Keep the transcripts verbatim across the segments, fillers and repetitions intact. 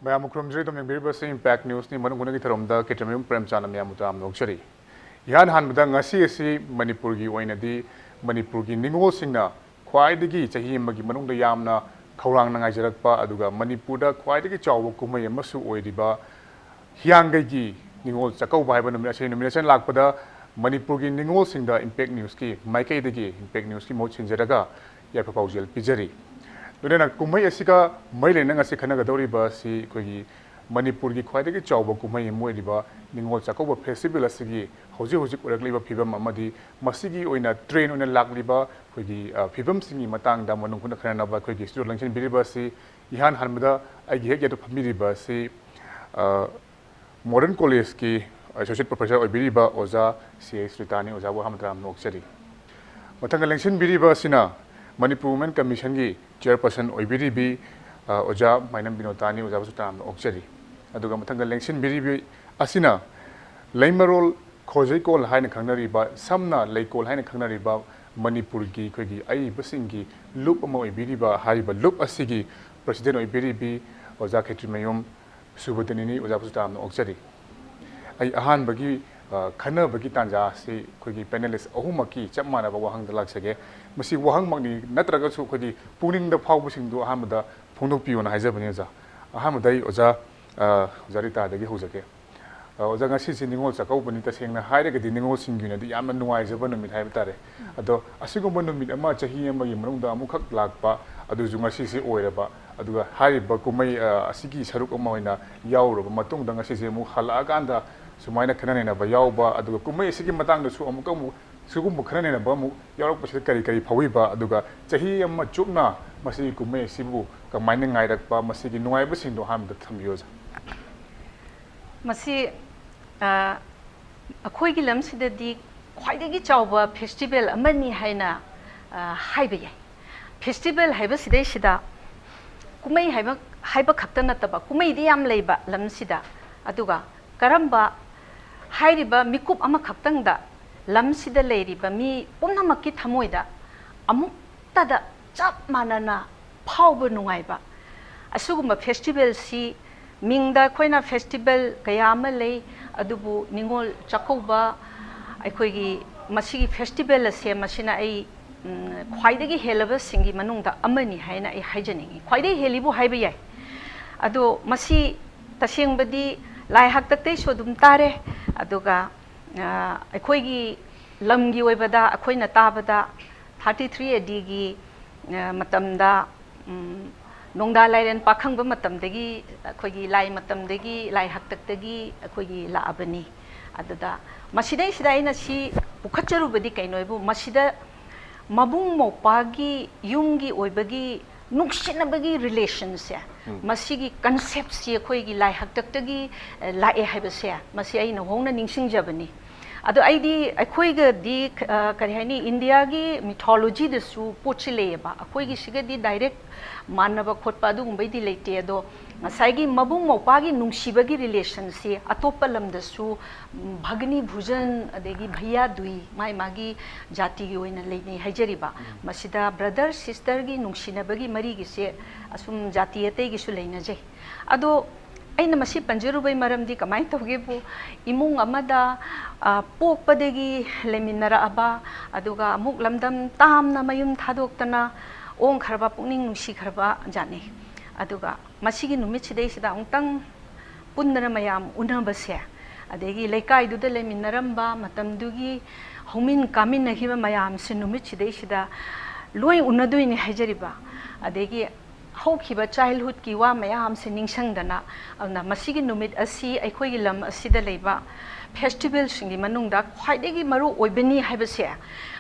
ꯃꯌꯥꯝ ꯈꯨꯔꯨꯝꯖꯔꯤ꯫ ꯑꯗꯨꯝ ꯌꯦꯡꯕꯤꯔꯤꯕꯁꯤ Impact Newsꯅꯤ꯫ ꯃꯅꯨꯡ ꯍꯨꯠꯅꯒꯤ ꯊꯧꯔꯝꯗ ꯀꯦꯇ꯭ꯔꯃꯌꯨꯝ ꯄ꯭ꯔꯦꯝꯆꯥꯟꯅ ꯃꯌꯥꯝꯕꯨ ꯇꯔꯥꯝꯅ ꯑꯣꯛꯆꯔꯤ꯫ ꯏꯍꯥꯟ ꯍꯥꯟꯕꯗ ꯉꯁꯤ ꯑꯁꯤ ꯃꯅꯤꯄꯨꯔꯒꯤ ꯑꯣꯏꯅꯗꯤ ꯃꯅꯤꯄꯨꯔꯒꯤ ꯅꯤꯉꯣꯜꯁꯤꯡꯅ ꯈ꯭ꯋꯥꯏꯗꯒꯤ ꯆꯍꯤ ꯑꯃꯒꯤ ꯃꯅꯨꯡꯗ ꯌꯥꯝꯅ ꯈꯧꯔꯥꯡꯅ ꯉꯥꯏꯖꯔꯛꯄ, ꯑꯗꯨꯒ ꯃꯅꯤꯄꯨꯔꯗ ꯈ꯭ꯋꯥꯏꯗꯒꯤ ꯆꯥꯎꯕ ꯀꯨꯝꯍꯩ ꯑꯃꯁꯨ ꯑꯣꯏꯔꯤꯕ ꯍꯤꯌꯥꯡꯒꯩꯒꯤ ꯅꯤꯉꯣꯜ ꯆꯥꯛꯀꯧꯕ ꯍꯥꯏꯕ ꯅꯨꯃꯤꯠ ꯑꯁꯤ, ꯅꯨꯃꯤꯠ ꯑꯁꯤꯅ ꯂꯥꯛꯄꯗ ꯃꯅꯤꯄꯨꯔꯒꯤ ꯅꯤꯉꯣꯜꯁꯤꯡꯗ Impact Newsꯀꯤ ꯃꯥꯏꯀꯩꯗꯒꯤ, Impact Newsꯀꯤ ꯃꯍꯨꯠ ꯁꯤꯟꯖꯔꯒ ꯌꯥꯏꯐ ꯄꯥꯎꯖꯦꯜ ꯄꯤꯖꯔꯤ꯫ ꯂꯣꯏꯅꯅ ꯀꯨꯝꯍꯩ ꯑꯁꯤꯒ ꯃꯔꯤ ꯂꯩꯅꯅ ꯉꯁꯤ ꯈꯟꯅꯒꯗꯧꯔꯤꯕ ꯑꯁꯤ ꯑꯩꯈꯣꯏꯒꯤ ꯃꯅꯤꯄꯨꯔꯒꯤ ꯈ꯭ꯋꯥꯏꯗꯒꯤ ꯆꯥꯎꯕ ꯀꯨꯝꯍꯩ ꯑꯃ ꯑꯣꯏꯔꯤꯕ ꯅꯤꯉꯣꯜ ꯆꯥꯛꯀꯧꯕ festival ꯑꯁꯤꯒꯤ ꯍꯧꯖꯤꯛ ꯍꯧꯖꯤꯛ ꯑꯣꯏꯔꯛꯂꯤꯕ ꯐꯤꯕꯝ ꯑꯃꯗꯤ ꯃꯁꯤꯒꯤ ꯑꯣꯏꯅ trend ꯑꯣꯏꯅ ꯂꯥꯛꯂꯤꯕ ꯑꯩꯈꯣꯏꯒꯤ, ꯑ, ꯐꯤꯕꯝꯁꯤꯡꯒꯤ ꯃꯇꯥꯡꯗ ꯃꯅꯨꯡ ꯍꯨꯠꯅ ꯈꯟꯅꯅꯕ ꯑꯩꯈꯣꯏꯒꯤ studio ꯂꯦꯡꯁꯤꯟꯕꯤꯔꯤꯕ ꯑꯁꯤ ꯏꯍꯥꯟ ꯍꯥꯟꯕꯗ ꯑꯩꯒꯤ ꯍꯦꯛ ꯌꯦꯠꯇ ꯐꯝꯕꯤꯔꯤꯕ ꯑꯁꯤ, ꯑ, Modern Collegeꯀꯤ Associate Professor ꯑꯣꯏꯕꯤꯔꯤꯕ ꯑꯣꯖꯥ ꯁꯤ ꯑꯦꯁ ꯔꯤꯇꯥꯅꯤ꯫ ꯑꯣꯖꯥꯕꯨ ꯑꯍꯥꯟꯕ ꯇꯔꯥꯝꯅ ꯑꯣꯛꯆꯔꯤ꯫ ꯃꯊꯪꯗ ꯂꯦꯡꯁꯤꯟꯕꯤꯔꯤꯕ ꯑꯁꯤꯅ ꯃꯅꯤꯄꯨꯔ Women Commissionꯒꯤ chairperson ꯑꯣꯏꯕꯤꯔꯤꯕꯤ, ꯑ, ꯑꯣꯖꯥ ꯃꯥꯏꯅꯝ ꯕꯤꯅꯣꯇꯥꯅꯤ꯫ ꯑꯣꯖꯥꯕꯨꯁꯨ ꯇꯔꯥꯝꯅ ꯑꯣꯛꯆꯔꯤ꯫ ꯑꯗꯨꯒ ꯃꯊꯪꯗ ꯂꯦꯡꯁꯤꯟꯕꯤꯔꯤꯕꯤ ꯑꯁꯤꯅ ꯂꯩꯃꯔꯣꯜ ꯈꯣꯖꯩꯀꯣꯜ ꯍꯥꯏꯅ ꯈꯪꯅꯔꯤꯕ, ꯁꯝꯅ ꯂꯩꯀꯣꯜ ꯍꯥꯏꯅ ꯈꯪꯅꯔꯤꯕ ꯃꯅꯤꯄꯨꯔꯒꯤ ꯑꯩꯈꯣꯏꯒꯤ ꯑꯏꯕꯁꯤꯡꯒꯤ ꯂꯨꯞ ꯑꯃ ꯑꯣꯏꯕꯤꯔꯤꯕ, ꯍꯥꯏꯔꯤꯕ ꯂꯨꯞ ꯑꯁꯤꯒꯤ president ꯑꯣꯏꯕꯤꯔꯤꯕꯤ ꯑꯣꯖꯥ ꯈꯦꯇ꯭ꯔꯤꯃꯌꯨꯝ ꯁꯨꯕꯗꯅꯤꯅꯤ꯫ ꯑꯣꯖꯥꯕꯨꯁꯨ ꯇꯔꯥꯝꯅ ꯑꯣꯛꯆꯔꯤ꯫ ꯑꯩ ꯑꯍꯥꯟꯕꯒꯤ, ꯑ, ꯈꯟꯅꯕꯒꯤ ꯇꯥꯟꯖꯥ ꯑꯁꯤ ꯑꯩꯈꯣꯏꯒꯤ panelist ꯑꯍꯨꯝꯃꯛꯀꯤ ꯆꯞ ꯃꯥꯟꯅꯕ ꯋꯥꯍꯪꯗ ꯂꯥꯛꯆꯒꯦ꯫ ꯃꯁꯤ ꯋꯥꯍꯪꯃꯛꯅꯤ ꯅꯠꯇ꯭ꯔꯒꯁꯨ ꯑꯩꯈꯣꯏꯒꯤ ꯄꯨꯛꯅꯤꯡꯗ ꯐꯥꯎꯕꯁꯤꯡꯗꯨ ꯑꯍꯥꯟꯕꯗ ꯐꯣꯡꯗꯣꯛꯄꯤꯌꯣꯅ ꯍꯥꯏꯖꯕꯅꯤ ꯑꯣꯖꯥ꯫ ꯑꯍꯥꯟꯕꯗ ꯑꯩ ꯑꯣꯖꯥ, ꯑ, ꯑꯣꯖꯥ ꯔꯤꯇꯥꯗꯒꯤ ꯍꯧꯖꯒꯦ꯫ ꯑ, ꯑꯣꯖꯥ, ꯉꯁꯤꯁꯤ ꯅꯤꯉꯣꯜ ꯆꯥꯛꯀꯧꯕꯅꯤ꯫ ꯇꯁꯦꯡꯅ ꯍꯥꯏꯔꯒꯗꯤ ꯅꯤꯉꯣꯜꯁꯤꯡꯒꯤ ꯑꯣꯏꯅꯗꯤ ꯌꯥꯝꯅ ꯅꯨꯡꯉꯥꯏꯖꯕ ꯅꯨꯃꯤꯠ ꯍꯥꯏꯕ ꯇꯥꯔꯦ꯫ ꯑꯗꯣ ꯑꯁꯤꯒꯨꯝꯕ ꯅꯨꯃꯤꯠ ꯑꯃ ꯆꯍꯤ ꯑꯃꯒꯤ ꯃꯅꯨꯡꯗ ꯑꯃꯨꯛꯈꯛ ꯂꯥꯛꯄ, ꯑꯗꯨꯁꯨ ꯉꯁꯤꯁꯦ ꯑꯣꯏꯔꯕ, ꯑꯗꯨꯒ ꯍꯥꯏꯔꯤꯕ ꯀꯨꯝꯍꯩ, ꯑ, ꯑꯁꯤꯒꯤ ꯁꯔꯨꯛ ꯑꯃ ꯑꯣꯏꯅ ꯌꯥꯎꯔꯨꯔꯕ ꯃꯇꯨꯡꯗ ꯉꯁꯤꯁꯦ ꯑꯃꯨꯛ ꯍꯜꯂꯛꯑꯀꯥꯟꯗ ꯁꯨꯃꯥꯏꯅ ꯈꯟꯅ ꯅꯩꯅꯕ ꯌꯥꯎꯕ, ꯑꯗꯨꯒ ꯀꯨꯝꯍꯩ ꯑꯁꯤꯒꯤ ꯃꯇꯥꯡꯗꯁꯨ ꯑꯃꯨꯛꯀ ꯑꯃꯨꯛ ꯁꯤꯒꯨꯝꯕ ꯈꯟꯅ ꯅꯩꯅꯕ ꯑꯃꯨꯛ ꯌꯥꯎꯔꯛꯄꯁꯤꯗ ꯀꯔꯤ ꯀꯔꯤ ꯐꯥꯎꯕꯤꯕ, ꯑꯗꯨꯒ ꯆꯍꯤ ꯑꯃ ꯆꯨꯞꯅ ꯃꯁꯤꯒꯤ ꯀꯨꯝꯍꯩ ꯑꯁꯤꯕꯨ ꯀꯃꯥꯏꯅ ꯉꯥꯏꯔꯛꯄ, ꯃꯁꯤꯒꯤ ꯅꯨꯡꯉꯥꯏꯕꯁꯤꯡꯗꯣ ꯑꯍꯥꯟꯕꯗ ꯊꯝꯕꯤꯌꯨ, ꯑꯣꯖꯥ꯫ ꯃꯁꯤ, ꯑ, ꯑꯩꯈꯣꯏꯒꯤ ꯂꯝꯁꯤꯗꯗꯤ ꯈ꯭ꯋꯥꯏꯗꯒꯤ ꯆꯥꯎꯕ festival ꯑꯃꯅꯤ ꯍꯥꯏꯅ, ꯑ, ꯍꯥꯏꯕ ꯌꯥꯏ꯫ Festival ꯍꯥꯏꯕꯁꯤꯗꯩꯁꯤꯗ ꯀꯨꯝꯍꯩ ꯍꯥꯏꯕ, ꯍꯥꯏꯕ ꯈꯛꯇ ꯅꯠꯇꯕ, ꯀꯨꯝꯍꯩꯗꯤ ꯌꯥꯝ ꯂꯩꯕ ꯂꯝꯁꯤꯗ, ꯑꯗꯨꯒ ꯀꯔꯝꯕ ꯍꯥꯏꯔꯤꯕ ꯃꯤꯀꯨꯞ ꯑꯃꯈꯛꯇꯪꯗ ꯂꯝꯁꯤꯗ ꯂꯩꯔꯤꯕ ꯃꯤ ꯄꯨꯝꯅꯃꯛꯀꯤ ꯊꯃꯣꯏꯗ ꯑꯃꯨꯛꯇꯗ ꯆꯞ ꯃꯥꯟꯅꯅ ꯐꯥꯎꯕ ꯅꯨꯡꯉꯥꯏꯕ ꯑꯁꯤꯒꯨꯝꯕ festivalꯁꯤ ꯃꯤꯡꯗ ꯑꯩꯈꯣꯏꯅ ꯐꯦꯁꯇꯤꯚꯦꯜ ꯀꯌꯥ ꯑꯃ ꯂꯩ, ꯑꯗꯨꯕꯨ ꯅꯤꯉꯣꯜ ꯆꯥꯛꯀꯧꯕ, ꯑꯩꯈꯣꯏꯒꯤ ꯃꯁꯤꯒꯤ ꯐꯦꯁꯇꯤꯚꯦꯜ ꯑꯁꯦ, ꯃꯁꯤꯅ ꯑꯩ, ꯎꯝ, ꯈ꯭ꯋꯥꯏꯗꯒꯤ ꯍꯦꯜꯂꯕꯁꯤꯡꯒꯤ ꯃꯅꯨꯡꯗ ꯑꯃꯅꯤ ꯍꯥꯏꯅ ꯑꯩ ꯍꯥꯏꯖꯅꯤꯡꯉꯤ꯫ ꯈ꯭ꯋꯥꯏꯗꯒꯤ ꯍꯦꯜꯂꯤꯕꯨ ꯍꯥꯏꯕ ꯌꯥꯏ꯫ ꯑꯗꯣ ꯃꯁꯤ ꯇꯁꯦꯡꯕꯗꯤ ꯂꯥꯏ ꯍꯥꯛꯇꯛꯇꯩꯁꯨ ꯑꯗꯨꯝ ꯇꯥꯔꯦ, ꯑꯗꯨꯒ, ꯑ, ꯑꯩꯈꯣꯏꯒꯤ ꯂꯝꯒꯤ ꯑꯣꯏꯕꯗ ꯑꯩꯈꯣꯏꯅ ꯇꯥꯕꯗ thirty three A Dꯒꯤ, ꯑ, ꯃꯇꯝꯗ, ꯎꯝ, ꯅꯣꯡꯗꯥ ꯂꯥꯏꯔꯦꯟ ꯄꯥꯈꯪꯕ ꯃꯇꯝꯗꯒꯤ ꯑꯩꯈꯣꯏꯒꯤ ꯂꯥꯏ ꯃꯇꯝꯗꯒꯤ, ꯂꯥꯏ ꯍꯥꯛꯇꯛꯇꯒꯤ ꯑꯩꯈꯣꯏꯒꯤ ꯂꯥꯛꯑꯕꯅꯤ꯫ ꯑꯗꯨꯗ ꯃꯁꯤꯗꯩꯁꯤꯗ ꯑꯩꯅ ꯁꯤ ꯄꯨꯈꯠꯆꯔꯨꯕꯗꯤ ꯀꯩꯅꯣ ꯍꯥꯏꯕꯨ, ꯃꯁꯤꯗ ꯃꯕꯨꯡ ꯃꯧꯄ꯭ꯋꯥꯒꯤ ꯌꯨꯝꯒꯤ ꯑꯣꯏꯕꯒꯤ ꯅꯨꯡꯁꯤꯅꯕꯒꯤ ꯔꯤꯂꯦꯁꯟꯁꯦ, ꯎꯝ꯫ ꯃꯁꯤꯒꯤ ꯀꯟꯁꯦꯞꯁꯤ ꯑꯩꯈꯣꯏꯒꯤ ꯂꯥꯏ ꯍꯥꯛꯇꯛꯇꯒꯤ, ꯑ, ꯂꯥꯛꯑꯦ ꯍꯥꯏꯕꯁꯦ, ꯃꯁꯤ ꯑꯩꯅ ꯍꯧꯅ ꯅꯤꯡꯁꯤꯡꯖꯕꯅꯤ꯫ ꯑꯗꯣ ꯑꯩꯗꯤ ꯑꯩꯈꯣꯏꯒꯗꯤ, ꯑ, ꯀꯔꯤ ꯍꯥꯏꯅꯤ, ꯏꯟꯗꯤꯌꯥꯒꯤ ꯃꯤꯊꯣꯂꯣꯖꯤꯗꯁꯨ ꯄꯣꯠꯁꯤ ꯂꯩꯌꯦꯕ꯫ ꯑꯩꯈꯣꯏꯒꯤ ꯁꯤꯒꯗꯤ ꯗꯥꯏꯔꯦꯛ ꯃꯥꯟꯅꯕ ꯈꯣꯠꯄ ꯑꯗꯨꯒꯨꯝꯕꯩꯗꯤ ꯂꯩꯇꯦ꯫ ꯑꯗꯣ ꯉꯁꯥꯏꯒꯤ ꯃꯕꯨꯡ ꯃꯧꯄ꯭ꯋꯥꯒꯤ ꯅꯨꯡꯁꯤꯕꯒꯤ ꯔꯤꯂꯦꯁꯟꯁꯤ ꯑꯇꯣꯞꯄ ꯂꯝꯗꯁꯨ, ꯎꯝ, ꯚꯒꯅꯤ ꯚꯨꯖꯟ, ꯑꯗꯒꯤ ꯚꯩꯌꯥ ꯗꯨꯏ, ꯃꯥꯏ ꯃꯥꯒꯤ ꯖꯥꯇꯤꯒꯤ ꯑꯣꯏꯅ ꯂꯩꯅꯩ ꯍꯥꯏꯖꯔꯤꯕ꯫ ꯎꯝ꯫ ꯃꯁꯤꯗ ꯕ꯭ꯔꯗꯔ ꯁꯤꯁꯇꯔꯒꯤ ꯅꯨꯡꯁꯤꯅꯕꯒꯤ ꯃꯔꯤꯒꯤꯁꯦ ꯑꯁꯨꯝ ꯖꯥꯇꯤ ꯑꯇꯩꯒꯤꯁꯨ ꯂꯩꯅꯖꯩ꯫ ꯑꯗꯣ ꯑꯩꯅ ꯃꯁꯤ ꯄꯟꯖꯔꯨꯕꯩ ꯃꯔꯝꯗꯤ ꯀꯃꯥꯏꯅ ꯇꯧꯒꯦꯕꯨ, ꯏꯃꯨꯡ ꯑꯃꯗ, ꯑ, ꯄꯣꯛꯄꯗꯒꯤ ꯂꯩꯃꯤꯟꯅꯔꯛꯑꯕ, ꯑꯗꯨꯒ ꯑꯃꯨꯛ ꯂꯝꯗꯝ ꯇꯥꯝꯅ ꯃꯌꯨꯝ ꯊꯥꯗꯣꯛꯇꯅ ꯑꯣꯟꯈ꯭ꯔꯕ, ꯄꯨꯛꯅꯤꯡ ꯅꯨꯡꯁꯤꯈ꯭ꯔꯕ ꯖꯥꯠꯅꯤ꯫ ꯑꯗꯨꯒ ꯃꯁꯤꯒꯤ ꯅꯨꯃꯤꯠꯁꯤꯗꯩꯁꯤꯗ ꯑꯃꯨꯛꯇꯪ ꯄꯨꯟꯗꯅ ꯃꯌꯥꯝ ꯎꯅꯕꯁꯦ, ꯑꯗꯒꯤ ꯂꯩꯀꯥꯏꯗꯨꯗ ꯂꯩꯃꯤꯟꯅꯔꯝꯕ ꯃꯇꯝꯗꯨꯒꯤ ꯍꯧꯃꯤꯟ ꯀꯥꯃꯤꯟꯅꯈꯤꯕ ꯃꯌꯥꯝꯁꯦ ꯅꯨꯃꯤꯠꯁꯤꯗꯩꯁꯤꯗ ꯂꯣꯏ ꯎꯅꯗꯣꯏꯅꯤ ꯍꯥꯏꯖꯔꯤꯕ꯫ ꯑꯗꯒꯤ ꯍꯧꯈꯤꯕ ꯆꯥꯏꯜꯍꯨꯗꯀꯤ ꯋꯥ ꯃꯌꯥꯝꯁꯦ ꯅꯤꯡꯁꯤꯡꯗꯅ, ꯑꯗꯨꯅ ꯃꯁꯤꯒꯤ ꯅꯨꯃꯤꯠ ꯑꯁꯤ ꯑꯩꯈꯣꯏꯒꯤ ꯂꯝ ꯑꯁꯤꯗ ꯂꯩꯕ ꯐꯦꯁꯇꯤꯚꯦꯜꯁꯤꯡꯒꯤ ꯃꯅꯨꯡꯗ ꯈ꯭ꯋꯥꯏꯗꯒꯤ ꯃꯔꯨ ꯑꯣꯏꯕꯅꯤ ꯍꯥꯏꯕꯁꯦ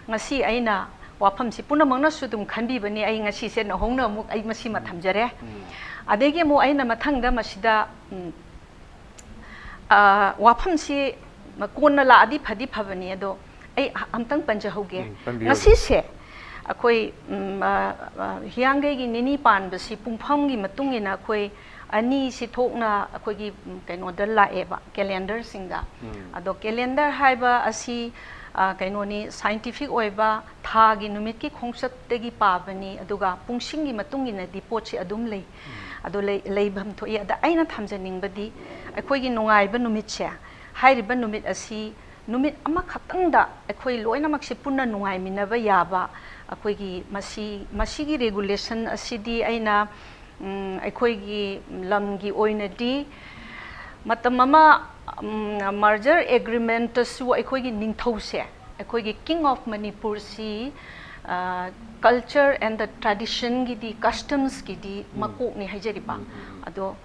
ꯉꯁꯤ ꯑꯩꯅ ꯋꯥꯐꯝꯁꯤ ꯄꯨꯝꯅꯃꯛꯅꯁꯨ ꯑꯗꯨꯝ ꯈꯟꯕꯤꯕꯅꯤ꯫ ꯑꯩ ꯉꯁꯤꯁꯦ ꯅꯧꯍꯧꯅ ꯑꯃꯨꯛ ꯑꯩ ꯃꯁꯤꯃ ꯊꯝꯖꯔꯦ꯫ ꯎꯝ꯫ ꯑꯗꯒꯤ ꯑꯃꯨꯛ ꯑꯩꯅ ꯃꯊꯪꯗ ꯃꯁꯤꯗ, ꯎꯝ, ꯑ, ꯋꯥꯐꯝꯁꯤ ꯀꯣꯟꯅ ꯂꯥꯛꯑꯗꯤ ꯐꯗꯤ ꯐꯕꯅꯤ, ꯑꯗꯣ ꯑꯩ ꯑ-, ꯑꯝꯇꯪ ꯄꯟꯖꯍꯧꯒꯦ꯫ ꯎꯝ, ꯄꯟꯕꯤꯌꯨ꯫ ꯉꯁꯤꯁꯦ ꯑꯩꯈꯣꯏ, ꯎꯝ, ꯑ, ꯑ, ꯍꯤꯌꯥꯡꯒꯩꯒꯤ ꯅꯤꯅꯤ ꯄꯥꯟꯕꯁꯤ ꯄꯨꯡꯐꯝꯒꯤ ꯃꯇꯨꯡ ꯏꯟꯅ ꯑꯩꯈꯣꯏ ꯑꯅꯤꯁꯤ ꯊꯣꯛꯅ ꯑꯩꯈꯣꯏꯒꯤ, ꯎꯝ, ꯀꯩꯅꯣꯗ ꯂꯥꯛꯑꯦꯕ, ꯀꯦꯂꯦꯟꯗꯔꯁꯤꯡꯗ꯫ ꯎꯝ꯫ ꯑꯗꯣ ꯀꯦꯂꯦꯟꯗꯔ ꯍꯥꯏꯕ ꯑꯁꯤ, ꯑ, ꯀꯩꯅꯣꯅꯤ, ꯁꯥꯏꯟꯇꯤꯐꯤꯛ ꯑꯣꯏꯕ ꯊꯥꯒꯤ ꯅꯨꯃꯤꯠꯀꯤ ꯈꯣꯡꯆꯠꯇꯒꯤ ꯄꯥꯕꯅꯤ, ꯑꯗꯨꯒ ꯄꯨꯡꯁꯤꯡꯒꯤ ꯃꯇꯨꯡ ꯏꯟꯅꯗꯤ ꯄꯣꯠꯁꯤ ꯑꯗꯨꯝ ꯂꯩ꯫ ꯎꯝ꯫ ꯑꯗꯣ ꯂꯩ-, ꯂꯩꯐꯝ ꯊꯣꯛꯏ꯫ ꯑꯗ ꯑꯩꯅ ꯊꯝꯖꯅꯤꯡꯕꯗꯤ, ꯑꯩꯈꯣꯏꯒꯤ ꯅꯨꯡꯉꯥꯏꯕ ꯅꯨꯃꯤꯠꯁꯦ, ꯍꯥꯏꯔꯤꯕ ꯅꯨꯃꯤꯠ ꯑꯁꯤ ꯅꯨꯃꯤꯠ ꯑꯃꯈꯛꯇꯪꯗ ꯑꯩꯈꯣꯏ ꯂꯣꯏꯅꯃꯛꯁꯦ ꯄꯨꯟꯅ ꯅꯨꯡꯉꯥꯏꯃꯤꯟꯅꯕ ꯌꯥꯕ, ꯑꯩꯈꯣꯏꯒꯤ ꯃꯁꯤ, ꯃꯁꯤꯒꯤ regulation ꯑꯁꯤꯗꯤ ꯑꯩꯅ, ꯎꯝ, ꯑꯩꯈꯣꯏꯒꯤ ꯂꯝꯒꯤ ꯑꯣꯏꯅꯗꯤ ꯃꯇꯝ ꯑꯃ, ꯎꯝ, merger agreement ꯇꯁꯨ ꯑꯩꯈꯣꯏꯒꯤ ꯅꯤꯡꯊꯧꯁꯦ, ꯑꯩꯈꯣꯏꯒꯤ King of ꯃꯅꯤꯄꯨꯔꯁꯤ, ꯑ, culture and the tradition ꯒꯤꯗꯤ, customs ꯒꯤꯗꯤ ꯃꯀꯣꯛꯅꯤ ꯍꯥꯏꯖꯔꯤꯕ꯫ ꯑꯗꯣ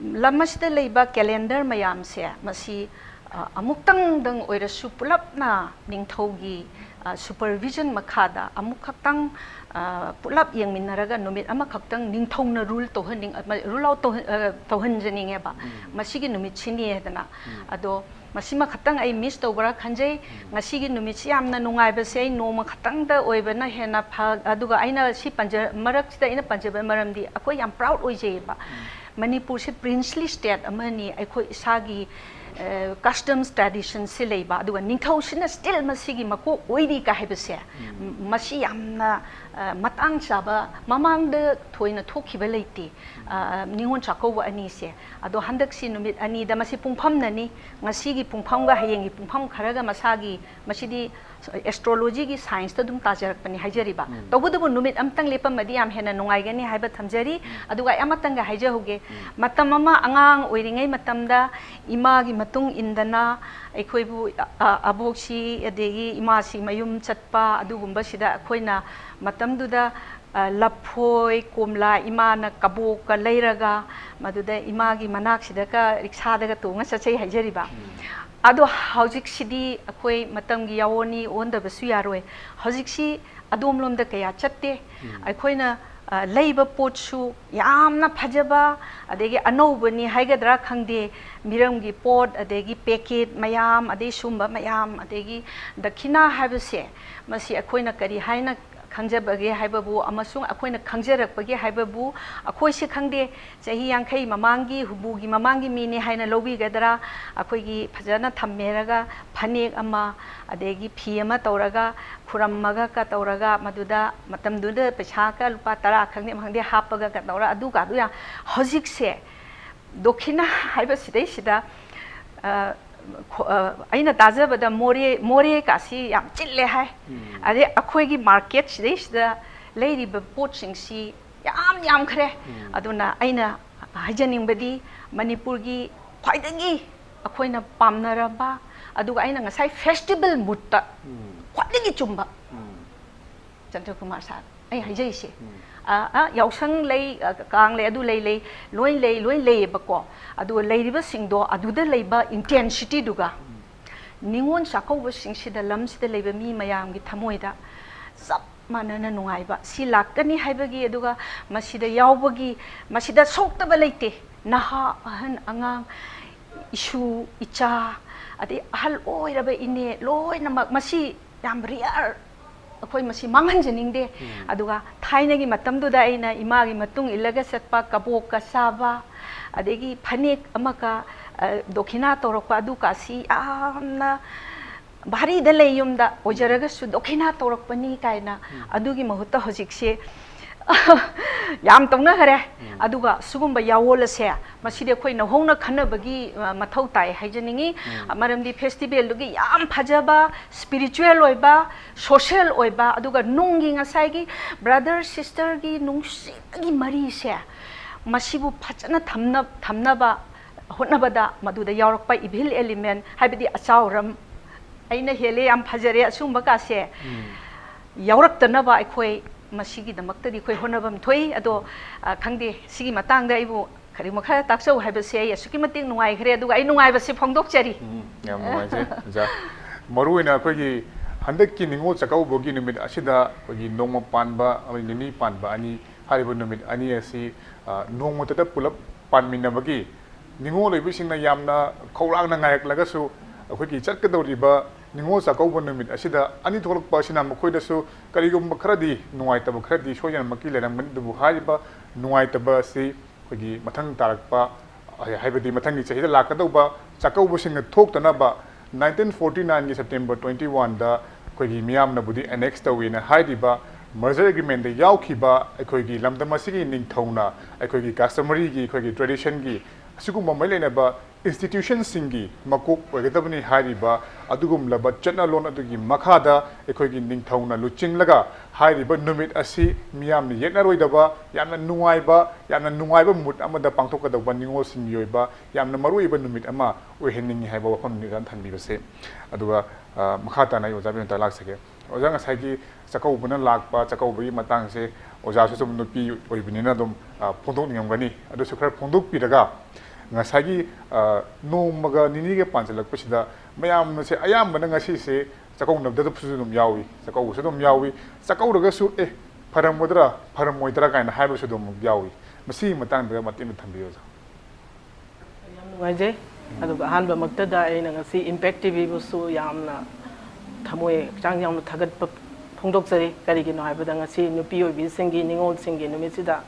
ꯂꯝ ꯑꯁꯤꯗ ꯂꯩꯕ calendar ꯃꯌꯥꯝꯁꯦ, ꯃꯁꯤ, ꯑ, ꯑꯃꯨꯛꯇꯪꯗꯪ ꯑꯣꯏꯔꯁꯨ ꯄꯨꯂꯞꯅ ꯅꯤꯡꯊꯧꯒꯤ, ꯑ, supervision ꯃꯈꯥꯗ ꯑꯃꯨꯛꯈꯛꯇꯪ, ꯑ, ꯄꯨꯂꯞ ꯌꯦꯡꯃꯤꯟꯅꯔꯒ ꯅꯨꯃꯤꯠ ꯑꯃꯈꯛꯇꯪ ꯅꯤꯡꯊꯧꯅ rule ꯇꯧꯍꯟꯅꯤꯡ-, ꯑꯃ, rule out ꯇꯧꯍꯟ-, ꯑ, ꯇꯧꯍꯟꯖꯅꯤꯡꯉꯦꯕ꯫ ꯃꯁꯤꯒꯤ ꯅꯨꯃꯤꯠꯁꯤꯅꯤ ꯍꯥꯏꯗꯅ꯫ ꯑꯗꯣ ꯃꯁꯤꯃ ꯈꯛꯇꯪ ꯑꯩ miss ꯇꯧꯕ꯭ꯔꯥ ꯈꯟꯖꯩ꯫ ꯉꯁꯤꯒꯤ ꯅꯨꯃꯤꯠꯁꯤ ꯌꯥꯝꯅ ꯅꯨꯡꯉꯥꯏꯕꯁꯦ ꯑꯩ ꯅꯣꯡꯃ ꯈꯛꯇꯪꯗ ꯑꯣꯏꯕꯅ ꯍꯦꯟꯅ ꯐ-, ꯑꯗꯨꯒ ꯑꯩꯅ ꯁꯤ ꯄꯟꯖ-, ꯃꯔꯛꯁꯤꯗ ꯑꯩꯅ ꯄꯟꯖꯕ ꯃꯔꯝꯗꯤ ꯑꯩꯈꯣꯏ ꯌꯥꯝ proud ꯑꯣꯏꯖꯩꯌꯦꯕ꯫ ꯃꯅꯤꯄꯨꯔꯁꯤ princely state ꯑꯃꯅꯤ, ꯑꯩꯈꯣꯏ ꯏꯁꯥꯒꯤ, ꯑ, customs tradition ꯁꯤ ꯂꯩꯕ, ꯑꯗꯨꯒ ꯅꯤꯡꯊꯧꯁꯤꯅ still ꯃꯁꯤꯒꯤ ꯃꯀꯣꯛ ꯑꯣꯏꯔꯤ ꯀ ꯍꯥꯏꯕꯁꯦ, ꯃꯁꯤ ꯌꯥꯝꯅ, ꯑ, ꯃꯇꯥꯡ ꯆꯥꯕ, ꯃꯃꯥꯡꯗ ꯊꯣꯏꯅ ꯊꯣꯛꯈꯤꯕ ꯂꯩꯇꯦ, ꯑ, ꯅꯤꯉꯣꯜ ꯆꯥꯛꯀꯧꯕ ꯑꯅꯤꯁꯦ꯫ ꯑꯗꯣ ꯍꯟꯗꯛꯁꯤ ꯅꯨꯃꯤꯠ ꯑꯅꯤꯗ ꯃꯁꯤ ꯄꯨꯡꯐꯝꯅꯅꯤ, ꯉꯁꯤꯒꯤ ꯄꯨꯡꯐꯝꯒ ꯍꯌꯦꯡꯒꯤ ꯄꯨꯡꯐꯝ ꯈꯔꯒ ꯃꯁꯥꯒꯤ, ꯃꯁꯤꯗꯤ astrology ꯒꯤ science ꯇ ꯑꯗꯨꯝ ꯇꯥꯖꯔꯛꯄꯅꯤ ꯍꯥꯏꯖꯔꯤꯕ꯫ ꯇꯧꯕꯇꯕꯨ ꯅꯨꯃꯤꯠ ꯑꯝꯇꯪ ꯂꯦꯞꯄꯝꯃꯗꯤ ꯌꯥꯝ ꯍꯦꯟꯅ ꯅꯨꯡꯉꯥꯏꯒꯅꯤ ꯍꯥꯏꯕ ꯊꯝꯖꯔꯤ꯫ ꯑꯗꯨꯒ ꯑꯩ ꯑꯃꯇꯪꯒ ꯍꯥꯏꯖꯍꯧꯒꯦ꯫ ꯃꯇꯝ ꯑꯃ ꯑꯉꯥꯡ ꯑꯣꯏꯔꯤꯉꯩ ꯃꯇꯝꯗ ꯏꯃꯥꯒꯤ ꯃꯇꯨꯡ ꯏꯟꯗꯅ ꯑꯩꯈꯣꯏꯕꯨ, ꯑ, ꯑ, ꯑꯕꯣꯛꯁꯤ ꯑꯗꯒꯤ ꯏꯃꯥꯁꯤ ꯃꯌꯨꯝ ꯆꯠꯄ ꯑꯗꯨꯒꯨꯝꯕꯁꯤꯗ ꯑꯩꯈꯣꯏꯅ ꯃꯇꯝꯗꯨꯗ, ꯑ, ꯂꯐꯣꯏ, ꯀꯣꯝꯂꯥ ꯏꯃꯥꯅ ꯀꯕꯣꯛꯀ ꯂꯩꯔꯒ ꯃꯗꯨꯗ ꯏꯃꯥꯒꯤ ꯃꯅꯥꯛꯁꯤꯗꯒ ꯔꯤꯛꯁꯥꯗꯒ ꯇꯣꯡꯉ ꯆꯠꯆꯩ ꯍꯥꯏꯖꯔꯤꯕ꯫ ꯑꯗꯣ ꯍꯧꯖꯤꯛꯁꯤꯗꯤ ꯑꯩꯈꯣꯏ ꯃꯇꯝꯒꯤ ꯌꯥꯋꯣꯟꯅꯤ, ꯑꯣꯟꯗꯕꯁꯨ ꯌꯥꯔꯣꯏ꯫ ꯍꯧꯖꯤꯛꯁꯤ ꯑꯗꯣꯝꯂꯣꯝꯗ ꯀꯌꯥ ꯆꯠꯇꯦ꯫ ꯑꯩꯈꯣꯏꯅ, ꯑ, ꯂꯩꯕ ꯄꯣꯠꯁꯨ ꯌꯥꯝꯅ ꯐꯖꯕ, ꯑꯗꯒꯤ ꯑꯅꯧꯕꯅꯤ ꯍꯥꯏꯒꯗ꯭ꯔꯥ ꯈꯪꯗꯦ, ꯃꯤꯔꯝꯒꯤ ꯄꯣꯠ, ꯑꯗꯒꯤ packet ꯃꯌꯥꯝ, ꯑꯗꯩ ꯁꯨꯝꯕ ꯃꯌꯥꯝ, ꯑꯗꯒꯤ ꯗꯈꯤꯅꯥ ꯍꯥꯏꯕꯁꯦ, ꯃꯁꯤ ꯑꯩꯈꯣꯏꯅ ꯀꯔꯤ ꯍꯥꯏꯅ ꯈꯪꯖꯕꯒꯦ ꯍꯥꯏꯕꯕꯨ ꯑꯃꯁꯨꯡ ꯑꯩꯈꯣꯏꯅ ꯈꯪꯖꯔꯛꯄꯒꯦ ꯍꯥꯏꯕꯕꯨ, ꯑꯩꯈꯣꯏꯁꯤ ꯈꯪꯗꯦ, ꯆꯍꯤ ꯌꯥꯡꯈꯩ ꯃꯃꯥꯡꯒꯤ, ꯍꯨꯝꯐꯨꯒꯤ ꯃꯃꯥꯡꯒꯤ ꯃꯤꯅꯦ ꯍꯥꯏꯅ ꯂꯧꯕꯤꯒꯗ꯭ꯔꯥ? ꯑꯩꯈꯣꯏꯒꯤ ꯐꯖꯅ ꯊꯝꯃꯦꯔꯒ ꯐꯅꯦꯛ ꯑꯃ, ꯑꯗꯒꯤ ꯐꯤ ꯑꯃ ꯇꯧꯔꯒ, ꯈꯨꯔꯝꯃꯒ ꯀ ꯇꯧꯔꯒ, ꯃꯗꯨꯗ ꯃꯇꯝꯗꯨꯗ ꯄꯩꯁꯥꯒ ꯂꯨꯄꯥ ꯇꯔꯥ ꯈꯪꯗꯦ ꯑꯃ ꯈꯪꯗꯦ ꯍꯥꯞꯄꯒ ꯀ ꯇꯧꯔ, ꯑꯗꯨꯒ ꯑꯗꯨ ꯌꯥꯝ, ꯍꯧꯖꯤꯛꯁꯦ ꯗꯣꯈꯤꯅꯥ ꯍꯥꯏꯕꯁꯤꯗꯩꯁꯤꯗ, ꯑ, ꯈꯣ-, ꯑ, ꯑꯩꯅ ꯇꯥꯖꯕꯗ ꯃꯣꯔꯦ, ꯃꯣꯔꯦ ꯀꯥꯁꯤ ꯌꯥꯝ ꯆꯤꯜꯂꯦ ꯍꯥꯏ꯫ ꯑꯗꯩ ꯑꯩꯈꯣꯏꯒꯤ ꯃꯥꯔꯀꯦꯠ ꯁꯤꯗꯩꯁꯤꯗ ꯂꯩꯔꯤꯕ ꯄꯣꯠꯁꯤꯡꯁꯤ ꯌꯥꯝ ꯌꯥꯝꯈ꯭ꯔꯦ꯫ ꯑꯗꯨꯅ ꯑꯩꯅ ꯍꯥꯏꯖꯅꯤꯡꯕꯗꯤ, ꯃꯅꯤꯄꯨꯔꯒꯤ ꯈ꯭ꯋꯥꯏꯗꯒꯤ ꯑꯩꯈꯣꯏꯅ ꯄꯥꯝꯅꯔꯕ, ꯑꯗꯨꯒ ꯑꯩꯅ ꯉꯁꯥꯏ ꯐꯦꯁꯇꯤꯚꯦꯜ ꯃꯨꯠꯇ ꯈ꯭ꯋꯥꯏꯗꯒꯤ ꯆꯨꯝꯕ, ꯆꯟꯗ꯭ꯔꯀꯨꯃꯥꯔ ꯁꯥꯔ, ꯑꯩ ꯍꯥꯏꯖꯔꯤꯁꯦ꯫ ꯑ, ꯑ, ꯌꯥꯎꯁꯪ ꯂꯩ, ꯑ, ꯀꯥꯡ ꯂꯩ, ꯑꯗꯨ ꯂꯩ, ꯂꯩ, ꯂꯣꯏ ꯂꯩ, ꯂꯣꯏ ꯂꯩꯌꯦꯕꯀꯣ꯫ ꯑꯗꯨꯒ ꯂꯩꯔꯤꯕꯁꯤꯡꯗꯣ, ꯑꯗꯨꯗ ꯂꯩꯕ ꯏꯟꯇꯦꯟꯁꯤꯇꯤꯗꯨꯒ ꯅꯤꯉꯣꯜ ꯆꯥꯛꯀꯧꯕꯁꯤꯡꯁꯤꯗ, ꯂꯝꯁꯤꯗ ꯂꯩꯕ ꯃꯤ ꯃꯌꯥꯝꯒꯤ ꯊꯃꯣꯏꯗ ꯆꯞ ꯃꯥꯟꯅꯅ ꯅꯨꯡꯉꯥꯏꯕ ꯁꯤ ꯂꯥꯛꯀꯅꯤ ꯍꯥꯏꯕꯒꯤ, ꯑꯗꯨꯒ ꯃꯁꯤꯗ ꯌꯥꯎꯕꯒꯤ, ꯃꯁꯤꯗ ꯁꯣꯛꯇꯕ ꯂꯩꯇꯦ꯫ ꯅꯍꯥ, ꯑꯍꯟ, ꯑꯉꯥꯡ, ꯏꯁꯨ, ꯏꯆꯥ, ꯑꯗꯩ ꯑꯍꯜ ꯑꯣꯏꯔꯕ ꯏꯅꯦ, ꯂꯣꯏꯅꯃꯛ ꯃꯁꯤ ꯌꯥꯝ ꯔꯤꯌꯔ, ꯑꯩꯈꯣꯏ ꯃꯁꯤ ꯃꯥꯡꯍꯟꯖꯅꯤꯡꯗꯦ꯫ ꯑꯗꯨꯒ ꯊꯥꯏꯅꯒꯤ ꯃꯇꯝꯗꯨꯗ ꯑꯩꯅ ꯏꯃꯥꯒꯤ ꯃꯇꯨꯡ ꯏꯜꯂꯒ ꯆꯠꯄ, ꯀꯕꯣꯛꯀ ꯆꯥꯕ, ꯑꯗꯒꯤ ꯐꯅꯦꯛ ꯑꯃꯒ, ꯑ, ꯗꯣꯈꯤꯅꯥ ꯇꯧꯔꯛꯄ, ꯑꯗꯨꯀꯥꯁꯤ ꯌꯥꯝꯅ ꯚꯥꯔꯤꯗ ꯂꯩ ꯌꯨꯝꯗ ꯑꯣꯏꯖꯔꯒꯁꯨ ꯗꯣꯈꯤꯅꯥ ꯇꯧꯔꯛꯄꯅꯤ ꯀꯥꯏꯅ꯫ ꯑꯗꯨꯒꯤ ꯃꯍꯨꯠꯇ ꯍꯧꯖꯤꯛꯁꯦ ꯌꯥꯝ ꯇꯧꯅꯈꯔꯦ꯫ ꯑꯗꯨꯒ ꯁꯤꯒꯨꯝꯕ ꯌꯥꯑꯣꯜ ꯑꯁꯦ, ꯃꯁꯤꯗꯤ ꯑꯩꯈꯣꯏ ꯅꯧꯍꯧꯅ ꯈꯟꯅꯕꯒꯤ, ꯑ, ꯃꯊꯧ ꯇꯥꯏ ꯍꯥꯏꯖꯅꯤꯡꯉꯤ꯫ ꯃꯔꯝꯗꯤ ꯐꯦꯁꯇꯤꯚꯦꯜꯗꯨꯒꯤ ꯌꯥꯝ ꯐꯖꯕ, ꯁ꯭ꯄꯤꯔꯤꯆꯨꯋꯦꯜ ꯑꯣꯏꯕ, ꯁꯣꯁꯦꯜ ꯑꯣꯏꯕ, ꯑꯗꯨꯒ ꯅꯨꯡꯒꯤ, ꯉꯁꯥꯏꯒꯤ ꯕ꯭ꯔꯗꯔ ꯁꯤꯁꯇꯔꯒꯤ ꯅꯨꯡꯁꯤꯕꯒꯤ ꯃꯔꯤꯁꯦ, ꯃꯁꯤꯕꯨ ꯐꯖꯅ ꯊꯝꯅ-, ꯊꯝꯅꯕ ꯍꯣꯠꯅꯕꯗ ꯃꯗꯨꯗ ꯌꯥꯎꯔꯛꯄ ꯏꯚꯤꯜ ꯑꯦꯂꯤꯃꯦꯟ, ꯍꯥꯏꯕꯗꯤ ꯑꯆꯥꯎꯔꯝ, "ꯑꯩꯅ ꯍꯦꯜꯂꯦ, ꯌꯥꯝ ꯐꯖꯔꯦ" ꯑꯁꯤꯒꯨꯝꯕ ꯀꯥꯁꯦ ꯌꯥꯎꯔꯛꯇꯅꯕ ꯑꯩꯈꯣꯏ ꯃꯁꯤꯒꯤꯗꯃꯛꯇꯗꯤ ꯑꯩꯈꯣꯏ ꯍꯣꯠꯅꯐꯝ ꯊꯣꯛꯏ꯫ ꯑꯗꯣ, ꯑ, ꯈꯪꯗꯦ, ꯁꯤꯒꯤ ꯃꯇꯥꯡꯗ ꯑꯩꯕꯨ ꯀꯔꯤꯒꯨꯝꯕ ꯈꯔ ꯇꯥꯛꯆꯧ ꯍꯥꯏꯕꯁꯦ ꯑꯩ ꯑꯁꯨꯛꯀꯤ ꯃꯇꯤꯛ ꯅꯨꯡꯉꯥꯏꯈ꯭ꯔꯦ, ꯑꯗꯨꯒ ꯑꯩ ꯅꯨꯡꯉꯥꯏꯕꯁꯤ ꯐꯣꯡꯗꯣꯛꯆꯔꯤ꯫ ꯎꯝ, ꯌꯥꯝ ꯅꯨꯡꯉꯥꯏꯖꯩ, ꯑꯣꯖꯥ꯫ ꯃꯔꯨꯑꯣꯏꯅ ꯑꯩꯈꯣꯏꯒꯤ ꯍꯟꯗꯛꯀꯤ ꯅꯤꯉꯣꯜ ꯆꯥꯛꯀꯧꯕꯒꯤ ꯅꯨꯃꯤꯠ ꯑꯁꯤꯗ ꯑꯩꯈꯣꯏꯒꯤ ꯅꯣꯡꯃ ꯄꯥꯟꯕ ꯑꯃꯗꯤ ꯅꯤꯅꯤ ꯄꯥꯟꯕ ꯑꯅꯤ, ꯍꯥꯏꯔꯤꯕ ꯅꯨꯃꯤꯠ ꯑꯅꯤ ꯑꯁꯤ, ꯑ, ꯅꯣꯡꯃꯇꯗ ꯄꯨꯂꯞ ꯄꯥꯟꯃꯤꯟꯅꯕꯒꯤ ꯅꯤꯉꯣꯜ ꯑꯣꯏꯕꯁꯤꯡꯅ ꯌꯥꯝꯅ ꯈꯧꯔꯥꯡꯅ ꯉꯥꯏꯔꯛꯂꯒꯁꯨ, ꯑꯩꯈꯣꯏꯒꯤ ꯆꯠꯀꯗꯧꯔꯤꯕ ꯅꯤꯉꯣꯜ ꯆꯥꯛꯀꯧꯕ ꯅꯨꯃꯤꯠ ꯑꯁꯤꯗ ꯑꯅꯤ ꯊꯣꯛꯂꯛꯄ ꯑꯁꯤꯅ ꯃꯈꯣꯏꯗꯁꯨ ꯀꯔꯤꯒꯨꯝꯕ ꯈꯔꯗꯤ ꯅꯨꯡꯉꯥꯏꯇꯕ ꯈꯔꯗꯤ ꯁꯣꯏꯗꯅꯃꯛꯀꯤ ꯂꯩꯔꯝꯒꯅꯤ, ꯑꯗꯨꯕꯨ ꯍꯥꯏꯔꯤꯕ ꯅꯨꯡꯉꯥꯏꯇꯕ ꯑꯁꯤ ꯑꯩꯈꯣꯏꯒꯤ ꯃꯊꯪ ꯇꯥꯔꯛꯄ, ꯍꯥꯏꯕꯗꯤ ꯃꯊꯪꯒꯤ ꯆꯍꯤꯗ ꯂꯥꯛꯀꯗꯧꯕ ꯆꯥꯛꯀꯧꯕꯁꯤꯡꯅ ꯊꯣꯛꯇꯅꯕ nineteen forty nineꯒꯤ September twenty oneꯗ ꯑꯩꯈꯣꯏꯒꯤ ꯃꯤꯌꯥꯝꯅꯕꯨꯗꯤ annex ꯇꯧꯋꯦꯅ ꯍꯥꯏꯔꯤꯕ merger agreementꯗ ꯌꯥꯎꯈꯤꯕ ꯑꯩꯈꯣꯏꯒꯤ ꯂꯝꯗꯝ ꯑꯁꯤꯒꯤ ꯅꯤꯡꯊꯧꯅ ꯑꯩꯈꯣꯏꯒꯤ customaryꯒꯤ, ꯑꯩꯈꯣꯏꯒꯤ traditionꯒꯤ ꯑꯁꯤꯒꯨꯝꯕ ꯃꯔꯤ ꯂꯩꯅꯕ institutionꯁꯤꯡꯒꯤ ꯃꯀꯣꯛ ꯑꯣꯏꯒꯗꯕꯅꯤ ꯍꯥꯏꯔꯤꯕ ꯑꯗꯨꯒꯨꯝꯂꯕ ꯆꯠꯅꯂꯣꯟ ꯑꯗꯨꯒꯤ ꯃꯈꯥꯗ ꯑꯩꯈꯣꯏꯒꯤ ꯅꯤꯡꯊꯧꯅ ꯂꯨꯆꯤꯡꯂꯒ ꯍꯥꯏꯔꯤꯕ ꯅꯨꯃꯤꯠ ꯑꯁꯤ ꯃꯤꯌꯥꯝꯅ ꯌꯦꯠꯅꯔꯣꯏꯗꯕ, ꯌꯥꯝꯅ ꯅꯨꯡꯉꯥꯏꯕ, ꯌꯥꯝꯅ ꯅꯨꯡꯉꯥꯏꯕ mood ꯑꯃꯗ ꯄꯥꯡꯊꯣꯛꯀꯗꯧꯕ ꯅꯤꯉꯣꯜꯁꯤꯡꯒꯤ ꯑꯣꯏꯕ ꯌꯥꯝꯅ ꯃꯔꯨꯑꯣꯏꯕ ꯅꯨꯃꯤꯠ ꯑꯃ ꯑꯣꯏꯍꯟꯅꯤꯡꯉꯤ ꯍꯥꯏꯕ ꯋꯥꯐꯝꯅꯤ ꯑꯣꯖꯥꯅ ꯊꯝꯕꯤꯕꯁꯦ꯫ ꯑꯗꯨꯒ, ꯑ, ꯃꯈꯥ ꯇꯥꯅ ꯑꯩ ꯑꯣꯖꯥ ꯕꯤꯅꯣꯗꯇ ꯂꯥꯛꯆꯒꯦ꯫ ꯑꯣꯖꯥ, ꯉꯁꯥꯏꯒꯤ ꯆꯥꯛꯀꯧꯕꯅ ꯂꯥꯛꯄ, ꯆꯥꯛꯀꯧꯕꯒꯤ ꯃꯇꯥꯡꯁꯦ ꯑꯣꯖꯥꯁꯨ ꯁꯨꯝ ꯅꯨꯄꯤ ꯑꯣꯏꯕꯅꯤꯅ ꯑꯗꯨꯝ, ꯑ, ꯐꯣꯡꯗꯣꯛꯅꯤꯡꯉꯝꯒꯅꯤ꯫ ꯑꯗꯨꯁꯨ ꯈꯔ ꯐꯣꯡꯗꯣꯛꯄꯤꯔꯒ, ꯉꯁꯥꯏꯒꯤ, ꯑ, ꯅꯣꯡꯃꯒ ꯅꯤꯅꯤꯒ ꯄꯥꯟꯁꯤꯜꯂꯛꯄꯁꯤꯗ ꯃꯌꯥꯝꯁꯦ ꯑꯌꯥꯝꯕꯅ ꯉꯁꯤꯁꯦ ꯆꯥꯛꯀꯧꯅꯕꯗꯁꯨ ꯑꯗꯨꯝ ꯌꯥꯎꯏ, ꯆꯥꯛꯀꯧꯕꯁꯨ ꯑꯗꯨꯝ ꯌꯥꯎꯏ, ꯆꯥꯛꯀꯧꯔꯒꯁꯨ "ꯑꯦ, ꯐꯔꯝꯒꯗ꯭ꯔꯥ, ꯐꯔꯝꯃꯣꯏꯗ꯭ꯔꯥ" ꯀꯥꯏꯅ ꯍꯥꯏꯕꯁꯨ ꯑꯗꯨꯝ ꯌꯥꯎꯏ꯫ ꯃꯁꯤꯒꯤ ꯃꯇꯥꯡꯗ ꯃꯇꯦꯛ ꯑꯃ ꯊꯝꯕꯤꯌꯨ, ꯑꯣꯖꯥ꯫ ꯌꯥꯝ ꯅꯨꯡꯉꯥꯏꯖꯩ꯫ ꯑꯗꯨꯒ ꯑꯍꯥꯟꯕꯃꯛꯇꯗ ꯑꯩꯅ ꯉꯁꯤ Impact TVꯕꯨꯁꯨ ꯌꯥꯝꯅ ꯊꯃꯣꯏ ꯍꯛꯆꯥꯡ ꯌꯥꯝꯅ ꯊꯥꯒꯠꯄ ꯐꯣꯡꯗꯣꯛꯆꯔꯤ꯫ ꯀꯔꯤꯒꯤꯅꯣ ꯍꯥꯏꯕꯗ, ꯉꯁꯤ ꯅꯨꯄꯤ ꯑꯣꯏꯕꯤꯁꯤꯡꯒꯤ, ꯅꯤꯉꯣꯜꯁꯤꯡꯒꯤ ꯅꯨꯃꯤꯠꯁꯤꯗ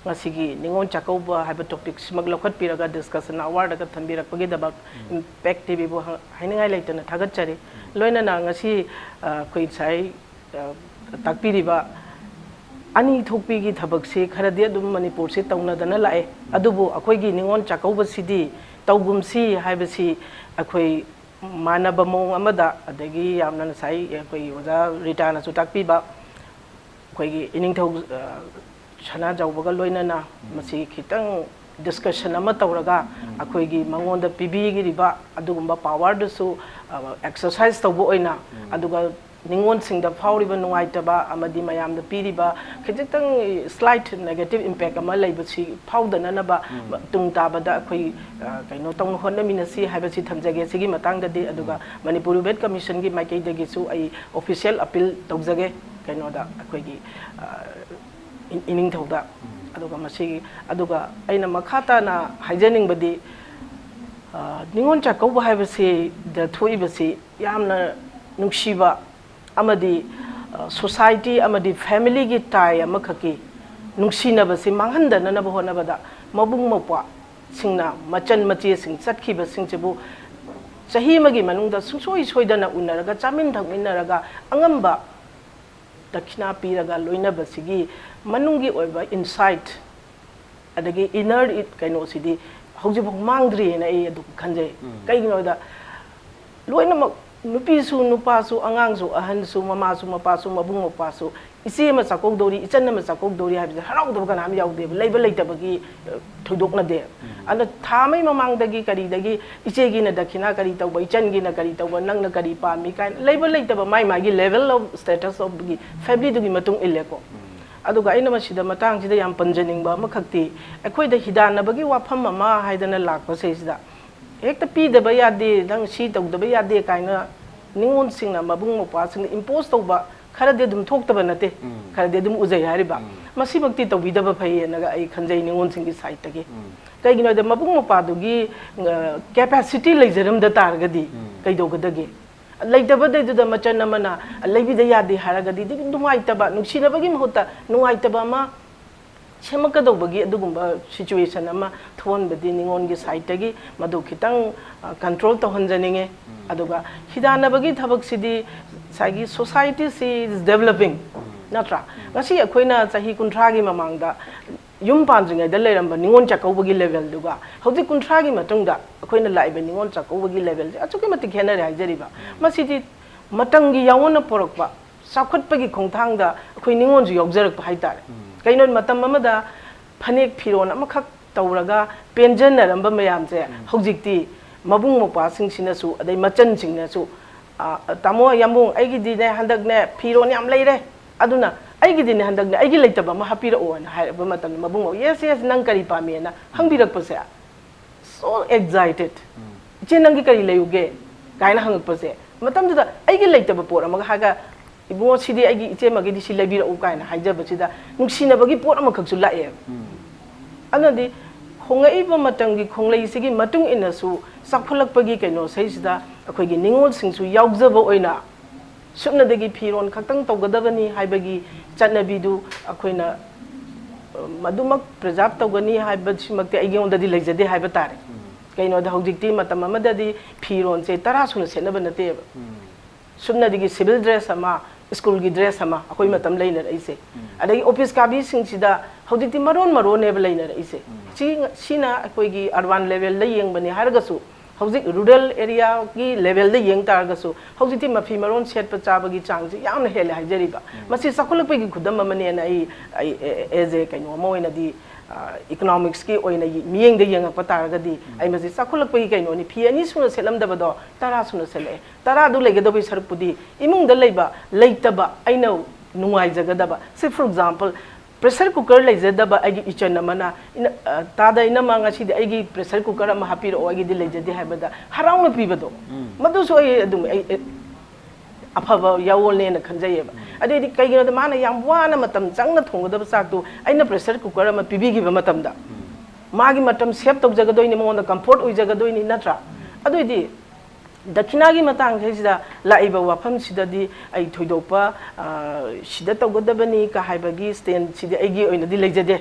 ꯉꯁꯤꯒꯤ ꯅꯤꯉꯣꯜ ꯆꯥꯛꯀꯧꯕ ꯍꯥꯏꯕ topicꯁꯤꯃꯛ ꯂꯧꯈꯠꯄꯤꯔꯒ discussion awardꯒ ꯊꯝꯕꯤꯔꯛꯄꯒꯤꯗꯃꯛ Impact TVꯕꯨ ꯍ-, ꯍꯥꯏꯅꯤꯡꯉꯥꯏ ꯂꯩꯇꯅ ꯊꯥꯒꯠꯆꯔꯤ꯫ ꯂꯣꯏꯅꯅ ꯉꯁꯤ, ꯑ, ꯑꯩꯈꯣꯏ ꯉꯁꯥꯏ, ꯑ, ꯇꯥꯛꯄꯤꯔꯤꯕ ꯑꯅꯤ ꯊꯣꯛꯄꯤꯒꯤ ꯊꯕꯛꯁꯤ ꯈꯔꯗꯤ ꯑꯗꯨꯝ ꯃꯅꯤꯄꯨꯔꯁꯤ ꯇꯧꯅꯗꯅ ꯂꯥꯛꯑꯦ꯫ ꯑꯗꯨꯕꯨ ꯑꯩꯈꯣꯏꯒꯤ ꯅꯤꯉꯣꯜ ꯆꯥꯛꯀꯧꯕꯁꯤꯗꯤ ꯇꯧꯒꯨꯝꯁꯤ ꯍꯥꯏꯕꯁꯤ ꯑꯩꯈꯣꯏ ꯃꯥꯟꯅꯕ ꯃꯑꯣꯡ ꯑꯃꯗ, ꯑꯗꯒꯤ ꯌꯥꯝꯅ ꯉꯁꯥꯏ ꯑꯩꯈꯣꯏꯒꯤ ꯑꯣꯖꯥ ꯔꯤꯇꯥꯅꯁꯨ ꯇꯥꯛꯄꯤꯕ, ꯑꯩꯈꯣꯏꯒꯤ ꯏꯅꯤꯡꯊꯧ, ꯑ, ꯁꯅꯥꯖꯥꯎꯕꯒ ꯂꯣꯏꯅꯅ ꯃꯁꯤ ꯈꯤꯇꯪ discussion ꯑꯃ ꯇꯧꯔꯒ ꯑꯩꯈꯣꯏꯒꯤ ꯃꯉꯣꯟꯗ ꯄꯤꯕꯤꯔꯤꯕ ꯑꯗꯨꯒꯨꯝꯕ powerꯗꯨꯁꯨ, ꯑ, exercise ꯇꯧꯕ ꯑꯣꯏꯅ, ꯑꯗꯨꯒ ꯅꯤꯉꯣꯜꯁꯤꯡꯗ ꯐꯥꯎꯔꯤꯕ ꯅꯨꯡꯉꯥꯏꯇꯕ ꯑꯃꯗꯤ ꯃꯌꯥꯝꯗ ꯄꯤꯔꯤꯕ ꯈꯖꯤꯛꯇꯪ slight negative impact ꯑꯃ ꯂꯩꯕꯁꯤ ꯐꯥꯎꯗꯅꯅꯕ ꯇꯨꯡ ꯇꯥꯕꯗ ꯑꯩꯈꯣꯏ, ꯑ, ꯀꯩꯅꯣ ꯇꯧꯅ ꯍꯣꯠꯅꯃꯤꯟꯅꯁꯤ ꯍꯥꯏꯕꯁꯤ ꯊꯝꯖꯒꯦ꯫ ꯁꯤꯒꯤ ꯃꯇꯥꯡꯗꯗꯤ, ꯑꯗꯨꯒ ꯃꯅꯤꯄꯨꯔ Women Commissionꯒꯤ ꯃꯥꯏꯀꯩꯗꯒꯤꯁꯨ ꯑꯩ official appeal ꯇꯧꯖꯒꯦ꯫ ꯀꯩꯅꯣꯗ ꯑꯩꯈꯣꯏꯒꯤ, ꯑ, ꯏ-, ꯏꯅꯤꯡꯊꯧꯗ꯫ ꯑꯗꯨꯒ ꯃꯁꯤꯒꯤ, ꯑꯗꯨꯒ ꯑꯩꯅ ꯃꯈꯥ ꯇꯥꯅ ꯍꯥꯏꯖꯅꯤꯡꯕꯗꯤ, ꯅꯤꯉꯣꯜ ꯆꯥꯛꯀꯧꯕ ꯍꯥꯏꯕꯁꯤꯗ ꯊꯣꯛꯏꯕꯁꯤ ꯌꯥꯝꯅ ꯅꯨꯡꯁꯤꯕ ꯑꯃꯗꯤ ꯁꯣꯁꯥꯏꯇꯤ ꯑꯃꯗꯤ ꯐꯦꯃꯤꯂꯤꯒꯤ ꯇꯥꯏ ꯑꯃꯈꯛꯀꯤ ꯅꯨꯡꯁꯤꯅꯕꯁꯤ ꯃꯥꯡꯍꯟꯗꯅꯅꯕ ꯍꯣꯠꯅꯕꯗ ꯃꯕꯨꯡ ꯃꯧꯄ꯭ꯋꯥꯁꯤꯡꯅ ꯃꯆꯟ ꯃꯆꯦꯁꯤꯡ ꯆꯠꯈꯤꯕꯁꯤꯡꯁꯤꯕꯨ ꯆꯍꯤ ꯑꯃꯒꯤ ꯃꯅꯨꯡꯗ ꯁꯨꯡꯁꯣꯏ ꯁꯣꯏꯗꯅ ꯎꯅꯔꯒ ꯆꯥꯃꯤꯟ ꯊꯛꯃꯤꯟꯅꯔꯒ ꯑꯉꯝꯕ ꯗꯈꯤꯅꯥ ꯄꯤꯔꯒ ꯂꯣꯏꯅꯕꯁꯤꯒꯤ ꯃꯅꯨꯡꯒꯤ ꯑꯣꯏꯕ ꯏꯟꯁꯥꯏꯠ ꯑꯗꯒꯤ ꯏꯅꯔ ꯀꯩꯅꯣꯁꯤꯗꯤ ꯍꯧꯖꯤꯛꯐꯥꯎ ꯃꯥꯡꯗ꯭ꯔꯤꯑꯅ ꯑꯩ ꯑꯗꯨꯝ ꯈꯟꯖꯩ꯫ ꯀꯩꯒꯤꯅꯣꯗ ꯂꯣꯏꯅꯃꯛ ꯅꯨꯄꯤꯁꯨ ꯅꯨꯄꯥꯁꯨ ꯑꯉꯥꯡꯁꯨ ꯑꯍꯟꯁꯨ ꯃꯃꯥꯁꯨ ꯃꯄꯥꯁꯨ ꯃꯕꯨꯡ ꯃꯧꯄ꯭ꯋꯥꯁꯨ ꯏꯆꯦ ꯑꯃ ꯆꯥꯛꯀꯧꯗꯧꯔꯤ ꯏꯆꯟ ꯑꯃ ꯆꯥꯛꯀꯧꯗꯧꯔꯤ ꯍꯥꯏꯕꯁꯦ ꯍꯔꯥꯎꯗꯕ ꯀꯅꯥꯝ ꯌꯥꯎꯗꯦꯕ ꯂꯩꯕ ꯂꯩꯇꯕꯒꯤ ꯊꯣꯏꯗꯣꯛꯅꯗꯦ꯫ ꯑꯗ ꯊꯥ ꯑꯃꯒꯤ ꯃꯃꯥꯡꯗꯒꯤ ꯀꯔꯤꯗꯒꯤ ꯏꯆꯦꯒꯤꯅ ꯗꯈꯤꯅꯥ ꯀꯔꯤ ꯇꯧꯕ ꯏꯆꯟꯒꯤꯅ ꯀꯔꯤ ꯇꯧꯕ ꯅꯪꯅ ꯀꯔꯤ ꯄꯥꯝꯃꯤ ꯀꯥꯏꯅ ꯂꯩꯕ ꯂꯩꯇꯕ ꯃꯥꯏ ꯃꯥꯒꯤ level of status of ꯒꯤ ꯐꯦꯃꯤꯂꯤꯗꯨꯒꯤ ꯃꯇꯨꯡ ꯏꯜꯂꯦꯀꯣ꯫ ꯑꯗꯨꯒ ꯑꯩꯅ ꯃꯁꯤꯗ ꯃꯇꯥꯡꯁꯤꯗ ꯌꯥꯝ ꯄꯟꯖꯅꯤꯡꯕ ꯑꯃꯈꯛꯇꯤ ꯑꯩꯈꯣꯏꯗ ꯍꯤꯗꯥꯟꯅꯕꯒꯤ ꯋꯥꯐꯝ ꯑꯃ ꯍꯥꯏꯗꯅ ꯂꯥꯛꯄꯁꯤꯗ ꯍꯦꯛꯇ ꯄꯤꯗꯕ ꯌꯥꯗꯦ ꯅꯪ ꯁꯤ ꯇꯧꯗꯕ ꯌꯥꯗꯦ ꯀꯥꯏꯅ ꯅꯤꯉꯣꯜꯁꯤꯡꯅ ꯃꯕꯨꯡ ꯃꯧꯄ꯭ꯋꯥꯁꯤꯡꯅ impose ꯇꯧꯕ ꯈꯔꯗꯤ ꯑꯗꯨꯝ ꯊꯣꯛꯇꯕ ꯅꯠꯇꯦ꯫ ꯈꯔꯗꯤ ꯑꯗꯨꯝ ꯎꯖꯩ ꯍꯥꯏꯔꯤꯕ꯫ ꯃꯁꯤꯃꯛꯇꯤ ꯇꯧꯕꯤꯗꯕ ꯐꯩꯌꯦꯅꯒ ꯑꯩ ꯈꯟꯖꯩ ꯅꯤꯉꯣꯜꯁꯤꯡꯒꯤ ꯁꯥꯏꯠꯇꯒꯤ꯫ ꯀꯩꯒꯤꯅꯣ ꯍꯥꯏꯗ ꯃꯕꯨꯡ ꯃꯧꯄ꯭ꯋꯥꯗꯨꯒꯤ ꯀꯦꯄꯥꯁꯤꯇꯤ ꯂꯩꯖꯔꯝꯗ ꯇꯥꯔꯒꯗꯤ ꯀꯩꯗꯧꯒꯗꯒꯦ? ꯂꯩꯇꯕꯗꯩꯗꯨꯗ ꯃꯆꯟ ꯑꯃꯅ ꯂꯩꯕꯤꯗ ꯌꯥꯗꯦ ꯍꯥꯏꯔꯒꯗꯤ ꯑꯗꯨꯝ ꯅꯨꯡꯉꯥꯏꯇꯕ ꯅꯨꯡꯁꯤꯅꯕꯒꯤ ꯃꯍꯨꯠꯇ ꯅꯨꯡꯉꯥꯏꯇꯕ ꯑꯃ ꯁꯦꯝꯃꯛꯀꯗꯧꯕꯒꯤ ꯑꯗꯨꯒꯨꯝꯕ ꯁꯤꯆꯨꯋꯦꯁꯟ ꯑꯃ ꯊꯣꯛꯍꯟꯕꯗꯤ ꯅꯤꯉꯣꯜꯒꯤ ꯁꯥꯏꯠꯇꯒꯤ ꯃꯗꯨ ꯈꯤꯇꯪ ꯀꯟꯇ꯭ꯔꯣꯜ ꯇꯧꯍꯟꯖꯅꯤꯡꯉꯦ꯫ ꯑꯗꯨꯒ ꯍꯤꯗꯥꯟꯅꯕꯒꯤ ꯊꯕꯛꯁꯤꯗꯤ ꯉꯁꯥꯏꯒꯤ society is developing ꯅꯠꯇ꯭ꯔꯥ? ꯉꯁꯤ ꯑꯩꯈꯣꯏꯅ ꯆꯍꯤ ꯀꯨꯟꯊ꯭ꯔꯥꯒꯤ ꯃꯃꯥꯡꯗ ꯌꯨꯝ ꯄꯥꯟꯗ꯭ꯔꯤꯉꯩꯗ ꯂꯩꯔꯝꯕ ꯅꯤꯉꯣꯜ ꯆꯥꯛꯀꯧꯕꯒꯤ ꯂꯦꯚꯦꯜꯗꯨꯒ ꯍꯧꯖꯤꯛ ꯀꯨꯟꯊ꯭ꯔꯥꯒꯤ ꯃꯇꯨꯡꯗ ꯑꯩꯈꯣꯏꯅ ꯂꯥꯛꯏꯕ ꯅꯤꯉꯣꯜ ꯆꯥꯛꯀꯧꯕꯒꯤ ꯂꯦꯚꯦꯜꯁꯦ ꯑꯁꯨꯛꯀꯤ ꯃꯇꯤꯛ ꯈꯦꯠꯅꯔꯦ ꯍꯥꯏꯖꯔꯤꯕ꯫ ꯃꯁꯤꯗꯤ ꯃꯇꯝꯒꯤ ꯌꯥꯑꯣꯟꯅ ꯄꯨꯔꯛꯄ ꯆꯥꯎꯈꯠꯄꯒꯤ ꯈꯣꯡꯊꯥꯡꯗ ꯑꯩꯈꯣꯏ ꯅꯤꯉꯣꯜꯁꯨ ꯌꯥꯎꯖꯔꯛꯄ ꯍꯥꯏꯇꯥꯔꯦ꯫ ꯀꯩꯅꯣ ꯃꯇꯝ ꯑꯃꯗ ꯐꯅꯦꯛ ꯐꯤꯔꯣꯜ ꯑꯃꯈꯛ ꯇꯧꯔꯒ ꯄꯦꯟꯖꯅꯔꯝꯕ ꯃꯌꯥꯝꯁꯦ ꯍꯧꯖꯤꯛꯇꯤ ꯃꯕꯨꯡ ꯃꯧꯄ꯭ꯋꯥꯁꯤꯡꯁꯤꯅꯁꯨ ꯑꯗꯩ ꯃꯆꯟꯁꯤꯡꯅꯁꯨ "ꯑ, ꯇꯥꯃꯣ ꯌꯥꯝꯕꯨꯡ ꯑꯩꯒꯤꯗꯤꯅꯦ ꯍꯟꯗꯛꯅꯦ ꯐꯤꯔꯣꯜ ꯌꯥꯝ ꯂꯩꯔꯦ, ꯑꯗꯨꯅ ꯑꯩꯒꯤꯗꯤꯅꯦ ꯍꯟꯗꯛꯅꯦ ꯑꯩꯒꯤ ꯂꯩꯇꯕ ꯑꯃ ꯍꯥꯞꯄꯤꯔꯛꯑꯣꯅ" ꯍꯥꯏꯔꯛꯄ ꯃꯇꯝꯗ ꯃꯕꯨꯡ ꯃꯧ "Yes, yes, ꯅꯪ ꯀꯔꯤ ꯄꯥꯝꯃꯦꯅ" ꯍꯪꯕꯤꯔꯛꯄꯁꯦ꯫ So excited. "ꯏꯆꯦ ꯅꯪꯒꯤ ꯀꯔꯤ ꯂꯩꯌꯨꯒꯦ?" ꯀꯥꯏꯅ ꯍꯪꯉꯛꯄꯁꯦ꯫ ꯃꯇꯝꯗꯨꯗ ꯑꯩꯒꯤ ꯂꯩꯇꯕ ꯄꯣꯠ ꯑꯃꯒ ꯍꯥꯏꯔꯒ "ꯏꯕꯨꯡꯉꯣ ꯁꯤꯗꯤ ꯑꯩꯒꯤ ꯏꯆꯦ ꯑꯃꯒꯤꯗꯤ ꯁꯤ ꯂꯩꯕꯤꯔꯛꯎ" ꯀꯥꯏꯅ ꯍꯥꯏꯖꯕꯁꯤꯗ ꯅꯨꯡꯁꯤꯅꯕꯒꯤ ꯄꯣꯠ ꯑꯃꯈꯛꯁꯨ ꯂꯥꯛꯑꯦꯕ꯫ ꯑꯗꯨꯅꯗꯤ ꯍꯣꯡꯂꯛꯏꯕ ꯃꯇꯝꯒꯤ ꯈꯣꯡꯂꯩꯁꯤꯒꯤ ꯃꯇꯨꯡ ꯏꯟꯅꯁꯨ ꯆꯥꯎꯈꯠꯂꯛꯄꯒꯤ ꯀꯩꯅꯣꯁꯤꯗꯩꯁꯤꯗ ꯑꯩꯈꯣꯏꯒꯤ ꯅꯤꯉꯣꯜꯁꯤꯡꯁꯨ ꯌꯥꯎꯖꯕ ꯑꯣꯏꯅ ꯁꯨꯞꯅꯗꯒꯤ ꯐꯤꯔꯣꯜ ꯈꯛꯇꯪ ꯇꯧꯒꯗꯕꯅꯤ ꯍꯥꯏꯕꯒꯤ ꯆꯠꯅꯕꯤꯗꯨ ꯑꯩꯈꯣꯏꯅ, ꯑ, ꯃꯗꯨꯃꯛ preserve ꯇꯧꯒꯅꯤ ꯍꯥꯏꯕꯁꯤꯃꯛꯇꯤ ꯑꯩꯉꯣꯟꯗꯗꯤ ꯂꯩꯖꯗꯦ ꯍꯥꯏꯕ ꯇꯥꯔꯦ꯫ ꯀꯩꯅꯣꯗ ꯍꯧꯖꯤꯛꯇꯤ ꯃꯇꯝ ꯑꯃꯗꯗꯤ ꯐꯤꯔꯣꯜꯁꯦ ꯇꯔꯥ ꯁꯨꯅ ꯁꯦꯠꯅꯕ ꯅꯠꯇꯦꯕ꯫ ꯁꯨꯞꯅꯗꯒꯤ civil dress ꯑꯃ, ꯁ꯭ꯀꯨꯜꯒꯤ dress ꯑꯃ ꯑꯩꯈꯣꯏ ꯃꯇꯝ ꯂꯩꯅꯔꯛꯏꯁꯦ꯫ ꯑꯗꯒꯤ ꯑꯣꯐꯤꯁ ꯀꯥꯕꯤꯁꯤꯡꯁꯤꯗ ꯍꯧꯖꯤꯛꯇꯤ ꯃꯔꯣꯟ ꯃꯔꯣꯟꯅꯦꯕ ꯂꯩꯅꯔꯛꯏꯁꯦ꯫ ꯁꯤ, ꯁꯤꯅ ꯑꯩꯈꯣꯏꯒꯤ urban levelꯗ ꯌꯦꯡꯕꯅꯦ ꯍꯥꯏꯔꯒꯁꯨ, ꯍꯧꯖꯤꯛ rural areaꯒꯤ levelꯗ ꯌꯦꯡ ꯇꯥꯔꯒꯁꯨ, ꯍꯧꯖꯤꯛꯇꯤ ꯃꯐꯤ ꯃꯔꯣꯟ ꯁꯦꯠꯄ ꯆꯥꯕꯒꯤ ꯆꯥꯡꯁꯤ ꯌꯥꯝꯅ ꯍꯦꯜꯂꯦ ꯍꯥꯏꯖꯔꯤꯕ꯫ ꯃꯁꯤ ꯆꯥꯎꯈꯠꯂꯛꯄꯒꯤ ꯈꯨꯗꯝ ꯑꯃꯅꯦꯅ ꯑꯩ, ꯑꯩ, as a ꯀꯩꯅꯣ ꯑꯃ ꯑꯣꯏꯅꯗꯤ, ꯑ, economicsꯀꯤ ꯑꯣꯏꯅ ꯃꯤꯠꯌꯦꯡꯗ ꯌꯦꯡꯉꯛꯄ ꯇꯥꯔꯒꯗꯤ, ꯑꯩ ꯃꯁꯤ ꯆꯥꯎꯈꯠꯂꯛꯄꯒꯤ ꯀꯩꯅꯣꯅꯤ, ꯐꯤ ꯑꯅꯤ ꯁꯨꯅ ꯁꯦꯠꯂꯝꯗꯕꯗꯣ ꯇꯔꯥ ꯁꯨꯅ ꯁꯦꯠꯂꯛꯑꯦ꯫ ꯇꯔꯥꯗꯨ ꯂꯩꯒꯗꯕꯒꯤ ꯁꯔꯨꯛꯄꯨꯗꯤ ꯏꯃꯨꯡꯗ ꯂꯩꯕ, ꯂꯩꯇꯕ, ꯑꯩꯅ ꯅꯨꯡꯉꯥꯏꯖꯒꯗꯕ꯫ Say, for example, pressure cooker ꯂꯩꯖꯗꯕ ꯑꯩꯒꯤ ꯏꯆꯟ ꯑꯃꯅ, ꯏꯅ-, ꯑ, "ꯇꯥꯗ, ꯏꯅꯝꯃ, ꯉꯁꯤꯗꯤ ꯑꯩꯒꯤ pressure cooker ꯑꯃ ꯍꯥꯞꯄꯤꯔꯛꯑꯣ, ꯑꯩꯒꯤꯗꯤ ꯂꯩꯖꯗꯦ" ꯍꯥꯏꯕꯗ ꯍꯔꯥꯎꯅ ꯄꯤꯕꯗꯣ, ꯃꯗꯨꯁꯨ ꯑꯩ ꯑꯗꯨꯝ, ꯑꯩ, ꯑꯩ ꯑꯐꯕ ꯌꯥꯑꯣꯜꯅꯦꯅ ꯈꯟꯖꯩꯌꯦꯕ꯫ ꯑꯗꯨꯏꯗꯤ ꯀꯩꯒꯤꯅꯣꯗ ꯃꯥꯅ ꯌꯥꯝ ꯋꯥꯅ ꯃꯇꯝ ꯆꯪꯅ ꯊꯣꯡꯒꯗꯕ ꯆꯥꯛꯇꯨ ꯑꯩꯅ pressure cooker ꯑꯃ ꯄꯤꯕꯤꯈꯤꯕ ꯃꯇꯝꯗ, ꯃꯥꯒꯤ ꯃꯇꯝ save ꯇꯧꯖꯒꯗꯣꯏꯅꯤ, ꯃꯉꯣꯟꯗ comfort ꯑꯣꯏꯖꯒꯗꯣꯏꯅꯤ, ꯅꯠꯇ꯭ꯔꯥ? ꯑꯗꯨꯏꯗꯤ ꯗꯈꯤꯅꯥꯒꯤ ꯃꯇꯥꯡꯁꯤꯗ ꯂꯥꯛꯏꯕ ꯋꯥꯐꯝꯁꯤꯗꯗꯤ ꯑꯩ ꯊꯣꯏꯗꯣꯛꯄ, ꯑ, ꯁꯤꯗ ꯇꯧꯒꯗꯕꯅꯤ ꯀ ꯍꯥꯏꯕꯒꯤ standꯁꯤꯗꯤ ꯑꯩꯒꯤ ꯑꯣꯏꯅꯗꯤ ꯂꯩꯖꯗꯦ꯫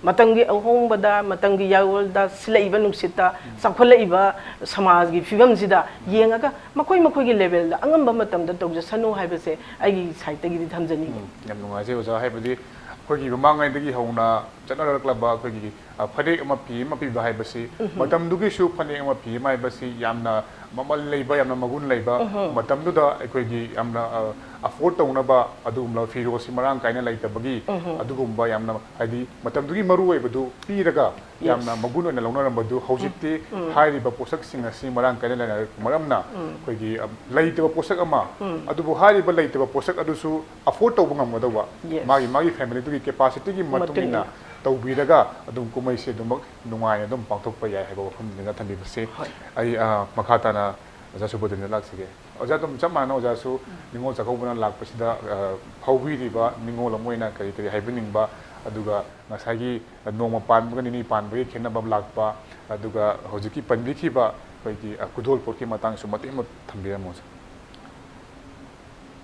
ꯃꯇꯝꯒꯤ ꯑꯍꯣꯡꯕꯗ, ꯃꯇꯝꯒꯤ ꯌꯥꯔꯣꯜꯗ, ꯁꯤꯜꯂꯛꯏꯕ ꯅꯨꯡꯁꯤꯠꯇ, ꯆꯥꯎꯈꯠꯂꯛꯏꯕ ꯁꯃꯥꯖꯒꯤ ꯐꯤꯕꯝꯁꯤꯗ ꯌꯦꯡꯉꯒ ꯃꯈꯣꯏ ꯃꯈꯣꯏꯒꯤ levelꯗ ꯑꯉꯝꯕ ꯃꯇꯝꯗ ꯇꯧꯖꯁꯅꯨ ꯍꯥꯏꯕꯁꯦ ꯑꯩꯒꯤ sideꯇꯒꯤꯗꯤ ꯊꯝꯖꯅꯤꯡꯉꯤ꯫ ꯎꯝ, ꯌꯥꯝ ꯅꯨꯡꯉꯥꯏꯖꯩ ꯑꯣꯖꯥ꯫ ꯍꯥꯏꯕꯗꯤ ꯑꯩꯈꯣꯏꯒꯤ ꯃꯃꯥꯡꯉꯩꯗꯒꯤ ꯍꯧꯅ ꯆꯠꯅꯔꯛꯂꯕ ꯑꯩꯈꯣꯏꯒꯤ, ꯑ, ꯐꯅꯦꯛ ꯑꯃ, ꯐꯤ ꯑꯃ ꯄꯤꯕ ꯍꯥꯏꯕꯁꯤ, ꯃꯇꯝꯗꯨꯒꯤꯁꯨ ꯐꯅꯦꯛ ꯑꯃ, ꯐꯤ ꯑꯃ ꯍꯥꯏꯕꯁꯤ ꯌꯥꯝꯅ ꯃꯃꯜ ꯂꯩꯕ, ꯌꯥꯝꯅ ꯃꯒꯨꯟ ꯂꯩꯕ, ꯃꯇꯝꯗꯨꯗ ꯑꯩꯈꯣꯏꯒꯤ ꯌꯥꯝꯅ, ꯑ, afford ꯇꯧꯅꯕ ꯑꯗꯨꯒꯨꯝꯂꯕ ꯐꯤꯔꯣꯜꯁꯤ ꯃꯔꯥꯡ ꯀꯥꯏꯅ ꯂꯩꯇꯕꯒꯤ, ꯑꯗꯨꯒꯨꯝꯕ ꯌꯥꯝꯅ, ꯍꯥꯏꯗꯤ, ꯃꯇꯝꯗꯨꯒꯤ ꯃꯔꯨ ꯑꯣꯏꯕꯗꯨ ꯄꯤꯔꯒ ꯌꯥꯝꯅ ꯃꯒꯨꯟ ꯑꯣꯏꯅ ꯂꯧꯅꯔꯝꯕꯗꯨ ꯍꯧꯖꯤꯛꯇꯤ ꯍꯥꯏꯔꯤꯕ ꯄꯣꯠꯁꯛꯁꯤꯡ ꯑꯁꯤ ꯃꯔꯥꯡ ꯀꯥꯏꯅ ꯂꯩꯅꯔꯛꯄ ꯃꯔꯝꯅ ꯑꯩꯈꯣꯏꯒꯤ, ꯑ, ꯂꯩꯇꯕ ꯄꯣꯠꯁꯛ ꯑꯃ, ꯑꯗꯨꯕꯨ ꯍꯥꯏꯔꯤꯕ ꯂꯩꯇꯕ ꯄꯣꯠꯁꯛ ꯑꯗꯨꯁꯨ afford ꯇꯧꯕ ꯉꯝꯒꯗꯧꯕ, ꯃꯥꯒꯤ, ꯃꯥꯒꯤ familyꯗꯨꯒꯤ capacityꯒꯤ ꯃꯇꯨꯡ ꯃꯇꯨꯡ ꯏꯟꯅ ꯏꯟꯅ꯫ ꯇꯧꯕꯤꯔꯒ ꯑꯗꯨꯝ ꯀꯨꯝꯍꯩꯁꯤ ꯑꯗꯨꯃꯛ ꯅꯨꯡꯉꯥꯏꯅ ꯑꯗꯨꯝ ꯄꯥꯡꯊꯣꯛꯄ ꯌꯥꯏ ꯍꯥꯏꯕ ꯋꯥꯐꯝꯗꯨꯗ ꯊꯝꯕꯤꯕꯁꯤ꯫ ꯍꯣꯏ꯫ ꯑꯩ, ꯑ, ꯃꯈꯥ ꯇꯥꯅ ꯑꯣꯖꯥ ꯁꯨꯕꯣꯙꯦꯟꯗ ꯂꯥꯛꯆꯒꯦ꯫ ꯑꯣꯖꯥ, ꯑꯗꯨꯝ ꯆꯞ ꯃꯥꯟꯅꯅ ꯑꯣꯖꯥꯁꯨ ꯅꯤꯉꯣꯜ ꯆꯥꯛꯀꯧꯕꯅ ꯂꯥꯛꯄꯁꯤꯗ, ꯑ, ꯐꯥꯎꯕꯤꯔꯤꯕ ꯅꯤꯉꯣꯜ ꯑꯃ ꯑꯣꯏꯅ ꯀꯔꯤ ꯀꯔꯤ ꯍꯥꯏꯕꯤꯅꯤꯡꯕ, ꯑꯗꯨꯒ ꯉꯁꯥꯏꯒꯤ ꯅꯣꯡꯃ ꯄꯥꯟꯕꯒ ꯅꯤꯅꯤ ꯄꯥꯟꯕꯒꯤ ꯈꯦꯠꯅꯕ ꯂꯥꯛꯄ, ꯑꯗꯨꯒ ꯍꯧꯖꯤꯛꯀꯤ ꯄꯟꯕꯤꯈꯤꯕ ꯑꯩꯈꯣꯏꯒꯤ, ꯑ, ꯈꯨꯗꯣꯜꯄꯣꯠꯀꯤ ꯃꯇꯥꯡꯁꯨ ꯃꯇꯦꯛ ꯑꯃ ꯊꯝꯕꯤꯔꯝꯃꯣ, ꯑꯣꯖꯥ꯫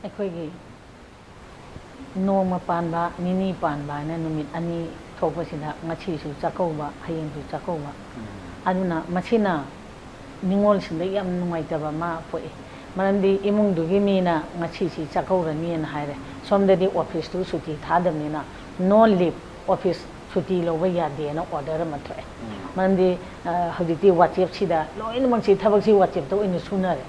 ꯑꯩꯈꯣꯏꯒꯤ ꯅꯣꯡꯃ ꯄꯥꯟꯕ, ꯅꯤꯅꯤ ꯄꯥꯟꯕ ꯍꯥꯏꯅ ꯅꯨꯃꯤꯠ ꯑꯅꯤ ꯊꯣꯛꯄꯁꯤꯗ ꯉꯁꯤꯁꯨ ꯆꯥꯛꯀꯧꯕ, ꯍꯌꯦꯡꯁꯨ ꯆꯥꯛꯀꯧꯕ꯫ ꯑꯗꯨꯅ ꯃꯁꯤꯅ ꯅꯤꯉꯣꯜꯁꯤꯡꯗ ꯌꯥꯝ ꯅꯨꯡꯉꯥꯏꯇꯕ ꯑꯃ ꯄꯣꯛꯏ꯫ ꯃꯔꯝꯗꯤ ꯏꯃꯨꯡꯗꯨꯒꯤ ꯃꯤꯅ ꯉꯁꯤꯁꯤ ꯆꯥꯛꯀꯧꯔꯅꯤꯅ ꯍꯥꯏꯔꯦ, ꯁꯣꯝꯗꯗꯤ ꯑꯣꯐꯤꯁꯇꯨ ꯁꯨꯇꯤ ꯊꯥꯗꯕꯅꯤꯅ, "No leave, ꯑꯣꯐꯤꯁ ꯁꯨꯇꯤ ꯂꯧꯕ ꯌꯥꯗꯦꯅ" ꯑꯣꯔꯗꯔ ꯑꯃ ꯊꯣꯛꯑꯦ꯫ ꯃꯔꯝꯗꯤ, ꯑ, ꯍꯧꯖꯤꯛꯇꯤ ꯋꯥꯆꯦꯞꯁꯤꯗ ꯂꯣꯏꯅꯃꯛꯁꯤ, ꯊꯕꯛꯁꯤ ꯋꯥꯆꯦꯞꯇ ꯑꯣꯏꯅ ꯁꯨꯅꯔꯦ,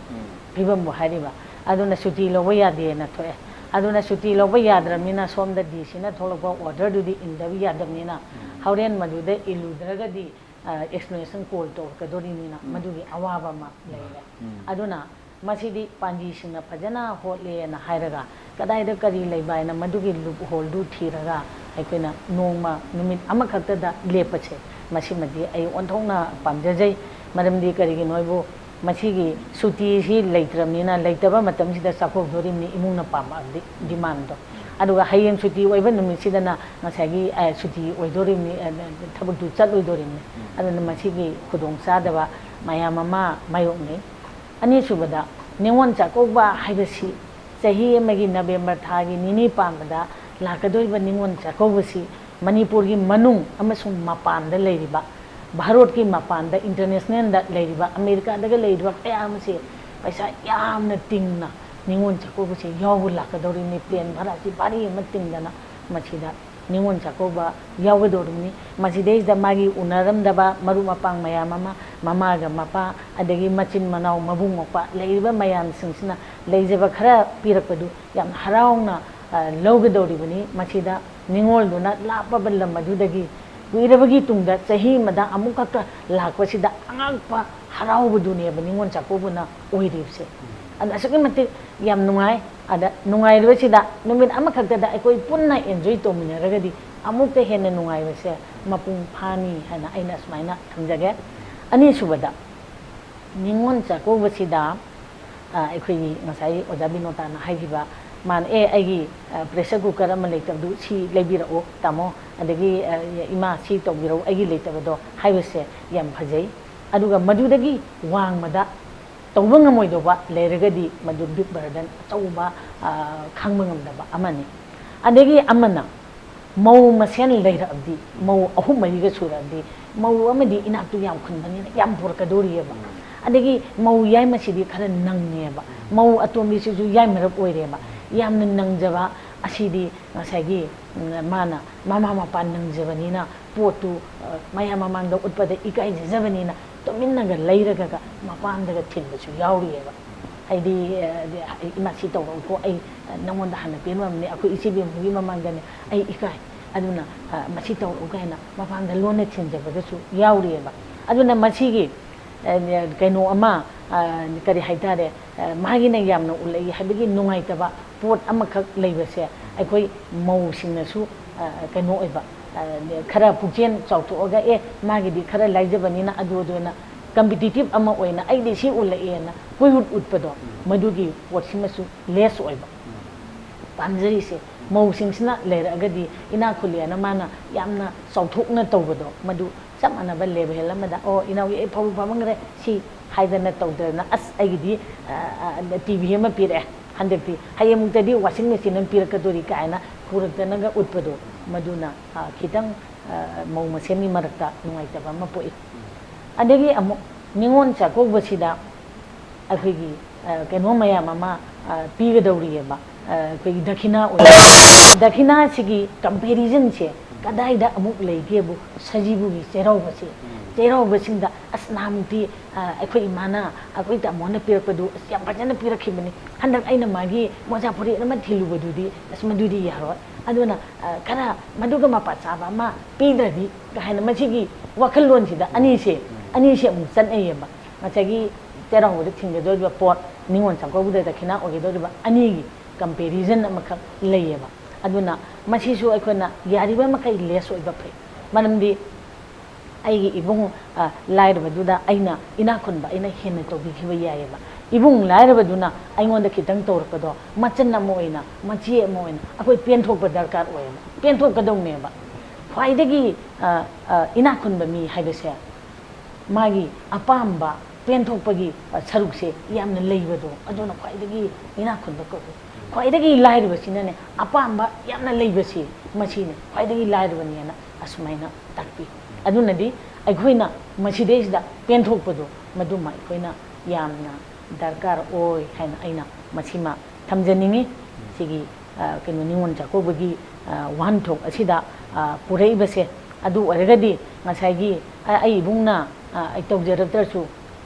ꯐꯤꯕꯝꯕꯨ ꯍꯥꯏꯔꯤꯕ꯫ ꯑꯗꯨꯅ ꯁꯨꯇꯤ ꯂꯧꯕ ꯌꯥꯗꯦꯅ ꯊꯣꯛꯑꯦ꯫ ꯑꯗꯨꯅ ꯁꯨꯇꯤ ꯂꯧꯕ ꯌꯥꯗ꯭ꯔꯕꯅꯤꯅ, ꯁꯣꯝꯗ ꯗꯤ ꯁꯤꯅ ꯊꯣꯛꯂꯛꯄ ꯑꯣꯔꯗꯔꯗꯨꯗꯤ ꯏꯟꯗꯕ ꯌꯥꯗꯕꯅꯤꯅ, ꯍꯣꯔꯦꯟ ꯃꯗꯨꯗ ꯏꯜꯂꯨꯗ꯭ꯔꯒꯗꯤ, ꯑ, ꯑꯦꯛꯁꯄ꯭ꯂꯦꯅꯦꯁꯟ ꯀꯣꯜ ꯇꯧꯔꯛꯀꯗꯣꯔꯤꯕꯅꯤꯅ, ꯃꯗꯨꯒꯤ ꯑꯋꯥꯕ ꯑꯃ ꯂꯩꯔꯦ꯫ ꯑꯗꯨꯅ ꯃꯁꯤꯗꯤ ꯄꯥꯟꯖꯤꯁꯤꯡꯅ ꯐꯖꯅ ꯍꯣꯠꯂꯦꯅ ꯍꯥꯏꯔꯒ, ꯀꯗꯥꯏꯗ ꯀꯔꯤ ꯂꯩꯕ ꯍꯥꯏꯅ ꯃꯗꯨꯒꯤ ꯂꯨꯞ ꯍꯣꯜꯗꯨ ꯊꯤꯔꯒ, ꯑꯩꯈꯣꯏꯅ ꯅꯣꯡꯃ, ꯅꯨꯃꯤꯠ ꯑꯃꯈꯛꯇꯗ ꯂꯦꯞꯄꯁꯦ, ꯃꯁꯤꯃꯗꯤ ꯑꯩ ꯑꯣꯟꯊꯣꯛꯅ ꯄꯥꯝꯖꯖꯩ꯫ ꯃꯔꯝꯗꯤ ꯀꯔꯤꯒꯤꯅꯣ ꯍꯥꯏꯕꯨ, ꯃꯁꯤꯒꯤ ꯁꯨꯇꯤꯁꯤ ꯂꯩꯇ꯭ꯔꯕꯅꯤꯅ, ꯂꯩꯇꯕ ꯃꯇꯝꯁꯤꯗ ꯆꯥꯛꯀꯧꯗꯣꯔꯤꯕꯅꯤ ꯏꯃꯨꯡꯅ ꯄꯥꯝꯕ ꯗꯤꯃꯥꯟꯗꯣ꯫ ꯑꯗꯨꯒ ꯍꯌꯦꯡ ꯁꯨꯇꯤ ꯑꯣꯏꯕ ꯅꯨꯃꯤꯠꯁꯤꯗꯅ ꯉꯁꯥꯏꯒꯤ, ꯑ, ꯁꯨꯇꯤ ꯑꯣꯏꯗꯣꯔꯤꯕꯅꯤ, ꯑ, ꯊꯕꯛꯇꯨ ꯆꯠꯂꯣꯏꯗꯣꯔꯤꯕꯅꯤ꯫ ꯑꯗꯨꯅ ꯃꯁꯤꯒꯤ ꯈꯨꯗꯣꯡꯆꯥꯗꯕ ꯃꯌꯥꯝ ꯑꯃ ꯃꯥꯌꯣꯛꯅꯩ꯫ ꯑꯅꯤꯁꯨꯕꯗ, ꯅꯤꯉꯣꯜ ꯆꯥꯛꯀꯧꯕ ꯍꯥꯏꯕꯁꯤ ꯆꯍꯤ ꯑꯃꯒꯤ ꯅꯕꯦꯝꯕꯔ ꯊꯥꯒꯤ ꯅꯤꯅꯤ ꯄꯥꯟꯕꯗ ꯂꯥꯛꯀꯗꯧꯔꯤꯕ ꯅꯤꯉꯣꯜ ꯆꯥꯛꯀꯧꯕꯁꯤ ꯃꯅꯤꯄꯨꯔꯒꯤ ꯃꯅꯨꯡ ꯑꯃꯁꯨꯡ ꯃꯄꯥꯟꯗ ꯂꯩꯔꯤꯕ, ꯚꯥꯔꯠꯀꯤ ꯃꯄꯥꯟꯗ, ꯏꯟꯇꯔꯅꯦꯁꯅꯦꯜꯗ ꯂꯩꯔꯤꯕ, ꯑꯃꯦꯔꯤꯀꯥꯗꯒ ꯂꯩꯔꯤꯕ ꯀꯌꯥ ꯑꯃꯁꯦ ꯄꯩꯁꯥ ꯌꯥꯝꯅ ꯇꯤꯡꯅ ꯅꯤꯉꯣꯜ ꯆꯥꯛꯀꯧꯕꯁꯦ ꯌꯥꯎꯕ ꯂꯥꯛꯀꯗꯧꯔꯤꯕꯅꯤ꯫ ꯄ꯭ꯂꯦꯟ ꯚꯔꯥꯁꯤ ꯚꯥꯔꯤ ꯑꯃ ꯇꯤꯡꯗꯅ ꯃꯁꯤꯗ ꯅꯤꯉꯣꯜ ꯆꯥꯛꯀꯧꯕ ꯌꯥꯎꯒꯗꯧꯔꯤꯕꯅꯤ꯫ ꯃꯁꯤꯗꯩꯁꯤꯗ ꯃꯥꯒꯤ ꯎꯅꯔꯝꯗꯕ ꯃꯔꯨꯞ ꯃꯄꯥꯡ ꯃꯌꯥꯝ ꯑꯃ, ꯃꯃꯥꯒ ꯃꯄꯥ, ꯑꯗꯒꯤ ꯃꯆꯤꯟ ꯃꯅꯥꯎ, ꯃꯕꯨꯡ ꯃꯧꯄ꯭ꯋꯥ ꯂꯩꯔꯤꯕ ꯃꯌꯥꯝꯁꯤꯡꯁꯤꯅ ꯂꯩꯖꯕ ꯈꯔ ꯄꯤꯔꯛꯄꯗꯨ ꯌꯥꯝ ꯍꯔꯥꯎꯅ, ꯑ, ꯂꯧꯒꯗꯧꯔꯤꯕꯅꯤ꯫ ꯃꯁꯤꯗ ꯅꯤꯉꯣꯜꯗꯨꯅ ꯂꯥꯞꯄꯕ ꯂꯝ ꯑꯗꯨꯗꯒꯤ ꯀꯨꯏꯔꯕꯒꯤ ꯇꯨꯡꯗ ꯆꯍꯤ ꯑꯃꯗ ꯑꯃꯨꯛꯈꯛꯇ ꯂꯥꯛꯄꯁꯤꯗ ꯑꯉꯛꯄ ꯍꯔꯥꯎꯕꯗꯨꯅꯦꯕ ꯅꯤꯉꯣꯜ ꯆꯥꯛꯀꯧꯕꯅ ꯑꯣꯏꯔꯤꯕꯁꯦ꯫ ꯑꯗ ꯑꯁꯨꯛꯀꯤ ꯃꯇꯤꯛ ꯌꯥꯝ ꯅꯨꯡꯉꯥꯏ꯫ ꯑꯗ ꯅꯨꯡꯉꯥꯏꯔꯤꯕꯁꯤꯗ ꯅꯨꯃꯤꯠ ꯑꯃꯈꯛꯇꯗ ꯑꯩꯈꯣꯏ ꯄꯨꯟꯅ ꯑꯦꯟꯖꯣꯏ ꯇꯧꯃꯤꯟꯅꯔꯒꯗꯤ ꯑꯃꯨꯛꯇ ꯍꯦꯟꯅ ꯅꯨꯡꯉꯥꯏꯕꯁꯦ ꯃꯄꯨꯡ ꯐꯥꯅꯤ ꯍꯥꯏꯅ ꯑꯩꯅ ꯑꯁꯨꯃꯥꯏꯅ ꯊꯝꯖꯒꯦ꯫ ꯑꯅꯤꯁꯨꯕꯗ, ꯅꯤꯉꯣꯜ ꯆꯥꯛꯀꯧꯕꯁꯤꯗ, ꯑ, ꯑꯩꯈꯣꯏꯒꯤ ꯉꯁꯥꯏ ꯑꯣꯖꯥ ꯕꯤꯅꯣꯇꯥꯅ ꯍꯥꯏꯈꯤꯕ, ꯃꯥꯅ, "ꯑꯦ, ꯑꯩꯒꯤ, ꯑ, pressure cooker ꯑꯃ ꯂꯩꯇꯕꯗꯨ ꯁꯤ ꯂꯩꯕꯤꯔꯛꯑꯣ ꯇꯥꯃꯣ, ꯑꯗꯒꯤ, ꯑ, ꯏꯃꯥ ꯁꯤ ꯇꯧꯕꯤꯔꯛꯎ, ꯑꯩꯒꯤ ꯂꯩꯇꯕꯗꯣ" ꯍꯥꯏꯕꯁꯦ ꯌꯥꯝ ꯐꯖꯩ꯫ ꯑꯗꯨꯒ ꯃꯗꯨꯗꯒꯤ ꯋꯥꯡꯃꯗ ꯇꯧꯕ ꯉꯝꯃꯣꯏꯗꯧꯕ ꯂꯩꯔꯒꯗꯤ ꯃꯗꯨ big burden ꯑꯆꯧꯕ, ꯑ, ꯈꯥꯡꯕ ꯉꯝꯗꯕ ꯑꯃꯅꯤ꯫ ꯑꯗꯒꯤ ꯑꯃꯅ, ꯃꯧ ꯃꯁꯦꯟ ꯂꯩꯔꯛꯑꯕꯗꯤ, ꯃꯧ ꯑꯍꯨꯝ ꯃꯔꯤꯒ ꯁꯨꯔꯛꯑꯕꯗꯤ, ꯃꯧ ꯑꯃꯗꯤ ꯏꯅꯥꯛꯇꯨ ꯌꯥꯝ ꯈꯨꯟꯕꯅꯤꯅ ꯌꯥꯝ ꯄꯨꯔꯛꯀꯗꯣꯔꯤꯑꯕ꯫ ꯑꯗꯒꯤ ꯃꯧ ꯌꯥꯏꯃꯁꯤꯗꯤ ꯈꯔ ꯅꯪꯉꯦꯕ, ꯃꯧ ꯑꯇꯣꯝꯕꯤꯁꯤꯁꯨ ꯌꯥꯏꯃꯔꯞ ꯑꯣꯏꯔꯦꯕ, ꯌꯥꯝꯅ ꯅꯪꯖꯕ꯫ ꯑꯁꯤꯗꯤ ꯉꯁꯥꯏꯒꯤ, ꯎꯝ, ꯃꯥꯅ ꯃꯃꯥ ꯃꯄꯥ ꯅꯪꯖꯕꯅꯤꯅ ꯄꯣꯠꯇꯨ, ꯑ, ꯃꯌꯥꯝ ꯃꯃꯥꯡꯗ ꯎꯠꯄꯗ ꯏꯀꯥꯏꯖꯖꯕꯅꯤꯅ ꯇꯨꯃꯤꯟꯅꯒ ꯂꯩꯔꯒꯒ ꯃꯄꯥꯝꯗꯒ ꯊꯤꯟꯕꯁꯨ ꯌꯥꯎꯔꯤꯑꯕ꯫ ꯍꯥꯏꯗꯤ, ꯑ, "ꯏꯃꯥ, ꯁꯤ ꯇꯧꯔꯛꯎꯀꯣ, ꯑꯩ, ꯑ, ꯅꯪꯉꯣꯟꯗ ꯍꯥꯟꯅ ꯄꯤꯔꯝꯃꯕꯅꯤ, ꯑꯩꯈꯣꯏ ꯏꯆꯦ ꯕꯦꯝꯃꯒꯤ ꯃꯃꯥꯡꯗꯅꯦ, ꯑꯩ ꯏꯀꯥꯏ, ꯑꯗꯨꯅ, ꯑ, ꯃꯁꯤ ꯇꯧꯔꯛꯎ" ꯀꯥꯏꯅ ꯃꯄꯥꯝꯗ ꯂꯣꯟꯅ ꯊꯤꯟꯖꯕꯒꯁꯨ ꯌꯥꯎꯔꯤꯑꯕ꯫ ꯑꯗꯨꯅ ꯃꯁꯤꯒꯤ, ꯑ, ꯀꯩꯅꯣ ꯑꯃ, ꯑ, ꯀꯔꯤ ꯍꯥꯏꯇꯥꯔꯦ, ꯑ, ꯃꯥꯒꯤꯅ ꯌꯥꯝꯅ ꯎꯠꯂꯛꯏ ꯍꯥꯏꯕꯒꯤ ꯅꯨꯡꯉꯥꯏꯇꯕ ꯄꯣꯠ ꯑꯃꯈꯛ ꯂꯩꯕꯁꯦ, ꯑꯩꯈꯣꯏ ꯃꯧꯁꯤꯡꯅꯁꯨ, ꯑ, ꯀꯩꯅꯣ ꯑꯣꯏꯕ, ꯑ, ꯈꯔ ꯄꯨꯛꯆꯦꯜ ꯆꯥꯎꯊꯣꯛꯑꯒ, "ꯑꯦ, ꯃꯥꯒꯤꯗꯤ ꯈꯔ ꯂꯥꯏꯖꯕꯅꯤꯅ ꯑꯗꯨ ꯑꯗꯨꯅ competitive ꯑꯃ ꯑꯣꯏꯅ ꯑꯩꯗꯤ ꯁꯤ ꯎꯠꯂꯛꯑꯦꯅ" ꯀꯣꯏꯎꯠ ꯎꯠꯄꯗꯣ, ꯃꯗꯨꯒꯤ ꯄꯣꯠꯁꯤꯃꯁꯨ less ꯑꯣꯏꯕ꯫ ꯄꯥꯝꯖꯔꯤꯁꯦ, ꯃꯧꯁꯤꯡꯁꯤꯅ ꯂꯩꯔꯛꯑꯒꯗꯤ ꯏꯅꯥꯛ ꯈꯨꯜꯂꯦꯅ ꯃꯥꯅ ꯌꯥꯝꯅ ꯆꯥꯎꯊꯣꯛꯅ ꯇꯧꯕꯗꯣ, ꯃꯗꯨ ꯆꯞ ꯃꯥꯟꯅꯕ level ꯑꯃꯗ, "ꯑꯣ, ꯏꯅꯥꯎꯒꯤ ꯑꯩ ꯐꯕꯨ ꯐꯃꯟꯈ꯭ꯔꯦ" ꯁꯤ ꯍꯥꯏꯗꯅ ꯇꯧꯗꯅ, "ꯑꯁ, ꯑꯩꯒꯤꯗꯤ, ꯑ, ꯑ, TV ꯑꯃ ꯄꯤꯔꯛꯑꯦ ꯍꯟꯗꯛꯇꯤ, ꯍꯌꯦꯡꯃꯨꯛꯇꯗꯤ washing machine ꯑꯃ ꯄꯤꯔꯛꯀꯗꯣꯔꯤ" ꯀꯥꯏꯅ ꯈꯨꯔꯛꯇꯅꯒ ꯎꯠꯄꯗꯣ, ꯃꯗꯨꯅ, ꯑ, ꯈꯤꯇꯪ, ꯑ, ꯃꯧ ꯃꯁꯦꯟꯒꯤ ꯃꯔꯛꯇ ꯅꯨꯡꯉꯥꯏꯇꯕ ꯑꯃ ꯄꯣꯛꯏ꯫ ꯑꯗꯒꯤ ꯑꯃꯨꯛ ꯅꯤꯉꯣꯜ ꯆꯥꯛꯀꯧꯕꯁꯤꯗ ꯑꯩꯈꯣꯏꯒꯤ, ꯑ, ꯀꯩꯅꯣ ꯃꯌꯥꯝ ꯑꯃ, ꯑ, ꯄꯤꯒꯗꯧꯔꯤꯑꯕ, ꯑ, ꯑꯩꯈꯣꯏꯒꯤ ꯗꯈꯤꯅꯥ ꯑꯣꯏꯅ꯫ ꯗꯈꯤꯅꯥꯁꯤꯒꯤ comparisonꯁꯦ ꯀꯗꯥꯏꯗ ꯑꯃꯨꯛ ꯂꯩꯒꯦꯕꯨ, ꯁꯖꯤꯕꯨꯒꯤ ꯆꯩꯔꯥꯎꯕꯁꯦ꯫ ꯆꯩꯔꯥꯎꯕꯁꯤꯡꯗ, "ꯑꯁ, ꯅꯍꯥꯟꯃꯨꯛꯇꯤ, ꯑ, ꯑꯩꯈꯣꯏ ꯏꯃꯥꯅ, ꯑꯩꯈꯣꯏ ꯇꯥꯃꯣꯅ ꯄꯤꯔꯛꯄꯗꯨ, ꯑꯁ, ꯌꯥꯝ ꯐꯖꯅ ꯄꯤꯔꯛꯈꯤꯕꯅꯤ, ꯍꯟꯗꯛ ꯑꯩꯅ ꯃꯥꯒꯤ ꯃꯣꯖꯥ ꯐꯨꯔꯤꯠ ꯑꯃ ꯊꯤꯜꯂꯨꯕꯗꯨꯗꯤ, ꯑꯁ, ꯃꯗꯨꯗꯤ ꯌꯥꯔꯣꯏ, ꯑꯗꯨꯅ, ꯑ, ꯈꯔ ꯃꯗꯨꯒ ꯃꯄꯥ ꯆꯥꯕ ꯑꯃ ꯄꯤꯗ꯭ꯔꯗꯤ" ꯀꯥꯏꯅ ꯃꯁꯤꯒꯤ ꯋꯥꯈꯜꯂꯣꯟꯁꯤꯗ ꯑꯅꯤꯁꯦ, ꯑꯅꯤꯁꯦ ꯑꯃꯨꯛ ꯆꯠꯅꯩꯌꯦꯕ꯫ ꯉꯁꯥꯏꯒꯤ ꯆꯩꯔꯥꯎꯕꯗ ꯊꯤꯟꯒꯗꯧꯔꯤꯕ ꯄꯣꯠ, ꯅꯤꯉꯣꯜ ꯆꯥꯛꯀꯧꯕꯗ ꯗꯈꯤꯅꯥ ꯑꯣꯏꯒꯗꯧꯔꯤꯕ ꯑꯅꯤꯒꯤ comparison ꯑꯃꯈꯛ ꯂꯩꯌꯦꯕ꯫ ꯑꯗꯨꯅ ꯃꯁꯤꯁꯨ ꯑꯩꯈꯣꯏꯅ ꯌꯥꯔꯤꯕ ꯃꯈꯩ less ꯑꯣꯏꯕ ꯐꯩ꯫ ꯃꯔꯝꯗꯤ ꯑꯩꯒꯤ ꯏꯕꯨꯡ, ꯑ, ꯂꯥꯏꯔꯕꯗꯨꯗ ꯑꯩꯅ ꯏꯅꯥꯛ ꯈꯨꯟꯕ ꯑꯩꯅ ꯍꯦꯟꯅ ꯇꯧꯕꯤꯈꯤꯕ ꯌꯥꯏꯑꯕ꯫ ꯏꯕꯨꯡ ꯂꯥꯏꯔꯕꯗꯨꯅ ꯑꯩꯉꯣꯟꯗ ꯈꯤꯇꯪ ꯇꯧꯔꯛꯄꯗꯣ, ꯃꯆꯟ ꯑꯃ ꯑꯣꯏꯅ, ꯃꯆꯦ ꯑꯃ ꯑꯣꯏꯅ ꯑꯩꯈꯣꯏ ꯄꯦꯟꯊꯣꯛꯄ ꯗꯔꯀꯥꯔ ꯑꯣꯏꯌꯦꯕ, ꯄꯦꯟꯊꯣꯛꯀꯗꯧꯅꯦꯕ꯫ ꯈ꯭ꯋꯥꯏꯗꯒꯤ, ꯑ, ꯑ, ꯏꯅꯥꯛ ꯈꯨꯟꯕ ꯃꯤ ꯍꯥꯏꯕꯁꯦ ꯃꯥꯒꯤ ꯑꯄꯥꯝꯕ ꯄꯦꯟꯊꯣꯛꯄꯒꯤ, ꯑ, ꯁꯔꯨꯛꯁꯦ ꯌꯥꯝꯅ ꯂꯩꯕꯗꯣ, ꯑꯗꯨꯅ ꯈ꯭ꯋꯥꯏꯗꯒꯤ ꯏꯅꯥꯛ ꯈꯨꯟꯕ ꯀꯧꯏ꯫ ꯈ꯭ꯋꯥꯏꯗꯒꯤ ꯂꯥꯏꯔꯕꯁꯤꯅꯅꯦ, ꯑꯄꯥꯝꯕ ꯌꯥꯝꯅ ꯂꯩꯕꯁꯤ, ꯃꯁꯤꯅꯤ ꯈ꯭ꯋꯥꯏꯗꯒꯤ ꯂꯥꯏꯔꯕꯅꯦꯅ ꯑꯁꯨꯃꯥꯏꯅ ꯇꯥꯛꯄꯤ꯫ ꯑꯗꯨꯅꯗꯤ ꯑꯩꯈꯣꯏꯅ ꯃꯁꯤꯗꯩꯁꯤꯗ ꯄꯦꯟꯊꯣꯛꯄꯗꯣ, ꯃꯗꯨꯃ ꯑꯩꯈꯣꯏꯅ ꯌꯥꯝꯅ ꯗꯔꯀꯥꯔ ꯑꯣꯏ ꯍꯥꯏꯅ ꯑꯩꯅ ꯃꯁꯤꯃ ꯊꯝꯖꯅꯤꯡꯉꯤ꯫ ꯁꯤꯒꯤ, ꯑ, ꯀꯩꯅꯣ, ꯅꯤꯉꯣꯜ ꯆꯥꯛꯀꯧꯕꯒꯤ, ꯑ, ꯋꯥꯍꯟꯊꯣꯛ ꯑꯁꯤꯗ, ꯑ, ꯄꯨꯔꯛꯏꯕꯁꯦ꯫ ꯑꯗꯨ ꯑꯣꯏꯔꯒꯗꯤ ꯉꯁꯥꯏꯒꯤ, ꯑ, ꯑꯩ ꯏꯕꯨꯡꯅ, ꯑ, ꯑꯩ ꯇꯧꯖꯔꯛꯇ꯭ꯔꯁꯨ,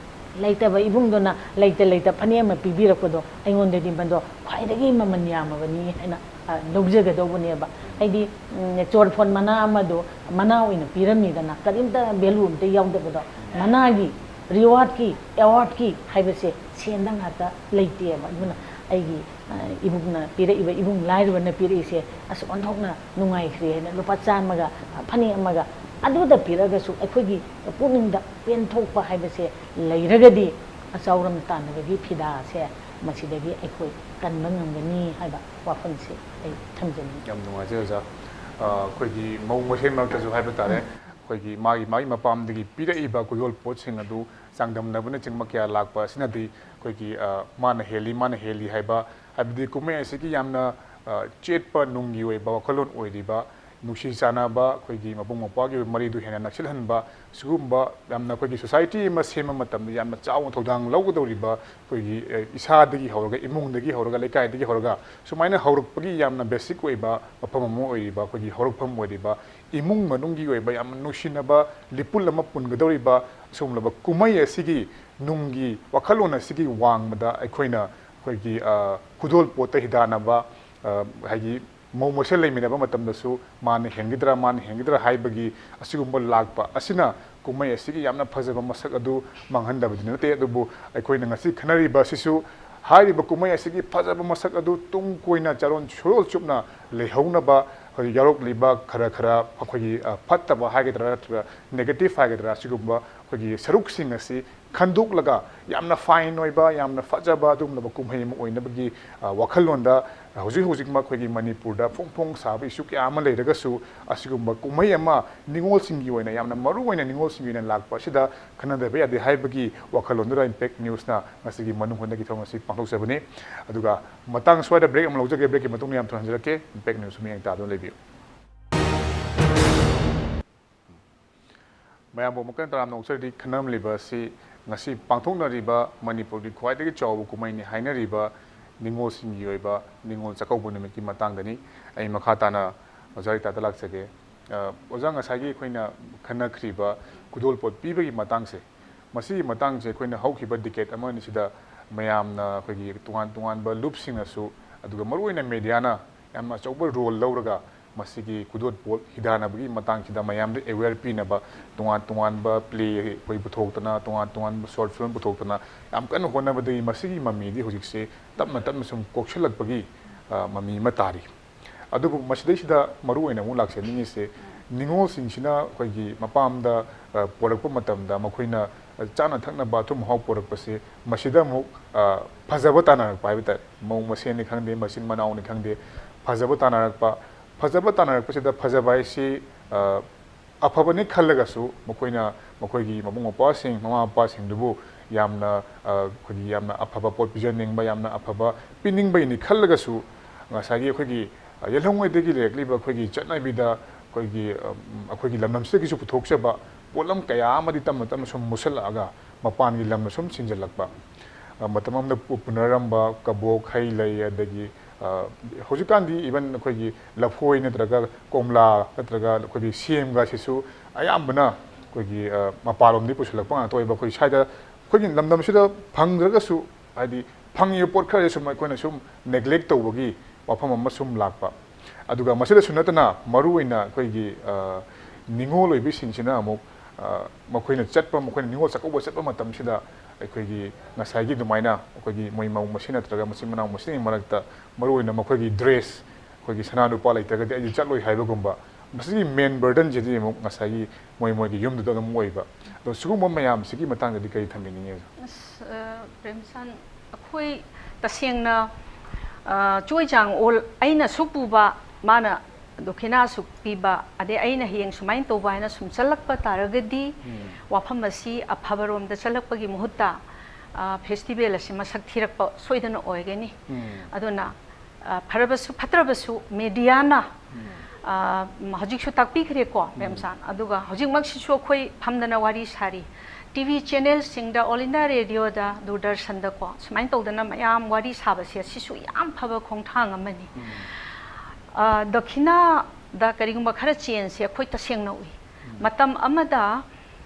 ꯂꯩꯇꯕ ꯏꯕꯨꯡꯗꯨꯅ ꯂꯩꯇ ꯂꯩꯇ ꯐꯅꯦꯛ ꯑꯃ ꯄꯤꯕꯤꯔꯛꯄꯗꯣ, ꯑꯩꯉꯣꯟꯗꯗꯤ ꯃꯗꯣ ꯈ꯭ꯋꯥꯏꯗꯒꯤ ꯃꯃꯜ ꯌꯥꯝꯃꯕꯅꯤ ꯍꯥꯏꯅ, ꯑ, ꯂꯧꯖꯒꯗꯧꯕꯅꯦꯕ꯫ ꯍꯥꯏꯗꯤ, ꯎꯝ, ꯆꯣꯔꯐꯣꯟ ꯃꯅꯥ ꯑꯃꯗꯣ ꯃꯅꯥ ꯑꯣꯏꯅ ꯄꯤꯔꯝꯃꯤꯗꯅ, ꯀꯔꯤꯝꯇ value ꯑꯝꯇ ꯌꯥꯎꯗꯕꯗꯣ, ꯃꯅꯥꯒꯤ rewardꯀꯤ, awardꯀꯤ ꯍꯥꯏꯕꯁꯦ ꯁꯦꯟꯗ ꯉꯥꯛꯇ ꯂꯩꯇꯦꯕ꯫ ꯑꯗꯨꯅ ꯑꯩꯒꯤ, ꯑ, ꯏꯕꯨꯡꯅ ꯄꯤꯔꯛꯏꯕ, ꯏꯕꯨꯡ ꯂꯥꯏꯔꯕꯅ ꯄꯤꯔꯛꯏꯁꯦ, ꯑꯁ, ꯑꯣꯟꯊꯣꯛꯅ ꯅꯨꯡꯉꯥꯏꯈ꯭ꯔꯦ ꯍꯥꯏꯅ, ꯂꯨꯄꯥ ꯆꯥꯝꯃꯒ, ꯑ, ꯐꯅꯦꯛ ꯑꯃꯒ, ꯑꯗꯨꯗ ꯄꯤꯔꯛꯑꯒꯁꯨ ꯑꯩꯈꯣꯏꯒꯤ ꯄꯨꯛꯅꯤꯡꯗ ꯄꯦꯟꯊꯣꯛꯄ ꯍꯥꯏꯕꯁꯦ ꯂꯩꯔꯒꯗꯤ, ꯑꯆꯥꯎꯔꯝ ꯇꯥꯟꯅꯕꯒꯤ ꯐꯤꯗꯥꯁꯦ ꯃꯁꯤꯗꯒꯤ ꯑꯩꯈꯣꯏ ꯀꯟꯕ ꯉꯝꯒꯅꯤ ꯍꯥꯏꯕ ꯋꯥꯐꯝꯁꯦ ꯑꯩ ꯊꯝꯖꯅꯤꯡꯏ꯫ ꯌꯥꯝ ꯅꯨꯡꯉꯥꯏꯖꯩ, ꯑꯣꯖꯥ꯫ ꯑ, ꯑꯩꯈꯣꯏꯒꯤ ꯃꯧ ꯃꯁꯦꯟ ꯃꯔꯛꯇꯁꯨ ꯍꯥꯏꯕ ꯇꯥꯔꯦ, ꯑꯩꯈꯣꯏꯒꯤ ꯃꯥꯒꯤ, ꯃꯥꯒꯤ ꯃꯄꯥꯝꯗꯒꯤ ꯄꯤꯔꯛꯏꯕ ꯈꯨꯗꯣꯜ ꯄꯣꯠꯁꯤꯡ ꯑꯗꯨ ꯆꯥꯡꯗꯝꯅꯕꯅꯆꯤꯡꯕ ꯀꯌꯥ ꯂꯥꯛꯄ ꯑꯁꯤꯅꯗꯤ ꯑꯩꯈꯣꯏꯒꯤ, ꯑ, ꯃꯥꯅ ꯍꯦꯜꯂꯤ, ꯃꯥꯅ ꯍꯦꯜꯂꯤ ꯍꯥꯏꯕ, ꯍꯥꯏꯕꯗꯤ ꯀꯨꯝꯍꯩ ꯑꯁꯤꯒꯤ ꯌꯥꯝꯅ, ꯑ, ꯆꯦꯠꯄ ꯅꯨꯡꯒꯤ ꯑꯣꯏꯕ ꯋꯥꯈꯜꯂꯣꯟ ꯑꯣꯏꯔꯤꯕ, ꯅꯨꯡꯁꯤ ꯆꯥꯟꯅꯕ, ꯑꯩꯈꯣꯏꯒꯤ ꯃꯕꯨꯡ ꯃꯧꯄ꯭ꯋꯥꯒꯤ ꯑꯣꯏꯕ ꯃꯔꯤꯗꯨ ꯍꯦꯟꯅ ꯅꯛꯁꯤꯜꯍꯟꯕ, ꯁꯤꯒꯨꯝꯕ ꯌꯥꯝꯅ ꯑꯩꯈꯣꯏꯒꯤ society ꯑꯃ ꯁꯦꯝꯕ ꯃꯇꯝꯗ ꯌꯥꯝꯅ ꯆꯥꯎꯅ ꯊꯧꯗꯥꯡ ꯂꯧꯒꯗꯧꯔꯤꯕ ꯑꯩꯈꯣꯏꯒꯤ, ꯑ, ꯏꯁꯥꯗꯒꯤ ꯍꯧꯔꯒ, ꯏꯃꯨꯡꯗꯒꯤ ꯍꯧꯔꯒ, ꯂꯩꯀꯥꯏꯗꯒꯤ ꯍꯧꯔꯒ ꯁꯨꯃꯥꯏꯅ ꯍꯧꯔꯛꯄꯒꯤ ꯌꯥꯝꯅ basic ꯑꯣꯏꯕ ꯃꯐꯝ ꯑꯃ ꯑꯣꯏꯔꯤꯕ, ꯑꯩꯈꯣꯏꯒꯤ ꯍꯧꯔꯛꯐꯝ ꯑꯣꯏꯔꯤꯕ ꯏꯃꯨꯡ ꯃꯅꯨꯡꯒꯤ ꯑꯣꯏꯕ ꯌꯥꯝꯅ ꯅꯨꯡꯁꯤꯅꯕ ꯂꯤꯄꯨꯟ ꯑꯃ ꯄꯨꯟꯒꯗꯧꯔꯤꯕ ꯑꯁꯤꯒꯨꯝꯂꯕ ꯀꯨꯝꯍꯩ ꯑꯁꯤꯒꯤ ꯅꯨꯡꯒꯤ ꯋꯥꯈꯜꯂꯣꯟ ꯑꯁꯤꯒꯤ ꯋꯥꯡꯃꯗ ꯑꯩꯈꯣꯏꯅ ꯑꯩꯈꯣꯏꯒꯤ, ꯑ, ꯈꯨꯗꯣꯜ ꯄꯣꯠꯇ ꯍꯤꯗꯥꯟꯅꯕ, ꯑ, ꯍꯥꯏꯗꯤ ꯃꯧ ꯃꯁꯦꯜ ꯂꯩꯃꯤꯟꯅꯕ ꯃꯇꯝꯗꯁꯨ ꯃꯥꯅ ꯍꯦꯟꯒꯗ꯭ꯔꯥ, ꯃꯥꯅ ꯍꯦꯟꯒꯗ꯭ꯔꯥ ꯍꯥꯏꯕꯒꯤ ꯑꯁꯤꯒꯨꯝꯕ ꯂꯥꯛꯄ ꯑꯁꯤꯅ ꯀꯨꯝꯍꯩ ꯑꯁꯤꯒꯤ ꯌꯥꯝꯅ ꯐꯖꯕ ꯃꯁꯛ ꯑꯗꯨ ꯃꯥꯡꯍꯟꯗꯕꯗꯤ ꯅꯠꯇꯦ꯫ ꯑꯗꯨꯕꯨ ꯑꯩꯈꯣꯏꯅ ꯉꯁꯤ ꯈꯟꯅꯔꯤꯕ ꯑꯁꯤꯁꯨ ꯍꯥꯏꯔꯤꯕ ꯀꯨꯝꯍꯩ ꯑꯁꯤꯒꯤ ꯐꯖꯕ ꯃꯁꯛ ꯑꯗꯨ ꯇꯨꯡ ꯀꯣꯏꯅ ꯆꯥꯔꯣꯟ ꯁꯨꯔꯣꯜ ꯆꯨꯞꯅ ꯂꯩꯍꯧꯅꯕ, ꯍꯧꯖꯤꯛ ꯌꯥꯎꯔꯛꯂꯤꯕ ꯈꯔ ꯈꯔ ꯑꯩꯈꯣꯏꯒꯤ, ꯑ, ꯐꯠꯇꯕ ꯍꯥꯏꯒꯗ꯭ꯔꯥ ꯅꯠꯇ꯭ꯔꯒ negative ꯍꯥꯏꯒꯗ꯭ꯔꯥ, ꯑꯁꯤꯒꯨꯝꯕ ꯑꯩꯈꯣꯏꯒꯤ ꯁꯔꯨꯛꯁꯤꯡ ꯑꯁꯤ ꯈꯟꯗꯣꯛꯂꯒ ꯌꯥꯝꯅ fine ꯑꯣꯏꯕ, ꯌꯥꯝꯅ ꯐꯖꯕ ꯑꯗꯨꯒꯨꯝꯂꯕ ꯀꯨꯝꯍꯩ ꯑꯃ ꯑꯣꯏꯅꯕꯒꯤ, ꯑ, ꯋꯥꯈꯜꯂꯣꯟꯗ ꯍꯧꯖꯤꯛ ꯍꯧꯖꯤꯛꯃꯛ ꯑꯩꯈꯣꯏꯒꯤ ꯃꯅꯤꯄꯨꯔꯗ ꯐꯣꯡ ꯐꯣꯡ ꯁꯥꯕ issue ꯀꯌꯥ ꯑꯃ ꯂꯩꯔꯒꯁꯨ, ꯑꯁꯤꯒꯨꯝꯕ ꯀꯨꯝꯍꯩ ꯑꯃ ꯅꯤꯉꯣꯜꯁꯤꯡꯒꯤ ꯑꯣꯏꯅ, ꯌꯥꯝꯅ ꯃꯔꯨꯑꯣꯏꯅ ꯅꯤꯉꯣꯜꯁꯤꯡꯒꯤ ꯑꯣꯏꯅ ꯂꯥꯛꯄ ꯑꯁꯤꯗ ꯈꯟꯅꯗꯕ ꯌꯥꯗꯦ ꯍꯥꯏꯕꯒꯤ ꯋꯥꯈꯜꯂꯣꯟꯗꯨꯗ Impact Newsꯅ ꯉꯁꯤꯒꯤ ꯃꯅꯨꯡ ꯍꯨꯠꯅꯒꯤ ꯊꯧꯔꯝ ꯑꯁꯤ ꯄꯥꯡꯊꯣꯛꯆꯕꯅꯤ꯫ ꯑꯗꯨꯒ ꯃꯇꯥꯡ ꯁ꯭ꯋꯥꯏꯗ break ꯑꯃ ꯂꯧꯖꯒꯦ꯫ Breakꯀꯤ ꯃꯇꯨꯡꯗ ꯌꯥꯝ ꯊꯨꯅ ꯍꯟꯖꯔꯛꯀꯦ꯫ Impact News ꯃꯤꯠꯌꯦꯡ ꯇꯥꯗꯨꯅ ꯂꯩꯕꯤꯌꯨ꯫ ꯃꯌꯥꯝꯕꯨ ꯑꯃꯨꯛꯀ ꯍꯟꯅ ꯇꯔꯥꯝꯅ ꯑꯣꯛꯆꯔꯤ꯫ ꯈꯟꯅꯔꯝꯂꯤꯕ ꯑꯁꯤ ꯉꯁꯤ ꯄꯥꯡꯊꯣꯛꯅꯔꯤꯕ ꯃꯅꯤꯄꯨꯔꯒꯤ ꯈ꯭ꯋꯥꯏꯗꯒꯤ ꯆꯥꯎꯕ ꯀꯨꯝꯍꯩꯅꯤ ꯍꯥꯏꯅꯔꯤꯕ ꯅꯤꯉꯣꯜꯁꯤꯡꯒꯤ ꯑꯣꯏꯕ ꯅꯤꯉꯣꯜ ꯆꯥꯛꯀꯧꯕ ꯅꯨꯃꯤꯠꯀꯤ ꯃꯇꯥꯡꯗꯅꯤ꯫ ꯑꯩ ꯃꯈꯥ ꯇꯥꯅ ꯑꯣꯖꯥ ꯔꯤꯇꯥꯗ ꯂꯥꯛꯆꯒꯦ꯫ ꯑ, ꯑꯣꯖꯥ, ꯉꯁꯥꯏꯒꯤ ꯑꯩꯈꯣꯏꯅ ꯈꯟꯅꯈ꯭ꯔꯤꯕ ꯈꯨꯗꯣꯜꯄꯣꯠ ꯄꯤꯕꯒꯤ ꯃꯇꯥꯡꯁꯦ, ꯃꯁꯤꯒꯤ ꯃꯇꯥꯡꯁꯦ ꯑꯩꯈꯣꯏꯅ ꯍꯧꯈꯤꯕ decade ꯑꯃ ꯑꯅꯤꯁꯤꯗ ꯃꯌꯥꯝꯅ, ꯑꯩꯈꯣꯏꯒꯤ ꯇꯣꯉꯥꯟ ꯇꯣꯉꯥꯟꯕ ꯂꯨꯞꯁꯤꯡꯅꯁꯨ, ꯑꯗꯨꯒ ꯃꯔꯨꯑꯣꯏꯅ mediaꯅ ꯌꯥꯝꯅ ꯑꯆꯧꯕ role ꯂꯧꯔꯒ ꯃꯁꯤꯒꯤ ꯈꯨꯗꯣꯜꯄꯣꯠ ꯍꯤꯗꯥꯟꯅꯕꯒꯤ ꯃꯇꯥꯡꯁꯤꯗ ꯃꯌꯥꯝꯗ aware ꯄꯤꯅꯕ ꯇꯣꯉꯥꯟ ꯇꯣꯉꯥꯟꯕ play ꯑꯩꯈꯣꯏ ꯄꯨꯊꯣꯛꯇꯅ, ꯇꯣꯉꯥꯟ ꯇꯣꯉꯥꯟꯕ short film ꯄꯨꯊꯣꯛꯇꯅ ꯌꯥꯝ ꯀꯟꯅ ꯍꯣꯠꯅꯕꯗꯒꯤ ꯃꯁꯤꯒꯤ ꯃꯃꯤꯗꯤ ꯍꯧꯖꯤꯛꯁꯦ ꯇꯞꯅ ꯇꯞꯅ ꯁꯨꯝ ꯀꯣꯛꯁꯤꯜꯂꯛꯄꯒꯤ, ꯑ, ꯃꯃꯤ ꯑꯃ ꯇꯥꯔꯤ꯫ ꯑꯗꯨꯕꯨ ꯃꯁꯤꯗꯩꯁꯤꯗ ꯃꯔꯨꯑꯣꯏꯅ ꯑꯃꯨꯛ ꯂꯥꯛꯆꯅꯤꯡꯉꯤꯁꯦ, ꯅꯤꯉꯣꯜꯁꯤꯡꯁꯤꯅ ꯑꯩꯈꯣꯏꯒꯤ ꯃꯄꯥꯝꯗ, ꯑ, ꯄꯣꯔꯛꯄ ꯃꯇꯝꯗ ꯃꯈꯣꯏꯅ, ꯑ, ꯆꯥꯅ ꯊꯛꯅꯕ ꯑꯊꯨꯝ ꯑꯍꯥꯎ ꯄꯣꯔꯛꯄꯁꯦ, ꯃꯁꯤꯗ ꯑꯃꯨꯛ, ꯑ, ꯐꯖꯕ ꯇꯥꯟꯅꯔꯛꯄ ꯍꯥꯏꯕ ꯇꯥꯔꯦ꯫ ꯃꯧ ꯃꯁꯦꯟꯅꯤ ꯈꯪꯗꯦ, ꯃꯆꯤꯟ ꯃꯅꯥꯎꯅꯤ ꯈꯪꯗꯦ, ꯐꯖꯕ ꯇꯥꯟꯅꯔꯛꯄ꯫ ꯐꯖꯕ ꯇꯥꯟꯅꯔꯛꯄꯁꯤꯗ ꯐꯖꯕ ꯍꯥꯏꯁꯤ, ꯑ, ꯑꯐꯕꯅꯤ ꯈꯜꯂꯒꯁꯨ ꯃꯈꯣꯏꯅ ꯃꯈꯣꯏꯒꯤ ꯃꯕꯨꯡ ꯃꯧꯄ꯭ꯋꯥꯁꯤꯡ, ꯃꯃꯥ ꯃꯄꯥꯁꯤꯡꯗꯨꯕꯨ ꯌꯥꯝꯅ, ꯑ, ꯑꯩꯈꯣꯏꯒꯤ ꯌꯥꯝꯅ ꯑꯐꯕ ꯄꯣꯠ ꯄꯤꯖꯅꯤꯡꯕ, ꯌꯥꯝꯅ ꯑꯐꯕ ꯄꯤꯅꯤꯡꯕꯒꯤꯅꯤ ꯈꯜꯂꯒꯁꯨ, ꯉꯁꯥꯏꯒꯤ ꯑꯩꯈꯣꯏꯒꯤ, ꯑ, ꯌꯦꯜꯍꯧꯉꯩꯗꯒꯤ ꯂꯩꯔꯛꯂꯤꯕ ꯑꯩꯈꯣꯏꯒꯤ ꯆꯠꯅꯕꯤꯗ ꯑꯩꯈꯣꯏꯒꯤ, ꯑ, ꯑꯩꯈꯣꯏꯒꯤ ꯂꯝꯗꯝꯁꯤꯗꯒꯤꯁꯨ ꯄꯨꯊꯣꯛꯆꯕ ꯄꯣꯠꯂꯝ ꯀꯌꯥ ꯑꯃꯗꯤ ꯇꯞꯅ ꯇꯞꯅ ꯁꯨꯝ ꯃꯨꯠꯁꯤꯜꯂꯛꯑꯒ ꯃꯄꯥꯟꯒꯤ ꯂꯝꯅ ꯁꯨꯝ ꯁꯤꯟꯖꯜꯂꯛꯄ꯫ ꯑ, ꯃꯇꯝ ꯑꯃꯗ ꯄꯨ-, ꯄꯨꯅꯔꯝꯕ ꯀꯕꯣꯛ, ꯍꯩ ꯂꯩ, ꯑꯗꯒꯤ, ꯑ, ꯍꯧꯖꯤꯛꯀꯥꯟꯗꯤ even ꯑꯩꯈꯣꯏꯒꯤ ꯂꯐꯣꯏ ꯅꯠꯇ꯭ꯔꯒ ꯀꯣꯝꯂꯥ ꯅꯠꯇ꯭ꯔꯒ ꯑꯩꯈꯣꯏꯒꯤ ꯁꯦꯝꯒꯁꯤꯁꯨ ꯑꯌꯥꯝꯕꯅ ꯑꯩꯈꯣꯏꯒꯤ, ꯑ, ꯃꯄꯥꯟꯂꯣꯝꯗꯒꯤ ꯄꯨꯁꯤꯜꯂꯛꯄ ꯉꯥꯛꯇ ꯑꯣꯏꯕ꯫ ꯑꯩꯈꯣꯏ ꯁ꯭ꯋꯥꯏꯗ ꯑꯩꯈꯣꯏꯒꯤ ꯂꯝꯗꯝꯁꯤꯗ ꯐꯪꯗ꯭ꯔꯒꯁꯨ, ꯍꯥꯏꯗꯤ ꯐꯪꯉꯤꯕ ꯄꯣꯠ ꯈꯔꯁꯦ ꯁꯨꯝ ꯑꯩꯈꯣꯏꯅ ꯁꯨꯝ neglect ꯇꯧꯕꯒꯤ ꯋꯥꯐꯝ ꯑꯃ ꯁꯨꯝ ꯂꯥꯛꯄ꯫ ꯑꯗꯨꯒ ꯃꯁꯤꯗꯁꯨ ꯅꯠꯇꯅ ꯃꯔꯨꯑꯣꯏꯅ ꯑꯩꯈꯣꯏꯒꯤ, ꯑ, ꯅꯤꯉꯣꯜ ꯑꯣꯏꯕꯤꯁꯤꯡꯁꯤꯅ ꯑꯃꯨꯛ, ꯑ, ꯃꯈꯣꯏꯅ ꯆꯠꯄ, ꯃꯈꯣꯏꯅ ꯅꯤꯉꯣꯜ ꯆꯥꯛꯀꯧꯕ ꯆꯠꯄ ꯃꯇꯝꯁꯤꯗ ꯑꯩꯈꯣꯏꯒꯤ ꯉꯁꯥꯏꯒꯤ ꯑꯗꯨꯃꯥꯏꯅ ꯑꯩꯈꯣꯏꯒꯤ ꯃꯣꯏ ꯃꯧ ꯃꯁꯦꯟ ꯅꯠꯇ꯭ꯔꯒ ꯃꯆꯤꯟ ꯃꯅꯥꯎ ꯃꯁꯦꯟꯒꯤ ꯃꯔꯛꯇ ꯃꯔꯨꯑꯣꯏꯅ ꯃꯈꯣꯏꯒꯤ ꯗ꯭ꯔꯦꯁ, ꯑꯩꯈꯣꯏꯒꯤ ꯁꯅꯥ ꯂꯨꯄꯥ ꯂꯩꯇ꯭ꯔꯒꯗꯤ ꯑꯩꯗꯤ ꯆꯠꯂꯣꯏ ꯍꯥꯏꯕꯒꯨꯝꯕ, ꯃꯁꯤꯒꯤ ꯃꯦꯟ ꯕꯔꯗꯟꯁꯤꯗꯤ ꯑꯃꯨꯛ ꯉꯁꯥꯏꯒꯤ ꯃꯣꯏ ꯃꯣꯏꯒꯤ ꯌꯨꯝꯗꯨꯗ ꯑꯗꯨꯝ ꯑꯣꯏꯕ꯫ ꯑꯗꯣ ꯁꯤꯒꯨꯝꯕ ꯃꯌꯥꯝꯁꯤꯒꯤ ꯃꯇꯥꯡꯗꯗꯤ ꯀꯔꯤ ꯊꯝꯕꯤꯅꯤꯡꯉꯤ? ꯑꯁ, ꯑ, ꯄ꯭ꯔꯦꯝꯆꯥꯟ, ꯑꯩꯈꯣꯏ ꯇꯁꯦꯡꯅ, ꯑ, ꯆꯣꯏ ꯆꯥꯡ ꯑꯣꯜ-, ꯑꯩꯅꯁꯨ ꯄꯨꯕ, ꯃꯥꯅ ꯗꯣꯈꯤꯅꯥꯁꯨ ꯄꯤꯕ, ꯑꯗꯩ ꯑꯩꯅ ꯍꯌꯦꯡ ꯁꯨꯃꯥꯏꯅ ꯇꯧꯕ ꯍꯥꯏꯅ ꯁꯨꯝ ꯆꯠꯂꯛꯄ ꯇꯥꯔꯒꯗꯤ, ꯎꯝ꯫ ꯋꯥꯐꯝ ꯑꯁꯤ ꯑꯐꯕꯔꯣꯝꯗ ꯆꯠꯂꯛꯄꯒꯤ ꯃꯍꯨꯠꯇ, ꯑ, ꯐꯦꯁꯇꯤꯚꯦꯜ ꯑꯁꯤ ꯃꯁꯛ ꯊꯤꯔꯛꯄ ꯁꯣꯏꯗꯅ ꯑꯣꯏꯒꯅꯤ꯫ ꯎꯝ꯫ ꯑꯗꯨꯅ, ꯑ, ꯐꯔꯕꯁꯨ ꯐꯠꯇ꯭ꯔꯕꯁꯨ ꯃꯦꯗꯤꯌꯥꯅ, ꯎꯝ꯫ ꯑ, ꯍꯧꯖꯤꯛꯁꯨ ꯇꯥꯛꯄꯤꯈ꯭ꯔꯦꯀꯣ, ꯎꯝ꯫ ꯃꯦꯝꯁꯥꯟ꯫ ꯑꯗꯨꯒ ꯍꯧꯖꯤꯛꯃꯛꯁꯤꯁꯨ ꯑꯩꯈꯣꯏ ꯐꯝꯗꯅ ꯋꯥꯔꯤ ꯁꯥꯔꯤ꯫ ꯇꯤ ꯚꯤ ꯆꯦꯅꯦꯜꯁꯤꯡꯗ, ꯑꯣꯜ ꯏꯟꯗꯤꯌꯥ ꯔꯦꯗꯤꯑꯣꯗ, ꯗꯨꯔꯗꯔꯁꯟꯗꯀꯣ, ꯁꯨꯃꯥꯏꯅ ꯇꯧꯗꯅ ꯃꯌꯥꯝ ꯋꯥꯔꯤ ꯁꯥꯕꯁꯦ, ꯁꯤꯁꯨ ꯌꯥꯝ ꯐꯕ ꯈꯣꯡꯊꯥꯡ ꯑꯃꯅꯤ꯫ ꯎꯝ꯫ ꯑ, ꯗꯈꯤꯅꯥꯗ ꯀꯔꯤꯒꯨꯝꯕ ꯈꯔ ꯆꯦꯟꯖꯁꯦ ꯑꯩꯈꯣꯏ ꯇꯁꯦꯡꯅ ꯎꯏ꯫ ꯎꯝ꯫ ꯃꯇꯝ ꯑꯃꯗ,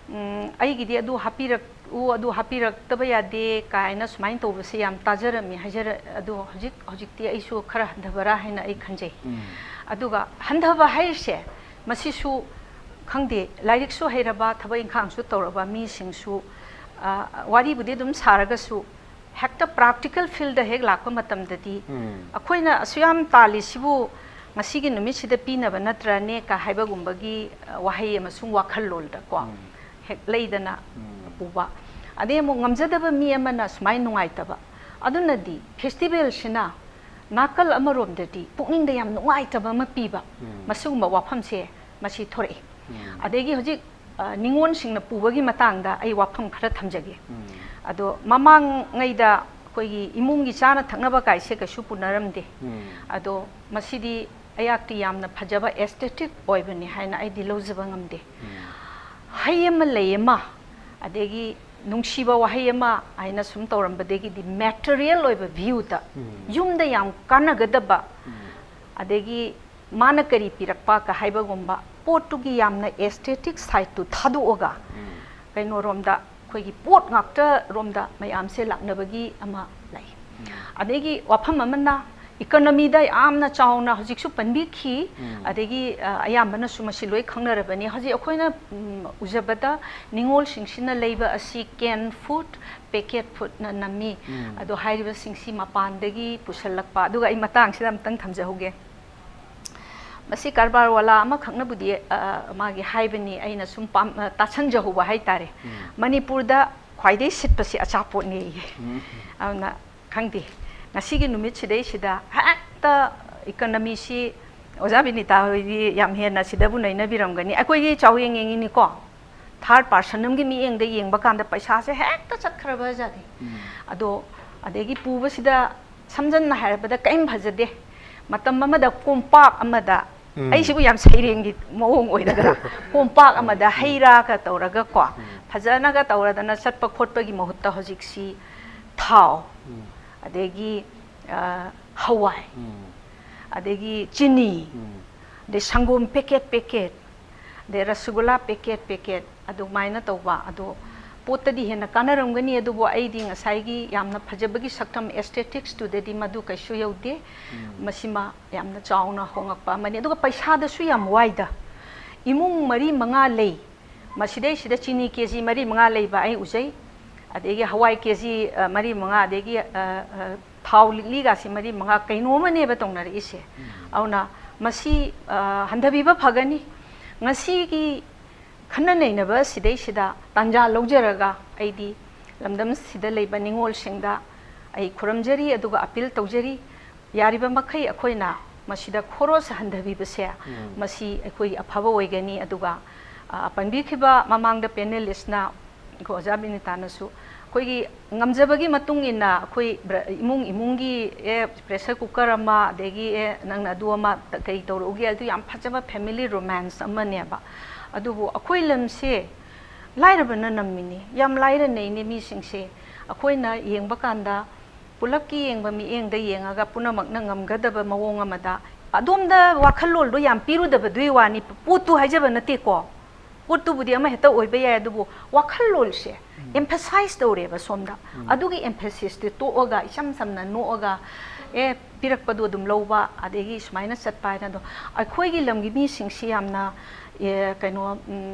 ꯎꯝ, ꯑꯩꯒꯤꯗꯤ ꯑꯗꯨ ꯍꯥꯞꯄꯤꯔꯛꯎ, ꯑꯗꯨ ꯍꯥꯞꯄꯤꯔꯛꯇꯕ ꯌꯥꯗꯦ ꯀꯥꯏꯅ ꯁꯨꯃꯥꯏꯅ ꯇꯧꯕꯁꯦ ꯌꯥꯝ ꯇꯥꯖꯔꯝꯃꯤ, ꯍꯥꯏꯖꯔ-, ꯑꯗꯣ ꯍꯧꯖꯤꯛ, ꯍꯧꯖꯤꯛꯇꯤ ꯑꯩꯁꯨ ꯈꯔ ꯍꯟꯊꯕꯔꯥ ꯍꯥꯏꯅ ꯑꯩ ꯈꯟꯖꯩ꯫ ꯎꯝ꯫ ꯑꯗꯨꯒ ꯍꯟꯊꯕ ꯍꯥꯏꯔꯤꯁꯦ, ꯃꯁꯤꯁꯨ ꯈꯪꯗꯦ, ꯂꯥꯏꯔꯤꯛꯁꯨ ꯍꯩꯔꯕ, ꯊꯕꯛ ꯏꯪꯈꯥꯡꯁꯨ ꯇꯧꯔꯕ ꯃꯤꯁꯤꯡꯁꯨ, ꯑ, ꯋꯥꯔꯤꯕꯨꯗꯤ ꯑꯗꯨꯝ ꯁꯥꯔꯒꯁꯨ, ꯍꯦꯛꯇ ꯄ꯭ꯔꯥꯛꯇꯤꯀꯦꯜ ꯐꯤꯜꯗ ꯍꯦꯛ ꯂꯥꯛꯄ ꯃꯇꯝꯗꯗꯤ, ꯎꯝ꯫ ꯑꯩꯈꯣꯏꯅ ꯑꯁꯨꯛ ꯌꯥꯝ ꯇꯥꯜꯂꯤꯁꯤꯕꯨ ꯉꯁꯤꯒꯤ ꯅꯨꯃꯤꯠꯁꯤꯗ ꯄꯤꯅꯕ ꯅꯠꯇ꯭ꯔꯅꯦ ꯀ ꯍꯥꯏꯕꯒꯨꯝꯕꯒꯤ, ꯑ, ꯋꯥꯍꯩ ꯑꯃꯁꯨꯡ ꯋꯥꯈꯜꯂꯣꯜꯗꯀꯣ, ꯎꯝ꯫ ꯍꯦꯛ ꯂꯩꯗꯅ ꯎꯝ꯫ ꯄꯨꯕ꯫ ꯑꯗꯩ ꯑꯃꯨꯛ ꯉꯝꯖꯗꯕ ꯃꯤ ꯑꯃꯅ ꯁꯨꯃꯥꯏꯅ ꯅꯨꯡꯉꯥꯏꯇꯕ꯫ ꯑꯗꯨꯅꯗꯤ ꯐꯦꯁꯇꯤꯚꯦꯜꯁꯤꯅ ꯅꯥꯀꯜ ꯑꯃꯔꯣꯝꯗꯗꯤ ꯄꯨꯛꯅꯤꯡꯗ ꯌꯥꯝ ꯅꯨꯡꯉꯥꯏꯇꯕ ꯑꯃ ꯄꯤꯕ, ꯎꯝ꯫ ꯃꯁꯤꯒꯨꯝꯕ ꯋꯥꯐꯝꯁꯦ ꯃꯁꯤ ꯊꯣꯔꯛꯏ꯫ ꯎꯝ꯫ ꯑꯗꯒꯤ ꯍꯧꯖꯤꯛ, ꯑ, ꯅꯤꯉꯣꯜꯁꯤꯡꯅ ꯄꯨꯕꯒꯤ ꯃꯇꯥꯡꯗ ꯑꯩ ꯋꯥꯐꯝ ꯈꯔ ꯊꯝꯖꯒꯦ꯫ ꯎꯝ꯫ ꯑꯗꯣ ꯃꯃꯥꯡꯉꯩꯗ ꯑꯩꯈꯣꯏꯒꯤ ꯏꯃꯨꯡꯒꯤ ꯆꯥꯅ ꯊꯛꯅꯕ ꯀꯥꯏꯁꯦ ꯀꯩꯁꯨ ꯄꯨꯅꯔꯝꯗꯦ꯫ ꯎꯝ꯫ ꯑꯗꯣ ꯃꯁꯤꯗꯤ ꯑꯩꯍꯥꯛꯇꯤ ꯌꯥꯝꯅ ꯐꯖꯕ ꯑꯦꯁꯊꯦꯇꯤꯛ ꯑꯣꯏꯕꯅꯤ ꯍꯥꯏꯅ ꯑꯩꯗꯤ ꯂꯧꯖꯕ ꯉꯝꯗꯦ꯫ ꯎꯝ꯫ ꯍꯩ ꯑꯃ, ꯂꯩ ꯑꯃ, ꯑꯗꯒꯤ ꯅꯨꯡꯁꯤꯕ ꯋꯥꯍꯩ ꯑꯃ ꯍꯥꯏꯅ ꯁꯨꯝ ꯇꯧꯔꯝꯕꯗꯒꯤꯗꯤ ꯃꯦꯇꯔꯤꯌꯦꯜ ꯑꯣꯏꯕ ꯚ꯭ꯌꯨꯗ, ꯎꯝ꯫ ꯌꯨꯝꯗ ꯌꯥꯝ ꯀꯥꯟꯅꯒꯗꯕ, ꯎꯝ꯫ ꯑꯗꯒꯤ ꯃꯥꯅ ꯀꯔꯤ ꯄꯤꯔꯛꯄ ꯀ ꯍꯥꯏꯕꯒꯨꯝꯕ ꯄꯣꯠꯇꯨꯒꯤ ꯌꯥꯝꯅ ꯑꯦꯁꯊꯦꯇꯤꯛ ꯁꯥꯏꯠꯇꯨ ꯊꯥꯗꯣꯛꯑꯒ, ꯎꯝ꯫ ꯀꯩꯅꯣꯔꯣꯝꯗ, ꯑꯩꯈꯣꯏꯒꯤ ꯄꯣꯠ ꯉꯥꯛꯇꯔꯣꯝꯗ ꯃꯌꯥꯝꯁꯦ ꯂꯥꯛꯅꯕꯒꯤ ꯑꯃ ꯂꯩ꯫ ꯎꯝ꯫ ꯑꯗꯒꯤ ꯋꯥꯐꯝ ꯑꯃꯅ Economyꯗ ꯌꯥꯝꯅ ꯆꯥꯎꯅ ꯍꯧꯖꯤꯛꯁꯨ ꯄꯟꯕꯤꯈꯤ꯫ ꯑꯗꯒꯤ ꯑꯌꯥꯝꯕꯅꯁꯨ ꯃꯁꯤ ꯂꯣꯏ ꯈꯪꯅꯔꯕꯅꯤ꯫ ꯍꯧꯖꯤꯛ ꯑꯩꯈꯣꯏꯅ ꯎꯖꯕꯗ ꯅꯤꯉꯣꯜꯁꯤꯡꯁꯤꯅ ꯂꯩꯕ ꯑꯁꯤ canned food, packet foodꯅ ꯅꯝꯃꯤ꯫ ꯑꯗꯣ ꯍꯥꯏꯔꯤꯕꯁꯤꯡꯁꯤ ꯃꯄꯥꯟꯗꯒꯤ ꯄꯨꯁꯜꯂꯛꯄ꯫ ꯑꯗꯨꯒ ꯑꯩ ꯃꯇꯥꯡꯁꯤꯗ ꯑꯝꯇꯪ ꯊꯝꯖꯍꯧꯒꯦ꯫ ꯃꯁꯤ ꯀꯔꯕꯥꯔ ꯋꯥꯂꯥ ꯑꯃꯈꯛꯅꯕꯨꯗꯤ ꯃꯥꯒꯤ ꯍꯥꯏꯕꯅꯤ, ꯑꯩꯅ ꯁꯨꯝ ꯇꯥꯁꯟꯖꯍꯧꯕ ꯍꯥꯏꯇꯥꯔꯦ꯫ ꯃꯅꯤꯄꯨꯔꯗ ꯈ꯭ꯋꯥꯏꯗꯒꯤ ꯁꯤꯠꯄꯁꯤ ꯑꯆꯥꯄꯣꯠꯅꯦꯌꯦ꯫ ꯑꯗꯨꯅ ꯈꯪꯗꯦ, ꯉꯁꯤꯒꯤ ꯅꯨꯃꯤꯠꯁꯤꯗꯩꯁꯤꯗ ꯍꯦꯛꯇ economyꯁꯤ, ꯑꯣꯖꯥ ꯕꯤꯅꯤꯇꯥ ꯍꯣꯏꯗꯤ ꯌꯥꯝ ꯍꯦꯟꯅ ꯁꯤꯗꯕꯨ ꯅꯩꯅꯕꯤꯔꯝꯒꯅꯤ, ꯑꯩꯈꯣꯏꯒꯤ ꯆꯥꯎꯌꯦꯡ ꯌꯦꯡꯉꯤꯅꯤꯀꯣ, third person ꯑꯃꯒꯤ ꯃꯤꯠꯌꯦꯡꯗ ꯌꯦꯡꯕ ꯀꯥꯟꯗ ꯄꯩꯁꯥꯁꯦ ꯍꯦꯛꯇ ꯆꯠꯈ꯭ꯔꯕ ꯖꯥꯠꯅꯤ꯫ ꯑꯗꯣ ꯑꯗꯒꯤ ꯄꯨꯕꯁꯤꯗ ꯁꯝꯖꯟꯅ ꯍꯥꯏꯔꯕꯗ ꯀꯔꯤꯝ ꯐꯖꯗꯦ꯫ ꯃꯇꯝ ꯑꯃꯗ ꯀꯣꯝꯄꯥꯛ ꯑꯃꯗ, ꯑꯩꯁꯤꯕꯨ ꯌꯥꯝ ꯁꯩꯔꯦꯡꯒꯤ ꯃꯑꯣꯡ ꯑꯣꯏꯔꯗ꯭ꯔꯥ? ꯀꯣꯝꯄꯥꯛ ꯑꯃꯗ ꯍꯩ ꯔꯥꯒ ꯇꯧꯔꯒꯀꯣ, ꯐꯖꯅꯒ ꯇꯧꯔꯗꯅ ꯆꯠꯄ ꯈꯣꯠꯄꯒꯤ ꯃꯍꯨꯠꯇ ꯍꯧꯖꯤꯛꯁꯤ ꯊꯥꯎ, ꯑꯗꯒꯤ ꯍꯋꯥꯏ, ꯑꯗꯒꯤ ꯆꯤꯅꯤ, ꯑꯗꯩ ꯁꯪꯒꯣꯝ packet packet, ꯑꯗꯩ ꯔꯁꯒꯨꯂꯥ packet packet, ꯑꯗꯨꯃꯥꯏꯅ ꯇꯧꯕ꯫ ꯑꯗꯣ ꯄꯣꯠꯇꯗꯤ ꯍꯦꯟꯅ ꯀꯥꯟꯅꯔꯝꯒꯅꯤ, ꯑꯗꯨꯕꯨ ꯑꯩꯗꯤ ꯉꯁꯥꯏꯒꯤ ꯌꯥꯝꯅ ꯐꯖꯕꯒꯤ ꯁꯛꯇꯝ, aestheticsꯇꯨꯗꯗꯤ ꯃꯗꯨ ꯀꯩꯁꯨ ꯌꯧꯗꯦ꯫ ꯃꯁꯤꯃ ꯌꯥꯝꯅ ꯆꯥꯎꯅ ꯍꯣꯉꯛꯄ ꯑꯃꯅꯤ꯫ ꯑꯗꯨꯒ ꯄꯩꯁꯥꯗꯁꯨ ꯌꯥꯝ ꯋꯥꯏꯗ꯫ ꯏꯃꯨꯡ ꯃꯔꯤ ꯃꯉꯥ ꯂꯩ, ꯃꯁꯤꯗꯩꯁꯤꯗ ꯆꯤꯅꯤ KG ꯃꯔꯤ ꯃꯉꯥ ꯂꯩꯕ ꯑꯩ ꯎꯖꯩ, ꯑꯗꯒꯤ ꯍꯋꯥꯏ KG ꯃꯔꯤ ꯃꯉꯥ, ꯑꯗꯒꯤ ꯊꯥꯎ ꯂꯤꯛꯂꯤꯒꯁꯤ ꯃꯔꯤ ꯃꯉꯥ, ꯀꯩꯅꯣ ꯑꯃꯅꯦꯕ ꯇꯧꯅꯔꯛꯏꯁꯦ꯫ ꯑꯗꯨꯅ ꯃꯁꯤ ꯍꯟꯊꯕꯤꯕ ꯐꯒꯅꯤ꯫ ꯉꯁꯤꯒꯤ ꯈꯟꯅ ꯅꯩꯅꯕ ꯑꯁꯤꯗꯩꯁꯤꯗ ꯇꯥꯟꯖꯥ ꯂꯧꯖꯔꯒ ꯑꯩꯗꯤ ꯂꯝꯗꯝꯁꯤꯗ ꯂꯩꯕ ꯅꯤꯉꯣꯜꯁꯤꯡꯗ ꯑꯩ ꯈꯨꯔꯨꯝꯖꯔꯤ, ꯑꯗꯨꯒ appeal ꯇꯧꯖꯔꯤ, ꯌꯥꯔꯤꯕ ꯃꯈꯩ ꯑꯩꯈꯣꯏꯅ ꯃꯁꯤꯗ ꯈꯣꯔꯣꯁ ꯍꯟꯊꯕꯤꯕꯁꯦ, ꯃꯁꯤ ꯑꯩꯈꯣꯏꯒꯤ ꯑꯐꯕ ꯑꯣꯏꯒꯅꯤ꯫ ꯑꯗꯨꯒ ꯄꯟꯕꯤꯈꯤꯕ ꯃꯃꯥꯡꯗ panelistꯅ, ꯑꯩꯈꯣꯏ ꯑꯣꯖꯥ ꯕꯤꯅꯤꯇꯥꯅꯁꯨ, ꯑꯩꯈꯣꯏꯒꯤ ꯉꯝꯖꯕꯒꯤ ꯃꯇꯨꯡ ꯏꯟꯅ ꯑꯩꯈꯣꯏ ꯏꯃꯨꯡ ꯏꯃꯨꯡꯒꯤ, ꯑꯦ, pressure cooker ꯑꯃ, ꯑꯗꯒꯤ, ꯑꯦ, ꯅꯪꯅ ꯑꯗꯨ ꯑꯃ ꯀꯩ ꯇꯧꯔꯛꯎꯒꯦ, ꯑꯗꯨ ꯌꯥꯝ ꯐꯖꯕ family romance ꯑꯃꯅꯦꯕ꯫ ꯑꯗꯨꯕꯨ ꯑꯩꯈꯣꯏ ꯂꯝꯁꯦ ꯂꯥꯏꯔꯕꯅ ꯅꯝꯃꯤꯅꯤ, ꯌꯥꯝ ꯂꯥꯏꯔꯅꯩꯅꯦ ꯃꯤꯁꯤꯡꯁꯦ꯫ ꯑꯩꯈꯣꯏꯅ ꯌꯦꯡꯕ ꯀꯥꯟꯗ ꯄꯨꯂꯞꯀꯤ ꯌꯦꯡꯕ ꯃꯤꯠꯌꯦꯡꯗ ꯌꯦꯡꯉꯒ ꯄꯨꯝꯅꯃꯛꯅ ꯉꯝꯒꯗꯕ ꯃꯑꯣꯡ ꯑꯃꯗ, ꯑꯗꯣꯝꯗ ꯋꯥꯈꯜꯂꯣꯟꯗꯣ ꯌꯥꯝ ꯄꯤꯔꯨꯗꯕꯗꯨꯒꯤ ꯋꯥꯅꯤ, ꯄꯣꯠꯇꯨ ꯍꯥꯏꯖꯕ ꯅꯠꯇꯦꯀꯣ꯫ ꯄꯣꯠꯇꯨꯕꯨꯗꯤ ꯑꯃ ꯍꯦꯛꯇ ꯑꯣꯏꯕ ꯌꯥꯏ, ꯑꯗꯨꯕꯨ ꯋꯥꯈꯜꯂꯣꯟꯁꯦ emphasize ꯇꯧꯔꯦꯕ ꯁꯣꯝꯗ꯫ ꯑꯗꯨꯒꯤ emphasis ꯇꯤ ꯇꯣꯛꯑꯒ, ꯏꯆꯝ ꯆꯝꯅ ꯅꯣꯛꯑꯒ, ꯑꯦ, ꯄꯤꯔꯛꯄꯗꯣ ꯑꯗꯨꯝ ꯂꯧꯕ, ꯑꯗꯒꯤ ꯁꯨꯃꯥꯏꯅ ꯆꯠꯄ ꯍꯥꯏꯅ ꯑꯗꯣ, ꯑꯩꯈꯣꯏꯒꯤ ꯂꯝꯒꯤ ꯃꯤꯁꯤꯡꯁꯤ ꯌꯥꯝꯅ, ꯑꯦ, ꯀꯩꯅꯣ,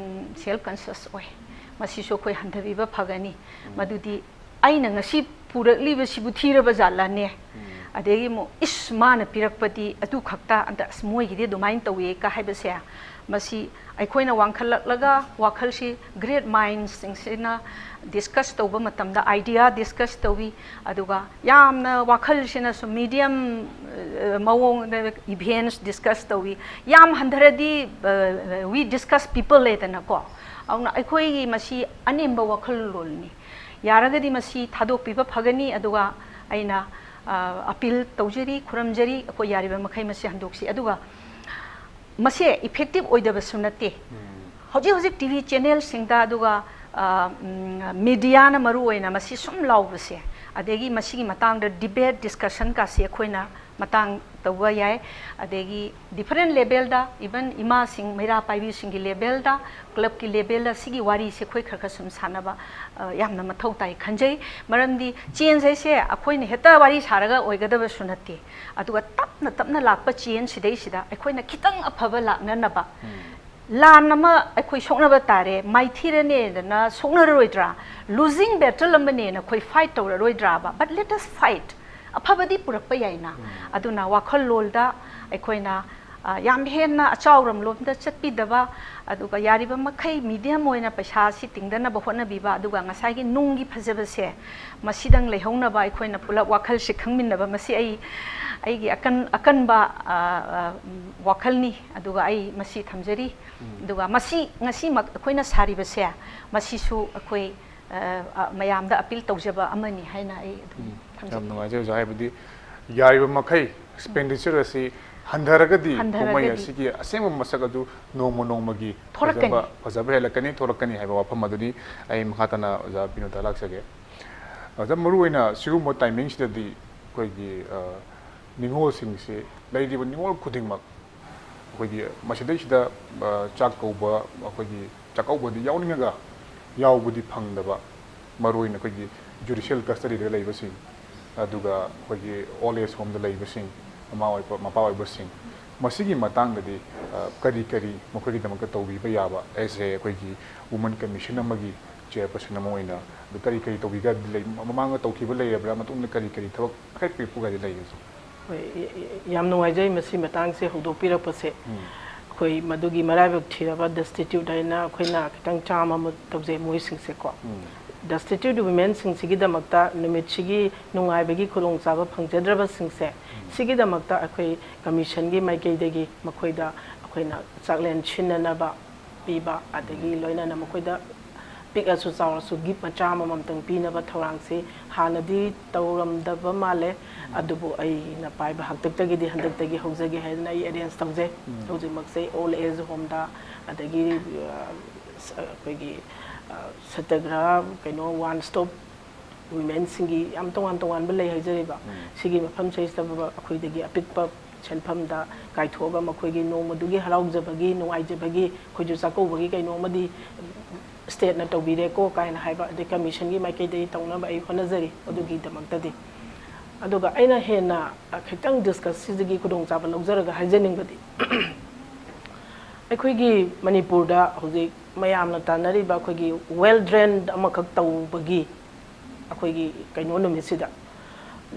ꯁꯦꯜꯐ ꯀꯟꯁꯤꯌꯁ ꯑꯣꯏ꯫ ꯃꯁꯤꯁꯨ ꯑꯩꯈꯣꯏ ꯍꯟꯊꯕꯤꯕ ꯐꯒꯅꯤ꯫ ꯃꯗꯨꯗꯤ ꯑꯩꯅ ꯉꯁꯤ ꯄꯨꯔꯛꯂꯤꯕꯁꯤꯕꯨ ꯊꯤꯔꯕ ꯖꯥꯠꯂꯅꯦ? ꯑꯗꯒꯤ ꯑꯃꯨꯛ, "ꯏꯁ, ꯃꯥꯅ ꯄꯤꯔꯛꯄꯗꯤ ꯑꯗꯨ ꯈꯛꯇ, ꯑꯟꯇ, ꯑꯁ, ꯃꯣꯏꯒꯤꯗꯤ ꯑꯗꯨꯃꯥꯏꯅ ꯇꯧꯋꯦ" ꯀ ꯍꯥꯏꯕꯁꯦ, ꯃꯁꯤ ꯑꯩꯈꯣꯏꯅ ꯋꯥꯡꯈꯠꯂꯛꯂꯒ ꯋꯥꯈꯜꯁꯤ, ꯒ꯭ꯔꯦꯠ ꯃꯥꯏꯟꯁꯁꯤꯡꯁꯤꯅ ꯗꯤꯁꯀꯁ ꯇꯧꯕ ꯃꯇꯝꯗ, ꯑꯥꯏꯗꯤꯌꯥ ꯗꯤꯁꯀꯁ ꯇꯧꯏ, ꯑꯗꯨꯒ ꯌꯥꯝꯅ ꯋꯥꯈꯜꯁꯤꯅꯁꯨ ꯃꯤꯗꯤꯌꯝ, ꯑ, ꯃꯑꯣꯡꯗ ꯏꯚꯦꯟꯠꯁ ꯗꯤꯁꯀꯁ ꯇꯧꯏ꯫ ꯌꯥꯝ ꯍꯟꯊꯔꯗꯤ, ꯑ, we discuss people ꯂꯩꯗꯅꯀꯣ꯫ ꯑꯗꯨꯅ ꯑꯩꯈꯣꯏꯒꯤ ꯃꯁꯤ ꯑꯅꯦꯝꯕ ꯋꯥꯈꯜꯂꯣꯟꯅꯤ꯫ ꯌꯥꯔꯒꯗꯤ ꯃꯁꯤ ꯊꯥꯗꯣꯛꯄꯤꯕ ꯐꯒꯅꯤ꯫ ꯑꯗꯨꯒ ꯑꯩꯅ, ꯑ, ꯑꯄꯤꯜ ꯇꯧꯖꯔꯤ, ꯈꯨꯔꯝꯖꯔꯤ, ꯑꯩꯈꯣꯏ ꯌꯥꯔꯤꯕ ꯃꯈꯩ ꯃꯁꯤ ꯍꯟꯗꯣꯛꯁꯤ꯫ ꯑꯗꯨꯒ ꯃꯁꯦ ꯏꯐꯦꯛꯇꯤꯚ ꯑꯣꯏꯗꯕꯁꯨ ꯅꯠꯇꯦ꯫ ꯍꯧꯖꯤꯛ ꯍꯧꯖꯤꯛ ꯇꯤ ꯚꯤ ꯆꯦꯅꯦꯜꯁꯤꯡꯗ, ꯑꯗꯨꯒ, ꯑ, ꯎꯝ, ꯃꯤꯗꯤꯌꯥꯅ ꯃꯔꯨ ꯑꯣꯏꯅ ꯃꯁꯤ ꯁꯨꯝ ꯂꯥꯎꯕꯁꯦ, ꯑꯗꯒꯤ ꯃꯁꯤꯒꯤ ꯃꯇꯥꯡꯗ ꯗꯤꯕꯦꯠ, ꯗꯤꯁꯀꯁꯟ ꯀꯥꯁꯦ ꯑꯩꯈꯣꯏꯅ ꯃꯇꯥꯡ ꯇꯧꯕ ꯌꯥꯏ꯫ ꯑꯗꯒꯤ ꯗꯤꯐꯔꯦꯟ ꯂꯦꯕꯦꯜꯗ, ꯏꯚꯟ ꯏꯃꯥꯁꯤꯡ, ꯃꯩꯔꯥ ꯄꯥꯏꯕꯤꯁꯤꯡꯒꯤ ꯂꯦꯕꯦꯜꯗ, ꯀ꯭ꯂꯕꯀꯤ ꯂꯦꯕꯦꯜꯗ ꯁꯤꯒꯤ ꯋꯥꯔꯤꯁꯦ ꯑꯩꯈꯣꯏ ꯈꯔ ꯈꯔ ꯁꯨꯝ ꯁꯥꯟꯅꯕ, ꯑ, ꯌꯥꯝꯅ ꯃꯊꯧ ꯇꯥꯏ ꯈꯟꯖꯩ꯫ ꯃꯔꯝꯗꯤ ꯆꯦꯟꯖ ꯍꯥꯏꯁꯦ ꯑꯩꯈꯣꯏꯅ ꯍꯦꯛꯇ ꯋꯥꯔꯤ ꯁꯥꯔꯒ ꯑꯣꯏꯒꯗꯕꯁꯨ ꯅꯠꯇꯦ꯫ ꯑꯗꯨꯒ ꯇꯞꯅ ꯇꯞꯅ ꯂꯥꯛꯄ ꯆꯦꯟꯖ ꯁꯤꯗꯩꯁꯤꯗ ꯑꯩꯈꯣꯏꯅ ꯈꯤꯇꯪ ꯑꯐꯕ ꯂꯥꯛꯅꯅꯕ, ꯂꯥꯟ ꯑꯃ ꯑꯩꯈꯣꯏ ꯁꯣꯛꯅꯕ ꯇꯥꯔꯦ, ꯃꯥꯏꯊꯤꯔꯅꯦꯗꯅ ꯁꯣꯛꯅꯔꯔꯣꯏꯗ꯭ꯔꯥ? ꯂꯨꯖꯤꯡ ꯕꯦꯇꯜ ꯑꯃꯅꯦꯅ ꯑꯩꯈꯣꯏ ꯐꯥꯏꯠ ꯇꯧꯔꯔꯣꯏꯗ꯭ꯔꯥꯕ? But let us fight. ꯑꯐꯕꯗꯤ ꯄꯨꯔꯛꯄ ꯌꯥꯏꯅ꯫ ꯑꯗꯨꯅ ꯋꯥꯈꯜꯂꯣꯟꯗ ꯑꯩꯈꯣꯏꯅ, ꯑ, ꯌꯥꯝ ꯍꯦꯟꯅ ꯑꯆꯥꯎꯔꯝꯂꯣꯝꯗ ꯆꯠꯄꯤꯗꯕ, ꯑꯗꯨꯒ ꯌꯥꯔꯤꯕ ꯃꯈꯩ ꯃꯤꯗꯤꯌꯝ ꯑꯣꯏꯅ ꯄꯩꯁꯥ ꯑꯁꯤ ꯇꯤꯡꯗꯅꯕ ꯍꯣꯠꯅꯕꯤꯕ, ꯑꯗꯨꯒ ꯉꯁꯥꯏꯒꯤ ꯅꯨꯡꯒꯤ ꯐꯖꯕꯁꯦ, ꯃꯁꯤꯗꯪ ꯂꯩꯍꯧꯅꯕ ꯑꯩꯈꯣꯏꯅ ꯄꯨꯂꯞ ꯋꯥꯈꯜꯁꯦ ꯈꯪꯃꯤꯟꯅꯕ, ꯃꯁꯤ ꯑꯩ, ꯑꯩꯒꯤ ꯑꯀꯟ-, ꯑꯀꯟꯕ, ꯑ, ꯑ, ꯎꯝ, ꯋꯥꯈꯜꯅꯤ꯫ ꯑꯗꯨꯒ ꯑꯩ ꯃꯁꯤ ꯊꯝꯖꯔꯤ꯫ ꯑꯗꯨꯒ ꯃꯁꯤ ꯉꯁꯤꯃꯛ ꯑꯩꯈꯣꯏꯅ ꯁꯥꯔꯤꯕꯁꯦ, ꯃꯁꯤꯁꯨ ꯑꯩꯈꯣꯏ, ꯑ, ꯑ, ꯃꯌꯥꯝꯗ ꯑꯄꯤꯜ ꯇꯧꯖꯕ ꯑꯃꯅꯤ ꯍꯥꯏꯅ ꯑꯩ ꯑꯗꯨꯝ ꯊꯝꯖꯒꯦ꯫ ꯌꯥꯝ ꯅꯨꯡꯉꯥꯏꯖꯩ ꯑꯣꯖꯥ꯫ ꯍꯥꯏꯕꯗꯤ ꯌꯥꯔꯤꯕ ꯃꯈꯩ ꯑꯦꯛꯁꯄꯦꯟꯗꯤꯆꯔ ꯑꯁꯤ ꯍꯟꯊꯔꯒꯗꯤ ꯍꯟꯊꯔꯒꯗꯤ ꯀꯨꯝꯍꯩ ꯑꯁꯤꯒꯤ ꯑꯁꯦꯡꯕ ꯃꯁꯛ ꯑꯗꯨ ꯅꯣꯡꯃ ꯅꯣꯡꯃꯒꯤ ꯊꯣꯔꯛꯀꯅꯤ꯫ ꯐꯖꯕ, ꯐꯖꯕ ꯍꯦꯜꯂꯛꯀꯅꯤ, ꯊꯣꯔꯛꯀꯅꯤ ꯍꯥꯏꯕ ꯋꯥꯐꯝ ꯑꯗꯨꯅꯤ꯫ ꯑꯩ ꯃꯈꯥ ꯇꯥꯅ ꯑꯣꯖꯥ ꯕꯤꯅꯣꯗ ꯂꯥꯛꯆꯒꯦ꯫ ꯑꯣꯖꯥ, ꯃꯔꯨꯑꯣꯏꯅ ꯁꯤꯒꯨꯝꯕ ꯇꯥꯏꯃꯤꯡꯁꯤꯗꯗꯤ ꯑꯩꯈꯣꯏꯒꯤ, ꯑ, ꯅꯤꯡꯉꯣꯜꯁꯤꯡꯁꯤ, ꯂꯩꯔꯤꯕ ꯅꯤꯡꯉꯣꯜ ꯈꯨꯗꯤꯡꯃꯛ ꯑꯩꯈꯣꯏꯒꯤ ꯃꯁꯤꯗꯩꯁꯤꯗ, ꯑ, ꯆꯥꯛ ꯀꯧꯕ, ꯑꯩꯈꯣꯏꯒꯤ ꯆꯥꯛꯀꯧꯕꯗꯤ ꯌꯥꯎꯅꯤꯡꯉꯒ ꯌꯥꯎꯕꯗꯤ ꯐꯪꯗꯕ, ꯃꯔꯨꯑꯣꯏꯅ ꯑꯩꯈꯣꯏꯒꯤ ꯖꯨꯗꯤꯁꯤꯌꯦꯜ ꯀꯁꯇꯗꯤꯗ ꯂꯩꯕꯁꯤꯡ, ꯑꯗꯨꯒ ꯑꯩꯈꯣꯏꯒꯤ ꯑꯣꯜ ꯑꯦꯖ ꯍꯣꯝꯗ ꯂꯩꯕꯁꯤꯡ, ꯃꯃꯥ ꯑꯣꯏꯕ, ꯃꯄꯥ ꯑꯣꯏꯕꯁꯤꯡ, ꯃꯁꯤꯒꯤ ꯃꯇꯥꯡꯗꯗꯤ, ꯑ, ꯀꯔꯤ ꯀꯔꯤ ꯃꯈꯣꯏꯒꯤꯗꯃꯛꯇ ꯇꯧꯕꯤꯕ ꯌꯥꯕ, as a ꯑꯩꯈꯣꯏꯒꯤ ꯋꯨꯃꯟ ꯀꯃꯤꯁꯟ ꯑꯃꯒꯤ ꯆꯦꯌꯔꯄꯔꯁꯟ ꯑꯃ ꯑꯣꯏꯅ, ꯑꯗꯨ ꯀꯔꯤ ꯀꯔꯤ ꯇꯧꯕꯤꯒꯗꯤ ꯂꯩ, ꯃꯃꯥꯡꯗ ꯇꯧꯈꯤꯕ ꯂꯩꯔꯕ꯭ꯔꯥ, ꯃꯇꯨꯡꯗ ꯀꯔꯤ ꯀꯔꯤ ꯊꯕꯛ ꯍꯥꯏꯐꯦꯠ ꯄꯤꯔꯛꯄꯒꯗꯤ ꯂꯩꯒꯗ꯭ꯔꯥ? ꯍꯣꯏ, ꯌꯥ-, ꯌꯥ-, ꯌꯥꯝ ꯅꯨꯡꯉꯥꯏꯖꯩ ꯃꯁꯤ ꯃꯇꯥꯡꯁꯦ ꯍꯧꯗꯣꯛꯄꯤꯔꯛꯄꯁꯦ꯫ ꯎꯝ꯫ ꯑꯩꯈꯣꯏ ꯃꯗꯨꯒꯤ ꯃꯔꯥꯏꯕꯛ ꯊꯤꯔꯕ ꯗꯦꯁꯇꯤꯇ꯭ꯌꯨꯠ ꯍꯥꯏꯅ ꯑꯩꯈꯣꯏꯅ ꯈꯤꯇꯪ ꯆꯥꯝꯃ ꯑꯃ ꯇꯧꯖꯩ ꯃꯣꯏꯁꯤꯡꯁꯦꯀꯣ꯫ ꯎꯝ꯫ ꯗꯦꯁꯇꯤꯇ꯭ꯌꯨꯠ ꯋꯤꯃꯦꯟꯁꯤꯡꯁꯤꯒꯤꯗꯃꯛꯇ ꯅꯨꯃꯤꯠꯁꯤꯒꯤ ꯅꯨꯡꯉꯥꯏꯕꯒꯤ ꯈꯨꯗꯣꯡꯆꯥꯕ ꯐꯪꯖꯗ꯭ꯔꯕꯁꯤꯡꯁꯦ, ꯎꯝ꯫ ꯁꯤꯒꯤꯗꯃꯛꯇ ꯑꯩꯈꯣꯏ ꯀꯃꯤꯁꯟꯒꯤ ꯃꯥꯏꯀꯩꯗꯒꯤ ꯃꯈꯣꯏꯗ ꯑꯩꯈꯣꯏꯅ ꯆꯥꯛꯂꯦꯟ ꯁꯤꯟꯅꯅꯕ ꯄꯤꯕ, ꯑꯗꯒꯤ ꯎꯝ꯫ ꯂꯣꯏꯅꯅ ꯃꯈꯣꯏꯗ ꯄꯤꯛꯑꯁꯨ ꯆꯥꯎꯔꯁꯨ ꯒꯤꯐ ꯃꯆꯥ ꯑꯃꯃꯝꯇꯪ ꯄꯤꯅꯕ ꯊꯧꯔꯥꯡꯁꯤ ꯍꯥꯟꯅꯗꯤ ꯇꯧꯔꯝꯗꯕ ꯃꯥꯜꯂꯦ꯫ ꯎꯝ꯫ ꯑꯗꯨꯕꯨ ꯑꯩꯅ ꯄꯥꯏꯕ ꯍꯥꯛꯇꯛꯇꯒꯤꯗꯤ ꯍꯟꯗꯛꯇꯒꯤ ꯍꯧꯖꯒꯦ ꯍꯥꯏꯗꯅ ꯑꯩ ꯑꯦꯔꯦꯟꯖ ꯇꯧꯖꯩ꯫ ꯎꯝ꯫ ꯍꯧꯖꯤꯛꯃꯛꯁꯦ ꯑꯣꯜ ꯑꯦꯖ ꯍꯣꯝꯗ, ꯑꯗꯒꯤ, ꯑ, ꯁ-, ꯑꯩꯈꯣꯏꯒꯤ, ꯑ, ꯁꯇ꯭ꯌꯒ꯭ꯔꯍ, ꯀꯩꯅꯣ, ꯋꯥꯟ ꯁ꯭ꯇꯣꯞ ꯋꯤꯃꯦꯟꯁꯤꯡꯒꯤ ꯌꯥꯝ ꯇꯣꯉꯥꯟ ꯇꯣꯉꯥꯟꯕ ꯂꯩ ꯍꯥꯏꯖꯔꯤꯕ꯫ ꯎꯝ꯫ ꯁꯤꯒꯤ ꯃꯐꯝꯁꯤꯗꯩꯁꯤꯗ ꯑꯩꯈꯣꯏꯗꯒꯤ ꯑꯄꯤꯛꯄ ꯁꯦꯟꯐꯝꯗ ꯀꯥꯏꯊꯣꯛꯑꯒ ꯃꯈꯣꯏꯒꯤ ꯅꯣꯡꯃꯗꯨꯒꯤ ꯍꯔꯥꯎꯖꯕꯒꯤ, ꯅꯨꯡꯉꯥꯏꯖꯕꯒꯤ, ꯑꯩꯈꯣꯏꯁꯨ ꯆꯥꯛꯀꯧꯕꯒꯤ ꯀꯩꯅꯣ ꯑꯃꯗꯤ ꯁ꯭ꯇꯦꯠꯅ ꯇꯧꯕꯤꯔꯦꯀꯣ ꯀꯥꯏꯅ ꯍꯥꯏꯕ, ꯑꯗꯩ ꯀꯃꯤꯁꯟꯒꯤ ꯃꯥꯏꯀꯩꯗꯒꯤ ꯇꯧꯅꯕ ꯑꯩ ꯍꯣꯠꯅꯖꯔꯤ ꯑꯗꯨꯒꯤꯗꯃꯛꯇꯗꯤ꯫ ꯑꯗꯨꯒ ꯑꯩꯅ ꯍꯦꯟꯅ, ꯑ, ꯈꯤꯇꯪ ꯗꯤꯁꯀꯁ ꯁꯤꯗꯒꯤ ꯈꯨꯗꯣꯡꯆꯥꯕ ꯂꯧꯖꯔꯒ ꯍꯥꯏꯖꯅꯤꯡꯕꯗꯤ, ꯑꯩꯈꯣꯏꯒꯤ ꯃꯅꯤꯄꯨꯔꯗ ꯍꯧꯖꯤꯛ ꯃꯌꯥꯝꯅ ꯇꯥꯟꯅꯔꯤꯕ ꯑꯩꯈꯣꯏꯒꯤ ꯋꯦꯜ ꯗ꯭ꯔꯦꯟ ꯑꯃꯈꯛ ꯇꯧꯕꯒꯤ ꯑꯩꯈꯣꯏꯒꯤ ꯀꯩꯅꯣ ꯅꯨꯃꯤꯠꯁꯤꯗ,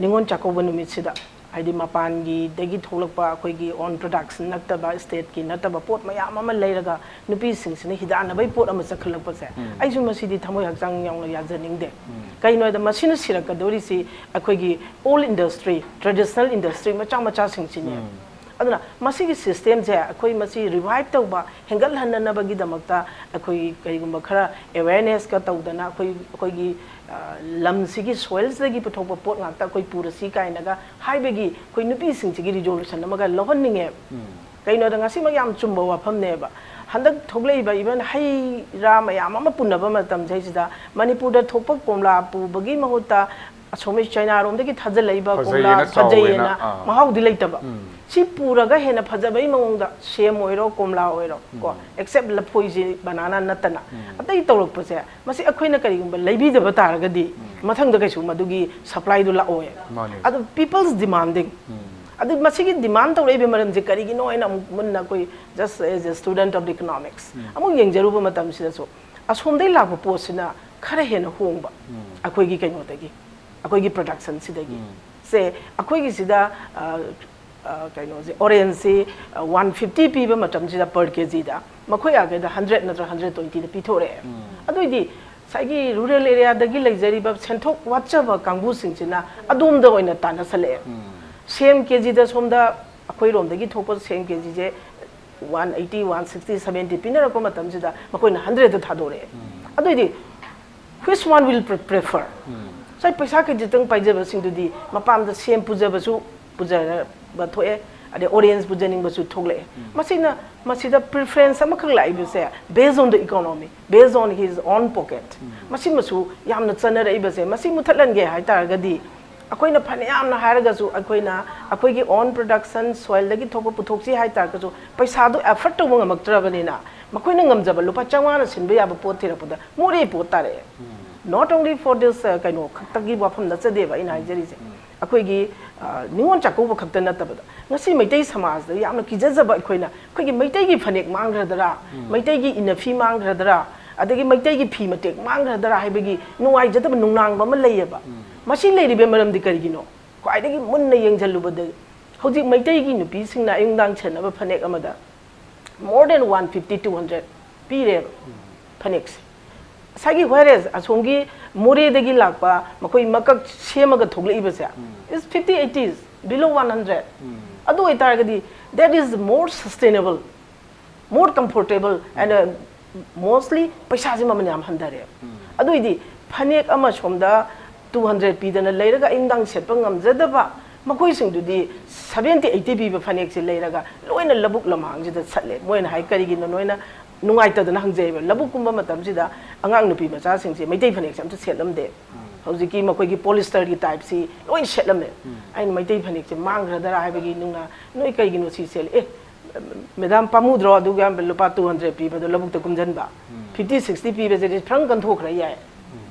ꯅꯤꯉꯣꯜ ꯆꯥꯛꯀꯧꯕ ꯅꯨꯃꯤꯠꯁꯤꯗ, ꯍꯥꯏꯗꯤ ꯃꯄꯥꯟꯒꯤꯗꯒꯤ ꯊꯣꯛꯂꯛꯄ ꯑꯩꯈꯣꯏꯒꯤ ꯑꯣꯟ ꯄ꯭ꯔꯗꯛꯁ ꯅꯠꯇꯕ, ꯁ꯭ꯇꯦꯠꯀꯤ ꯅꯠꯇꯕ ꯄꯣꯠ ꯃꯌꯥꯝ ꯑꯃ ꯂꯩꯔꯒ ꯅꯨꯄꯤꯁꯤꯡꯁꯤꯅ ꯍꯤꯗꯥꯟꯅꯕꯒꯤ ꯄꯣꯠ ꯑꯃ ꯆꯠꯈꯠꯂꯛꯄꯁꯦ, ꯎꯝ꯫ ꯑꯩꯁꯨ ꯃꯁꯤꯗꯤ ꯊꯃꯣꯏ ꯍꯛꯆꯥꯡ ꯌꯥꯎꯅ ꯌꯥꯖꯅꯤꯡꯗꯦ꯫ ꯎꯝ꯫ ꯀꯩꯅꯣ ꯍꯥꯏꯗ ꯃꯁꯤꯅ ꯁꯤꯔꯛꯀꯗꯧꯔꯤꯁꯤ ꯑꯩꯈꯣꯏꯒꯤ ꯑꯣꯜ ꯏꯟꯗꯁꯇ꯭ꯔꯤ, ꯇ꯭ꯔꯦꯗꯤꯁꯅꯦꯜ ꯏꯟꯗꯁꯇ꯭ꯔꯤ ꯃꯆꯥ ꯃꯆꯥꯁꯤꯡꯁꯤꯅꯦ꯫ ꯎꯝ꯫ ꯑꯗꯨꯅ ꯃꯁꯤꯒꯤ ꯁꯤꯁꯇꯦꯝꯁꯦ ꯑꯩꯈꯣꯏ ꯃꯁꯤ ꯔꯤꯚꯥꯏꯚ ꯇꯧꯕ, ꯍꯦꯟꯒꯠꯍꯟꯅꯅꯕꯒꯤꯗꯃꯛꯇ ꯑꯩꯈꯣꯏ ꯀꯔꯤꯒꯨꯝꯕ ꯈꯔ ꯑꯦꯋꯦꯔꯅꯦꯁꯀ ꯇꯧꯗꯅ ꯑꯩꯈꯣꯏ, ꯑꯩꯈꯣꯏꯒꯤ, ꯑ, ꯂꯝꯁꯤꯒꯤ ꯁꯣꯏꯜꯁꯤꯗꯒꯤ ꯄꯨꯊꯣꯛꯄ ꯄꯣꯠ ꯉꯥꯛꯇ ꯑꯩꯈꯣꯏ ꯄꯨꯔꯁꯤ ꯀꯥꯏꯅꯒ ꯍꯥꯏꯕꯒꯤ ꯑꯩꯈꯣꯏ ꯅꯨꯄꯤꯁꯤꯡꯁꯤꯒꯤ ꯔꯤꯖꯣꯂꯨꯁꯟ ꯑꯃꯒ ꯂꯧꯍꯟꯅꯤꯡꯉꯦ꯫ ꯎꯝ꯫ ꯀꯩꯅꯣꯗ ꯉꯁꯤꯃꯛ ꯌꯥꯝ ꯆꯨꯝꯕ ꯋꯥꯐꯝꯅꯦꯕ꯫ ꯍꯟꯗꯛ ꯊꯣꯛꯂꯛꯏꯕ ꯏꯚꯟ ꯍꯩ ꯔꯥ ꯃꯌꯥꯝ ꯑꯃ ꯄꯨꯟꯅꯕ ꯃꯇꯝꯁꯤꯗꯩꯁꯤꯗ ꯃꯅꯤꯄꯨꯔꯗ ꯊꯣꯛꯄ ꯀꯣꯝꯂꯥ ꯄꯨꯕꯒꯤ ꯃꯍꯨꯠꯇ ꯑꯁꯣꯝꯒꯤ ꯆꯥꯏꯅꯥꯔꯣꯝꯗꯒꯤ ꯊꯥꯖꯤꯜꯂꯛꯏꯕ ꯀꯣꯝꯂꯥ ꯐꯖꯩꯌꯦꯅ, ꯆꯥꯎꯋꯦꯅ, ꯐꯖꯩꯌꯦꯅ ꯑꯥ꯫ ꯃꯍꯥꯎꯗꯤ ꯂꯩꯇꯕ꯫ ꯁꯤ ꯄꯨꯔꯒ ꯍꯦꯟꯅ ꯐꯖꯕꯒꯤ ꯃꯑꯣꯡꯗ ꯁꯦꯝ ꯑꯣꯏꯔꯣ, ꯀꯣꯝꯂꯥ ꯑꯣꯏꯔꯣ, ꯀꯣ, except ꯂꯐꯣꯏꯁꯤ, ꯕꯅꯥꯅꯥ ꯅꯠꯇꯅ, ꯑꯇꯩ ꯇꯧꯔꯛꯄꯁꯦ, ꯃꯁꯤ ꯑꯩꯈꯣꯏꯅ ꯀꯔꯤꯒꯨꯝꯕ ꯂꯩꯕꯤꯗꯕ ꯇꯥꯔꯒꯗꯤ ꯃꯊꯪꯗ ꯀꯩꯁꯨ ꯃꯗꯨꯒꯤ supplyꯗꯨ ꯂꯥꯛꯑꯣꯏ꯫ ꯃꯥꯅꯤ꯫ ꯑꯗꯨ people's demanding꯫ ꯑꯗꯨ ꯃꯁꯤꯒꯤ demand ꯇꯧꯔꯛꯏꯕ ꯃꯔꯝꯁꯦ ꯀꯔꯤꯒꯤꯅꯣ ꯍꯥꯏꯅ ꯑꯃꯨꯛ ꯃꯨꯟꯅ ꯑꯩꯈꯣꯏ, just as a student of economics, ꯑꯃꯨꯛ ꯌꯦꯡꯖꯔꯨꯕ ꯃꯇꯝꯁꯤꯗꯁꯨ, ꯑꯁꯣꯝꯗꯩ ꯂꯥꯛꯄ ꯄꯣꯠꯁꯤꯅ ꯈꯔ ꯍꯦꯟꯅ ꯍꯣꯡꯕ, ꯑꯩꯈꯣꯏꯒꯤ ꯀꯩꯅꯣꯗꯒꯤ, ꯑꯩꯈꯣꯏꯒꯤ productionꯁꯤꯗꯒꯤ꯫ ꯁꯦ, ꯑꯩꯈꯣꯏꯒꯤꯁꯤꯗ, ꯑ, ꯑ, ꯀꯩꯅꯣꯁꯦ, orangeꯁꯤ, ꯑ, one fifty ꯄꯤꯕ ꯃꯇꯝꯁꯤꯗ per kgꯗ, ꯃꯈꯣꯏ ꯑꯥꯒꯩꯗ hundred ꯅꯠꯇ꯭ꯔ hundred twentyꯗ ꯄꯤꯊꯣꯔꯛꯑꯦ꯫ ꯑꯗꯨꯏꯗꯤ ꯉꯁꯥꯏꯒꯤ rural areaꯗꯒꯤ ꯂꯩꯖꯔꯤꯕ ꯁꯦꯟꯊꯣꯛ ꯋꯥꯠꯆꯕ ꯀꯥꯡꯕꯨꯁꯤꯡꯁꯤꯅ ꯑꯗꯣꯝꯗ ꯑꯣꯏꯅ ꯇꯥꯟꯅꯁꯜꯂꯛꯑꯦ꯫ ꯁꯦꯝ kgꯗ ꯁꯣꯝꯗ ꯑꯩꯈꯣꯏꯔꯣꯝꯗꯒꯤ ꯊꯣꯛꯄ ꯁꯦꯝ kgꯁꯦ one eighty, one sixty, seventy ꯄꯤꯅꯔꯛꯄ ꯃꯇꯝꯁꯤꯗ ꯃꯈꯣꯏꯅ hundredꯇ ꯊꯥꯗꯣꯔꯛꯑꯦ꯫ ꯑꯗꯨꯏꯗꯤ which one will pre- prefer? ꯉꯁꯥꯏ ꯄꯩꯁꯥ ꯈꯖꯤꯛꯇꯪ ꯄꯥꯏꯖꯕꯁꯤꯡꯗꯨꯗꯤ ꯃꯄꯥꯝꯗ ꯁꯦꯝ ꯄꯨꯖꯕꯁꯨ ꯄꯨꯖꯕ ꯊꯣꯛꯑꯦ, ꯑꯗꯩ orange ꯄꯨꯖꯅꯤꯡꯕꯁꯨ ꯊꯣꯛꯂꯛꯑꯦ꯫ ꯃꯁꯤꯅ, ꯃꯁꯤꯗ preference ꯑꯃꯈꯛ ꯂꯥꯛꯏꯕꯁꯦ based on the economy, based on his own pocket꯫ ꯃꯁꯤꯃꯁꯨ ꯌꯥꯝꯅ ꯆꯠꯅꯔꯛꯏꯕꯁꯦ, ꯃꯁꯤ ꯃꯨꯊꯠꯍꯟꯒꯦ ꯍꯥꯏꯇꯥꯔꯒꯗꯤ ꯑꯩꯈꯣꯏꯅ ꯐꯅꯌꯥꯝꯅ ꯍꯥꯏꯔꯒꯁꯨ, ꯑꯩꯈꯣꯏꯅ ꯑꯩꯈꯣꯏꯒꯤ own production, soilꯗꯒꯤ ꯊꯣꯛꯄ ꯄꯨꯊꯣꯛꯁꯤ ꯍꯥꯏꯇꯥꯔꯒꯁꯨ, ꯄꯩꯁꯥꯗꯣ afford ꯇꯧꯕ ꯉꯝꯃꯛꯇ꯭ꯔꯕꯅꯤꯅ, ꯃꯈꯣꯏꯅ ꯉꯝꯖꯕ ꯂꯨꯄꯥ ꯆꯥꯝꯃꯉꯥꯅ ꯁꯤꯟꯕ ꯌꯥꯕ ꯄꯣꯠ ꯊꯤꯔꯛꯄꯗ ꯃꯣꯔꯦ ꯄꯣꯠ ꯇꯥꯔꯛꯑꯦ꯫ Not only for this, ꯑ, ꯀꯩꯅꯣ ꯈꯛꯇꯒꯤ ꯋꯥꯐꯝ ꯅꯠꯆꯗꯦꯕ ꯑꯩꯅ ꯍꯥꯏꯖꯔꯤꯁꯦ꯫ ꯑꯩꯈꯣꯏꯒꯤ, ꯑ, ꯅꯤꯉꯣꯜ ꯆꯥꯛꯀꯧꯕ ꯈꯛꯇ ꯅꯠꯇꯕꯗ, ꯉꯁꯤ ꯃꯩꯇꯩ ꯁꯃꯥꯖꯗ ꯌꯥꯝꯅ ꯀꯤꯖꯖꯕ ꯑꯩꯈꯣꯏꯅ, ꯑꯩꯈꯣꯏꯒꯤ ꯃꯩꯇꯩꯒꯤ ꯐꯅꯦꯛ ꯃꯥꯡꯈ꯭ꯔꯗ꯭ꯔꯥ, ꯃꯩꯇꯩꯒꯤ ꯏꯅꯐꯤ ꯃꯥꯡꯈ꯭ꯔꯗ꯭ꯔꯥ, ꯑꯗꯒꯤ ꯃꯩꯇꯩꯒꯤ ꯐꯤ ꯃꯇꯦꯛ ꯃꯥꯡꯈ꯭ꯔꯗ꯭ꯔꯥ ꯍꯥꯏꯕꯒꯤ ꯅꯨꯡꯉꯥꯏꯖꯗꯕ ꯅꯨꯡꯅꯥꯡꯕ ꯑꯃ ꯂꯩꯌꯦꯕ꯫ ꯃꯁꯤ ꯂꯩꯔꯤꯕ ꯃꯔꯝꯗꯤ ꯀꯔꯤꯒꯤꯅꯣ? ꯈ꯭ꯋꯥꯏꯗꯒꯤ ꯃꯨꯟꯅ ꯌꯦꯡꯁꯤꯜꯂꯨꯕꯗ, ꯍꯧꯖꯤꯛ ꯃꯩꯇꯩꯒꯤ ꯅꯨꯄꯤꯁꯤꯡꯅ ꯑꯌꯨꯛ ꯅꯨꯡꯗꯥꯡ ꯁꯦꯠꯅꯕ ꯐꯅꯦꯛ ꯑꯃꯗ more than one fifty, two hundred ꯄꯤꯔꯦꯕ ꯐꯅꯦꯛꯁꯦ꯫ ꯉꯁꯥꯏꯒꯤ whereas ꯑꯁꯣꯝꯒꯤ ꯃꯣꯔꯦꯗꯒꯤ ꯂꯥꯛꯄ ꯃꯈꯣꯏ ꯃꯀꯛ ꯁꯦꯝꯃꯒ ꯊꯣꯛꯂꯛꯏꯕꯁꯦ is fifty, eighty, below one hundred꯫ ꯑꯗꯨ ꯑꯣꯏꯇꯥꯔꯒꯗꯤ that is more sustainable, more comfortable and, uh, mostly ꯄꯩꯁꯥꯁꯦ ꯃꯃꯜ ꯌꯥꯝ ꯍꯟꯊꯔꯦꯕ꯫ ꯑꯗꯨꯏꯗꯤ ꯐꯅꯦꯛ ꯑꯃ ꯁꯣꯝꯗ two hundred ꯄꯤꯗꯅ ꯂꯩꯔꯒ ꯑꯌꯨꯛ ꯅꯨꯡꯗꯥꯡ ꯁꯦꯠꯄ ꯉꯝꯖꯗꯕ ꯃꯈꯣꯏꯁꯤꯡꯗꯨꯗꯤ seventy, eighty ꯄꯤꯕ ꯐꯅꯦꯛꯁꯦ ꯂꯩꯔꯒ ꯂꯣꯏꯅ ꯂꯧꯕꯨꯛ ꯂꯝꯍꯥꯡꯁꯤꯗ ꯁꯠꯂꯦ꯫ ꯃꯣꯏꯅ ꯍꯥꯏ, "ꯀꯔꯤꯒꯤꯅꯣ ꯅꯣꯏꯅ?" ꯅꯨꯡꯉꯥꯏꯇꯗꯅ ꯍꯪꯖꯩꯕ꯫ ꯂꯧꯕꯨꯛꯀꯨꯝꯕ ꯃꯇꯝꯁꯤꯗ ꯑꯉꯥꯡ ꯅꯨꯄꯤ ꯃꯆꯥꯁꯤꯡꯁꯦ ꯃꯩꯇꯩ ꯐꯅꯦꯛꯁꯦ ꯑꯝꯇ ꯁꯦꯠꯂꯝꯗꯦ꯫ ꯍꯧꯖꯤꯛꯀꯤ ꯃꯈꯣꯏꯒꯤ ꯄꯣꯂꯤꯁꯇꯔꯒꯤ ꯇꯥꯏꯞꯁꯤ ꯂꯣꯏ ꯁꯦꯠꯂꯝꯃꯦ꯫ ꯑꯩꯅ ꯃꯩꯇꯩ ꯐꯅꯦꯛꯁꯦ ꯃꯥꯡꯈ꯭ꯔꯗꯔꯥ ꯍꯥꯏꯕꯒꯤ ꯅꯨꯡꯅ, "ꯅꯣꯏ ꯀꯩꯒꯤꯅꯣ ꯁꯤ ꯁꯦꯠꯂꯤ?" "ꯑꯦ, ꯃꯦꯗꯥꯝ, ꯄꯥꯝꯃꯨꯗ꯭ꯔꯣ? ꯑꯗꯨꯒ ꯂꯨꯄꯥ two hundred ꯄꯤꯕꯗꯣ ꯂꯧꯕꯨꯛꯇ ꯀꯨꯝꯁꯤꯟꯕ, fifty sixty ꯄꯤꯕꯁꯦ ꯐ꯭ꯔꯪ ꯀꯟꯊꯣꯛꯈ꯭ꯔ ꯌꯥꯏ"꯫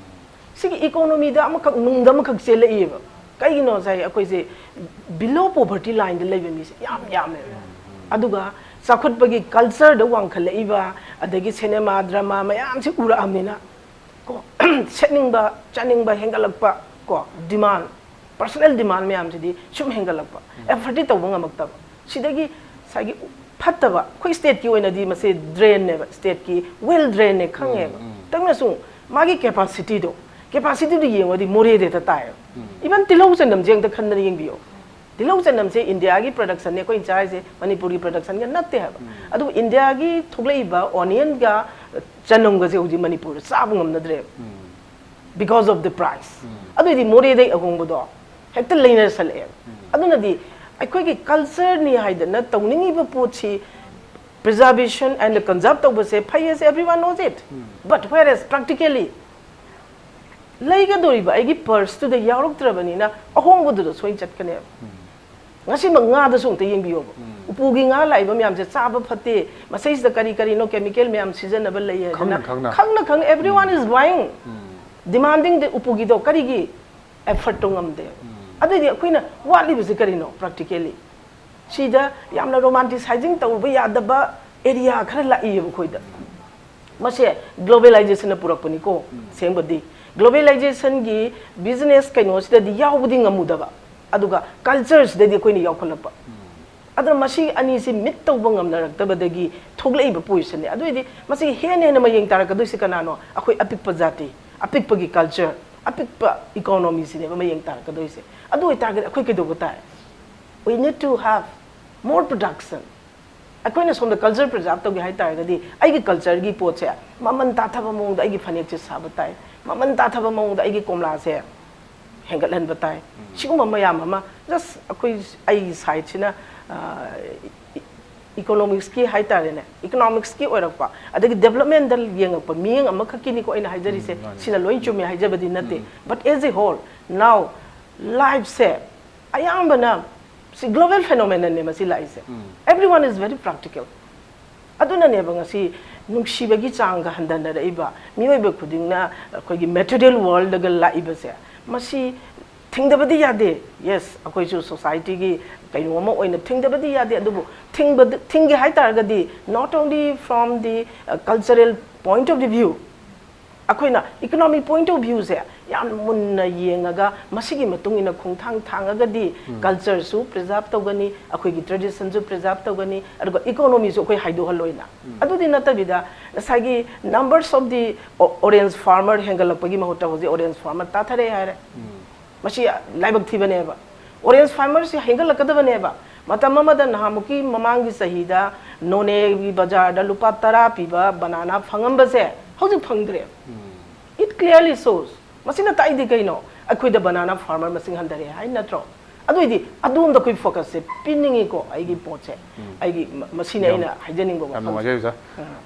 ꯁꯤꯒꯤ ꯏꯀꯣꯅꯣꯃꯤꯗ ꯑꯃꯈꯛ, ꯅꯨꯡꯗ ꯑꯃꯈꯛ ꯆꯦꯜꯂꯛꯏꯕ꯫ ꯀꯩꯒꯤꯅꯣ ꯉꯁꯥꯏ ꯑꯩꯈꯣꯏꯁꯦ below poverty lineꯗ ꯂꯩꯕ ꯃꯤꯁꯦ ꯌꯥꯝ ꯌꯥꯝꯃꯦꯕ꯫ ꯑꯗꯨꯒ ꯆꯥꯎꯈꯠꯄꯒꯤ ꯀꯜꯆꯔꯗ ꯋꯥꯡꯈꯠꯂꯛꯏꯕ, ꯑꯗꯒꯤ ꯁꯤꯅꯦꯃꯥ, ꯗ꯭ꯔꯃꯥ ꯃꯌꯥꯝꯁꯤ ꯎꯔꯛꯑꯕꯅꯤꯅ, ꯀꯣ, ꯁꯦꯠꯅꯤꯡꯕ, ꯆꯥꯅꯤꯡꯕ ꯍꯦꯟꯒꯠꯂꯛꯄ, ꯀꯣ, ꯗꯤꯃꯥꯟ, ꯄꯔꯁꯣꯅꯦꯜ ꯗꯤꯃꯥꯟ ꯃꯌꯥꯝꯁꯤꯗꯤ ꯁꯨꯝ ꯍꯦꯟꯒꯠꯂꯛꯄ, ꯑꯦꯐꯣꯔꯗꯇꯤ ꯇꯧꯕ ꯉꯝꯃꯛꯇꯕ꯫ ꯁꯤꯗꯒꯤ ꯉꯁꯥꯏꯒꯤ ꯐꯠꯇꯕ, ꯑꯩꯈꯣꯏ ꯁ꯭ꯇꯦꯠꯀꯤ ꯑꯣꯏꯅꯗꯤ ꯃꯁꯤ ꯗ꯭ꯔꯦꯟꯅꯦꯕ, ꯁ꯭ꯇꯦꯠꯀꯤ ꯋꯦꯜ ꯗ꯭ꯔꯦꯟꯅꯦ ꯈꯪꯉꯦꯕ꯫ ꯇꯪꯅꯁꯨ ꯃꯥꯒꯤ ꯀꯦꯄꯥꯁꯤꯇꯤꯗꯣ, ꯀꯦꯄꯥꯁꯤꯇꯤꯗꯣ ꯌꯦꯡꯉꯨꯔꯗꯤ ꯃꯣꯔꯦꯗ ꯍꯦꯛꯇ ꯇꯥꯏꯌꯦꯕ꯫ ꯏꯚꯟ ꯇꯤꯜꯍꯧ ꯆꯅꯝꯁꯦ ꯑꯝꯇ ꯈꯟꯗꯅ ꯌꯦꯡꯕꯤꯌꯣ꯫ ꯇꯤꯜꯍꯧ ꯆꯅꯝꯁꯦ ꯏꯟꯗꯤꯌꯥꯒꯤ ꯄ꯭ꯔꯗꯛꯁꯟꯅꯦ ꯑꯩꯈꯣꯏꯅ ꯆꯥꯔꯤꯁꯦ, ꯃꯅꯤꯄꯨꯔꯒꯤ ꯄ꯭ꯔꯗꯛꯁꯟꯒ ꯅꯠꯇꯦ ꯍꯥꯏꯕ꯫ ꯑꯗꯨꯕꯨ ꯏꯟꯗꯤꯌꯥꯒꯤ ꯊꯣꯛꯂꯛꯏꯕ ꯑꯣꯅꯤꯌꯟꯒ ꯆꯅꯝꯒꯁꯦ ꯍꯧꯖꯤꯛ ꯃꯅꯤꯄꯨꯔꯗ ꯆꯥꯕ ꯉꯝꯅꯗ꯭ꯔꯦꯕ, because of the price꯫ ꯑꯗꯨꯑꯣꯏꯗꯤ ꯃꯣꯔꯦꯗꯩ ꯑꯍꯣꯡꯕꯗꯣ ꯍꯦꯛꯇ ꯂꯩꯅꯁꯜꯂꯛꯑꯦꯕ꯫ ꯑꯗꯨꯅꯗꯤ ꯑꯩꯈꯣꯏꯒꯤ ꯀꯜꯆꯔꯅꯤ ꯍꯥꯏꯗꯅ ꯇꯧꯅꯤꯡꯉꯤꯕ ꯄꯣꯠꯁꯤ preservation and conserve ꯇꯧꯕꯁꯦ ꯐꯩ ꯍꯥꯏꯁꯦ everyone knows it, but whereas practically ꯂꯩꯒꯗꯧꯔꯤꯕ ꯑꯩꯒꯤ ꯄꯔꯁꯇꯨꯗ ꯌꯥꯎꯔꯛꯇ꯭ꯔꯕꯅꯤꯅ ꯑꯍꯣꯡꯕꯗꯨꯗ ꯁꯣꯏꯅ ꯆꯠꯀꯅꯦꯕ꯫ ꯉꯁꯤꯃꯛ ꯉꯥꯗꯁꯨ ꯑꯃꯨꯛꯇ ꯌꯦꯡꯕꯤꯌꯣꯕ꯫ ꯎꯄꯨꯒꯤ ꯉꯥ ꯂꯥꯛꯏꯕ ꯃꯌꯥꯝꯁꯦ ꯆꯥꯕ ꯐꯠꯇꯦ, ꯃꯁꯤꯁꯤꯗ ꯀꯔꯤ ꯀꯔꯤꯅꯣ ꯀꯦꯃꯤꯀꯦꯜ ꯃꯌꯥꯝ ꯁꯤꯖꯤꯟꯅꯕ ꯂꯩ ꯍꯥꯏꯗꯅ ꯈꯪꯅ ꯈꯪꯅ꯫ ꯈꯪꯅ ꯈꯪꯅ everyone is buying, demanding the ꯎꯄꯨꯒꯤꯗꯣ꯫ ꯀꯔꯤꯒꯤ? ꯑꯦꯐꯣꯔꯠꯇꯣ ꯉꯝꯗꯦꯕ꯫ ꯑꯗꯨꯑꯣꯏꯗꯤ ꯑꯩꯈꯣꯏꯅ ꯋꯥꯠꯂꯤꯕꯁꯦ ꯀꯔꯤꯅꯣ? Practically ꯁꯤꯗ ꯌꯥꯝꯅ ꯔꯣꯃꯥꯟꯇꯤꯁꯥꯏꯖꯤꯡ ꯇꯧꯕ ꯌꯥꯗꯕ ꯑꯦꯔꯤꯌꯥ ꯈꯔ ꯂꯥꯛꯏꯌꯦꯕ ꯑꯩꯈꯣꯏꯗ꯫ ꯃꯁꯦ ꯒ꯭ꯂꯣꯕꯦꯂꯥꯏꯖꯦꯁꯟꯅ ꯄꯨꯔꯛꯄꯅꯤꯀꯣ꯫ ꯑꯁꯦꯡꯕꯗꯤ ꯒ꯭ꯂꯣꯕꯦꯂꯥꯏꯖꯦꯁꯟꯒꯤ ꯕꯤꯖꯤꯅꯦꯁ ꯀꯩꯅꯣꯁꯤꯗꯗꯤ ꯌꯥꯎꯕꯗꯤ ꯉꯝꯃꯨꯗꯕ, ꯑꯗꯨꯒ ꯀꯜꯆꯔꯁꯤꯗꯗꯤ ꯑꯩꯈꯣꯏꯅ ꯌꯥꯎꯈꯠꯂꯛꯄ꯫ ꯑꯗꯨꯅ ꯃꯁꯤ ꯑꯅꯤꯁꯤ ꯃꯤꯠ ꯇꯧꯕ ꯉꯝꯅꯔꯛꯇꯕꯗꯒꯤ ꯊꯣꯛꯂꯛꯏꯕ ꯄꯣꯖꯤꯁꯟꯅꯤ꯫ ꯑꯗꯨꯑꯣꯏꯗꯤ ꯃꯁꯤꯒꯤ ꯍꯦꯟꯅ ꯍꯦꯟꯅ ꯃꯌꯦꯡ ꯇꯥꯔꯛꯀꯗꯣꯏꯁꯤ ꯀꯅꯥꯅꯣ? ꯑꯩꯈꯣꯏ ꯑꯄꯤꯛꯄ ꯖꯥꯇꯤ, ꯑꯄꯤꯛꯄꯒꯤ ꯀꯜꯆꯔ, ꯑꯄꯤꯛꯄ ꯏꯀꯣꯅꯣꯃꯤꯁꯤꯅꯦꯕ ꯃꯌꯦꯡ ꯇꯥꯔꯛꯀꯗꯣꯏꯁꯦ꯫ ꯑꯗꯨ ꯑꯣꯏꯇꯥꯔꯒꯗꯤ ꯑꯩꯈꯣꯏ ꯀꯩꯗꯧꯕ ꯇꯥꯏ? We need to have more production꯫ ꯑꯩꯈꯣꯏꯅ ꯁꯣꯝꯗ ꯀꯜꯆꯔ ꯄ꯭ꯔꯤꯖꯥꯔꯕ ꯇꯧꯒꯦ ꯍꯥꯏ ꯇꯥꯔꯒꯗꯤ ꯑꯩꯒꯤ ꯀꯜꯆꯔꯒꯤ ꯄꯣꯠꯁꯦ ꯃꯃꯜ ꯇꯥꯊꯕ ꯃꯑꯣꯡꯗ ꯑꯩꯒꯤ ꯐꯅꯦꯛꯁꯦ ꯁꯥꯕ ꯇꯥꯏ, ꯃꯃꯜ ꯇꯥꯊꯕ ꯃꯑꯣꯡꯗ ꯑꯩꯒꯤ ꯀꯣꯝꯂꯥꯁꯦ ꯍꯦꯟꯒꯠꯍꯟꯕ ꯇꯥꯏ꯫ ꯁꯤꯒꯨꯝꯕ ꯃꯌꯥꯝ ꯑꯃ ꯖꯁ ꯑꯩꯈꯣꯏ, ꯑꯩꯒꯤ ꯁꯥꯏꯠꯁꯤꯅ, ꯑ, ꯏꯀꯣꯅꯣꯃꯤꯛꯁꯀꯤ ꯍꯥꯏꯇꯥꯔꯦꯅꯦ, ꯏꯀꯣꯅꯣꯃꯤꯛꯁꯀꯤ ꯑꯣꯏꯔꯛꯄ, ꯑꯗꯒꯤ ꯗꯦꯕꯂꯞꯃꯦꯟꯗ ꯌꯦꯡꯉꯛꯄ ꯃꯤꯠꯌꯦꯡ ꯑꯃꯈꯛꯀꯤꯅꯤꯀꯣ ꯑꯩꯅ ꯍꯥꯏꯖꯔꯤꯁꯦ꯫ ꯁꯤꯅ ꯂꯣꯏ ꯆꯨꯝꯃꯦ ꯍꯥꯏꯖꯕꯗꯤ ꯅꯠꯇꯦ꯫ But as a whole, now lifeꯁꯦ ꯑꯌꯥꯝꯕꯅ ꯁꯤ global phenomenonꯅꯦ ꯃꯁꯤ ꯂꯥꯛꯏꯁꯦ꯫ Everyone is very practical. ꯑꯗꯨꯅꯅꯦꯕ ꯉꯁꯤ ꯅꯨꯡꯁꯤꯕꯒꯤ ꯆꯥꯡꯒ ꯍꯟꯊꯅꯔꯛꯏꯕ, ꯃꯤꯑꯣꯏꯕ ꯈꯨꯗꯤꯡꯅ ꯑꯩꯈꯣꯏꯒꯤ material worldꯒ ꯂꯥꯛꯏꯕꯁꯦ, ꯃꯁꯤ ꯊꯤꯡꯗꯕꯗꯤ ꯌꯥꯗꯦ꯫ Yes, ꯑꯩꯈꯣꯏꯁꯨ societyꯒꯤ ꯀꯩꯅꯣ ꯑꯃ ꯑꯣꯏꯅ ꯊꯤꯡꯗꯕꯗꯤ ꯌꯥꯗꯦ, ꯑꯗꯨꯕꯨ ꯊꯤꯡꯕꯗ, ꯊꯤꯡꯒꯦ ꯍꯥꯏ ꯇꯥꯔꯒꯗꯤ, not only from the, uh, cultural point of the view, ꯑꯩꯈꯣꯏꯅ economic point of viewꯁꯦ ꯌꯥꯝ ꯃꯨꯟꯅ ꯌꯦꯡꯉꯒ, ꯃꯁꯤꯒꯤ ꯃꯇꯨꯡ ꯏꯟꯅ ꯈꯣꯡꯊꯥꯡ ꯊꯥꯡꯉꯒꯗꯤ cultureꯁꯨ preserve ꯇꯧꯒꯅꯤ, ꯑꯩꯈꯣꯏꯒꯤ traditionꯁꯨ preserve ꯇꯧꯒꯅꯤ, ꯑꯗꯨꯒ economyꯁꯨ ꯑꯩꯈꯣꯏ ꯍꯥꯏꯗꯣꯛꯍꯜꯂꯣꯏꯅ꯫ ꯑꯗꯨꯗꯤ ꯅꯠꯇꯕꯤꯗ, ꯉꯁꯥꯏꯒꯤ numbers of the o-, orange farmer ꯍꯦꯟꯒꯠꯂꯛꯄꯒꯤ ꯃꯍꯨꯠꯇ ꯍꯧꯖꯤꯛ orange farmer ꯇꯥꯊꯔꯛꯑꯦ ꯍꯥꯏꯔꯦ꯫ ꯃꯁꯤ ꯂꯥꯏꯕꯛ ꯊꯤꯕꯅꯦꯕ꯫ Orange farmerꯁꯤ ꯍꯦꯟꯒꯠꯂꯛꯀꯗꯕꯅꯦꯕ꯫ ꯃꯇꯝ ꯑꯃꯗ ꯅꯍꯥꯟꯃꯨꯛꯀꯤ ꯃꯃꯥꯡꯒꯤ ꯆꯍꯤꯗ ꯅꯣꯅꯦꯒꯤ ꯕꯖꯥꯔꯗ ꯂꯨꯄꯥ ꯇꯔꯥ ꯄꯤꯕ banana ꯐꯪꯉꯝꯕꯁꯦ ꯍꯧꯖꯤꯛ ꯐꯪꯗ꯭ꯔꯦ꯫ It clearly shows꯫ ꯃꯁꯤꯅ ꯇꯥꯛꯏꯗꯤ ꯀꯩꯅꯣ? ꯑꯩꯈꯣꯏꯗ banana farmer ꯃꯁꯤꯡ ꯍꯟꯊꯔꯦ ꯍꯥꯏ ꯅꯠꯇ꯭ꯔꯣ? ꯑꯗꯨ ꯑꯣꯏꯗꯤ ꯑꯗꯣꯝꯗ ꯑꯩꯈꯣꯏ focusꯁꯦ ꯄꯤꯅꯤꯡꯉꯤꯀꯣ, ꯑꯩꯒꯤ ꯄꯣꯠꯁꯦ꯫ ꯑꯩꯒꯤ ꯃ-, ꯃꯁꯤꯅꯤ ꯌꯥꯝ, ꯑꯩꯅ ꯍꯥꯏꯖꯅꯤꯡꯕ ꯌꯥꯝ ꯋꯥꯐꯝꯁꯦ꯫ ꯅꯨꯡꯉꯥꯏꯖꯩ ꯑꯣꯖꯥ꯫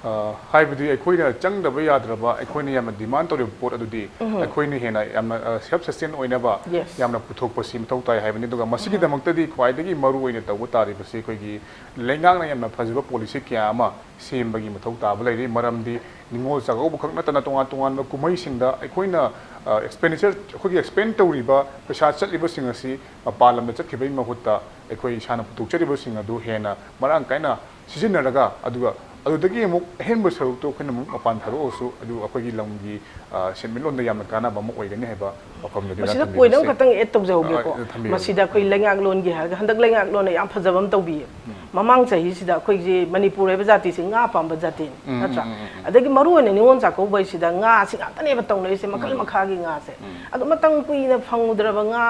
ꯑ, ꯍꯥꯏꯕꯗꯤ ꯑꯩꯈꯣꯏꯅ ꯆꯪꯗꯕ ꯌꯥꯗ꯭ꯔꯕ, ꯑꯩꯈꯣꯏꯅ ꯌꯥꯝꯅ demand ꯇꯧꯔꯤꯕ ꯄꯣꯠ ꯑꯗꯨꯗꯤ ꯑꯩꯈꯣꯏꯅ ꯍꯦꯟꯅ ꯌꯥꯝꯅ, ꯑ, self sustain ꯑꯣꯏꯅꯕ Yes. ꯌꯥꯝꯅ ꯄꯨꯊꯣꯛꯄꯁꯤ ꯃꯊꯧ ꯇꯥꯏ ꯍꯥꯏꯕꯅꯤ꯫ ꯑꯗꯨꯒ ꯃꯁꯤꯒꯤꯗꯃꯛꯇꯗꯤ ꯈ꯭ꯋꯥꯏꯗꯒꯤ ꯃꯔꯨ ꯑꯣꯏꯅ ꯇꯧꯕ ꯇꯥꯔꯤꯕꯁꯤ ꯑꯩꯈꯣꯏꯒꯤ ꯂꯩꯉꯥꯛꯅ ꯌꯥꯝꯅ ꯐꯖꯕ policy ꯀꯌꯥ ꯑꯃ ꯁꯦꯝꯕꯒꯤ ꯃꯊꯧ ꯇꯥꯕ ꯂꯩꯔꯤ꯫ ꯃꯔꯝꯗꯤ ꯅꯤꯉꯣꯜ ꯆꯥꯛꯀꯧꯕ ꯈꯛ ꯅꯠꯇꯅ ꯇꯣꯉꯥꯟ ꯇꯣꯉꯥꯟꯕ ꯀꯨꯝꯍꯩꯁꯤꯡꯗ ꯑꯩꯈꯣꯏꯅ, ꯑ, expenditure, ꯑꯩꯈꯣꯏꯒꯤ expend ꯇꯧꯔꯤꯕ ꯄꯩꯁꯥ ꯆꯠꯂꯤꯕꯁꯤꯡ ꯑꯁꯤ ꯃꯄꯥꯟ ꯂꯝꯗ ꯆꯠꯈꯤꯕꯒꯤ ꯃꯍꯨꯠꯇ ꯑꯩꯈꯣꯏ ꯏꯁꯥꯅ ꯄꯨꯊꯣꯛꯆꯔꯤꯕꯁꯤꯡ ꯑꯗꯨ ꯍꯦꯟꯅ ꯃꯔꯥꯡ ꯀꯥꯏꯅ ꯁꯤꯖꯤꯟꯅꯔꯒ, ꯑꯗꯨꯒ ꯑꯗꯨꯗꯒꯤ ꯑꯃꯨꯛ ꯑꯍꯦꯟꯕ ꯁꯔꯨꯛꯇꯨ ꯑꯩꯈꯣꯏꯅ ꯑꯃꯨꯛ ꯃꯄꯥꯟ ꯊꯥꯗꯣꯛꯑꯁꯨ, ꯑꯗꯨ ꯑꯩꯈꯣꯏꯒꯤ ꯂꯝꯒꯤ, ꯑ, ꯁꯦꯟꯃꯤꯠꯂꯣꯟꯗ ꯌꯥꯝꯅ ꯀꯥꯟꯅꯕ ꯑꯃ ꯑꯣꯏꯒꯅꯤ ꯍꯥꯏꯕ ꯋꯥꯐꯝꯗꯨꯗꯤ ꯃꯁꯤꯗ ꯊꯝꯕꯤꯔꯁꯤ꯫ Point ꯑꯃꯈꯛꯇꯪ add ꯇꯧꯖꯍꯧꯒꯦꯀꯣ꯫ ꯑ, ꯊꯝꯕꯤꯌꯨ꯫ ꯃꯁꯤꯗ ꯑꯩꯈꯣꯏ ꯂꯩꯉꯥꯛꯂꯣꯟꯒꯤ ꯍꯥꯏꯔꯒ ꯍꯟꯗꯛ ꯂꯩꯉꯥꯛꯂꯣꯟꯅ ꯌꯥꯝ ꯐꯖꯕ ꯑꯃ ꯇꯧꯕꯤꯌꯦ꯫ ꯃꯃꯥꯡ ꯆꯍꯤꯁꯤꯗ ꯑꯩꯈꯣꯏꯁꯤ ꯃꯅꯤꯄꯨꯔ ꯍꯥꯏꯕ ꯖꯥꯇꯤꯁꯤ ꯉꯥ ꯄꯥꯝꯕ ꯖꯥꯇꯤꯅꯤ, ꯎꯝ, ꯅꯠꯇ꯭ꯔꯥ? ꯎꯝ, ꯎꯝ, ꯎꯝ꯫ ꯑꯗꯒꯤ ꯃꯔꯨ ꯑꯣꯏꯅ ꯅꯤꯉꯣꯜ ꯆꯥꯛꯀꯧꯕ ꯍꯥꯏꯁꯤꯗ ꯉꯥꯁꯤ ꯉꯥꯛꯇꯅꯦꯕ ꯇꯧꯅꯔꯤꯁꯦ, ꯃꯈꯜ ꯎꯝ꯫ ꯃꯈꯥꯒꯤ ꯉꯥꯁꯦ꯫ ꯎꯝ꯫ ꯑꯗꯣ ꯃꯇꯝ ꯀꯨꯏꯅ ꯐꯪꯉꯨꯗ꯭ꯔꯕ ꯉꯥ,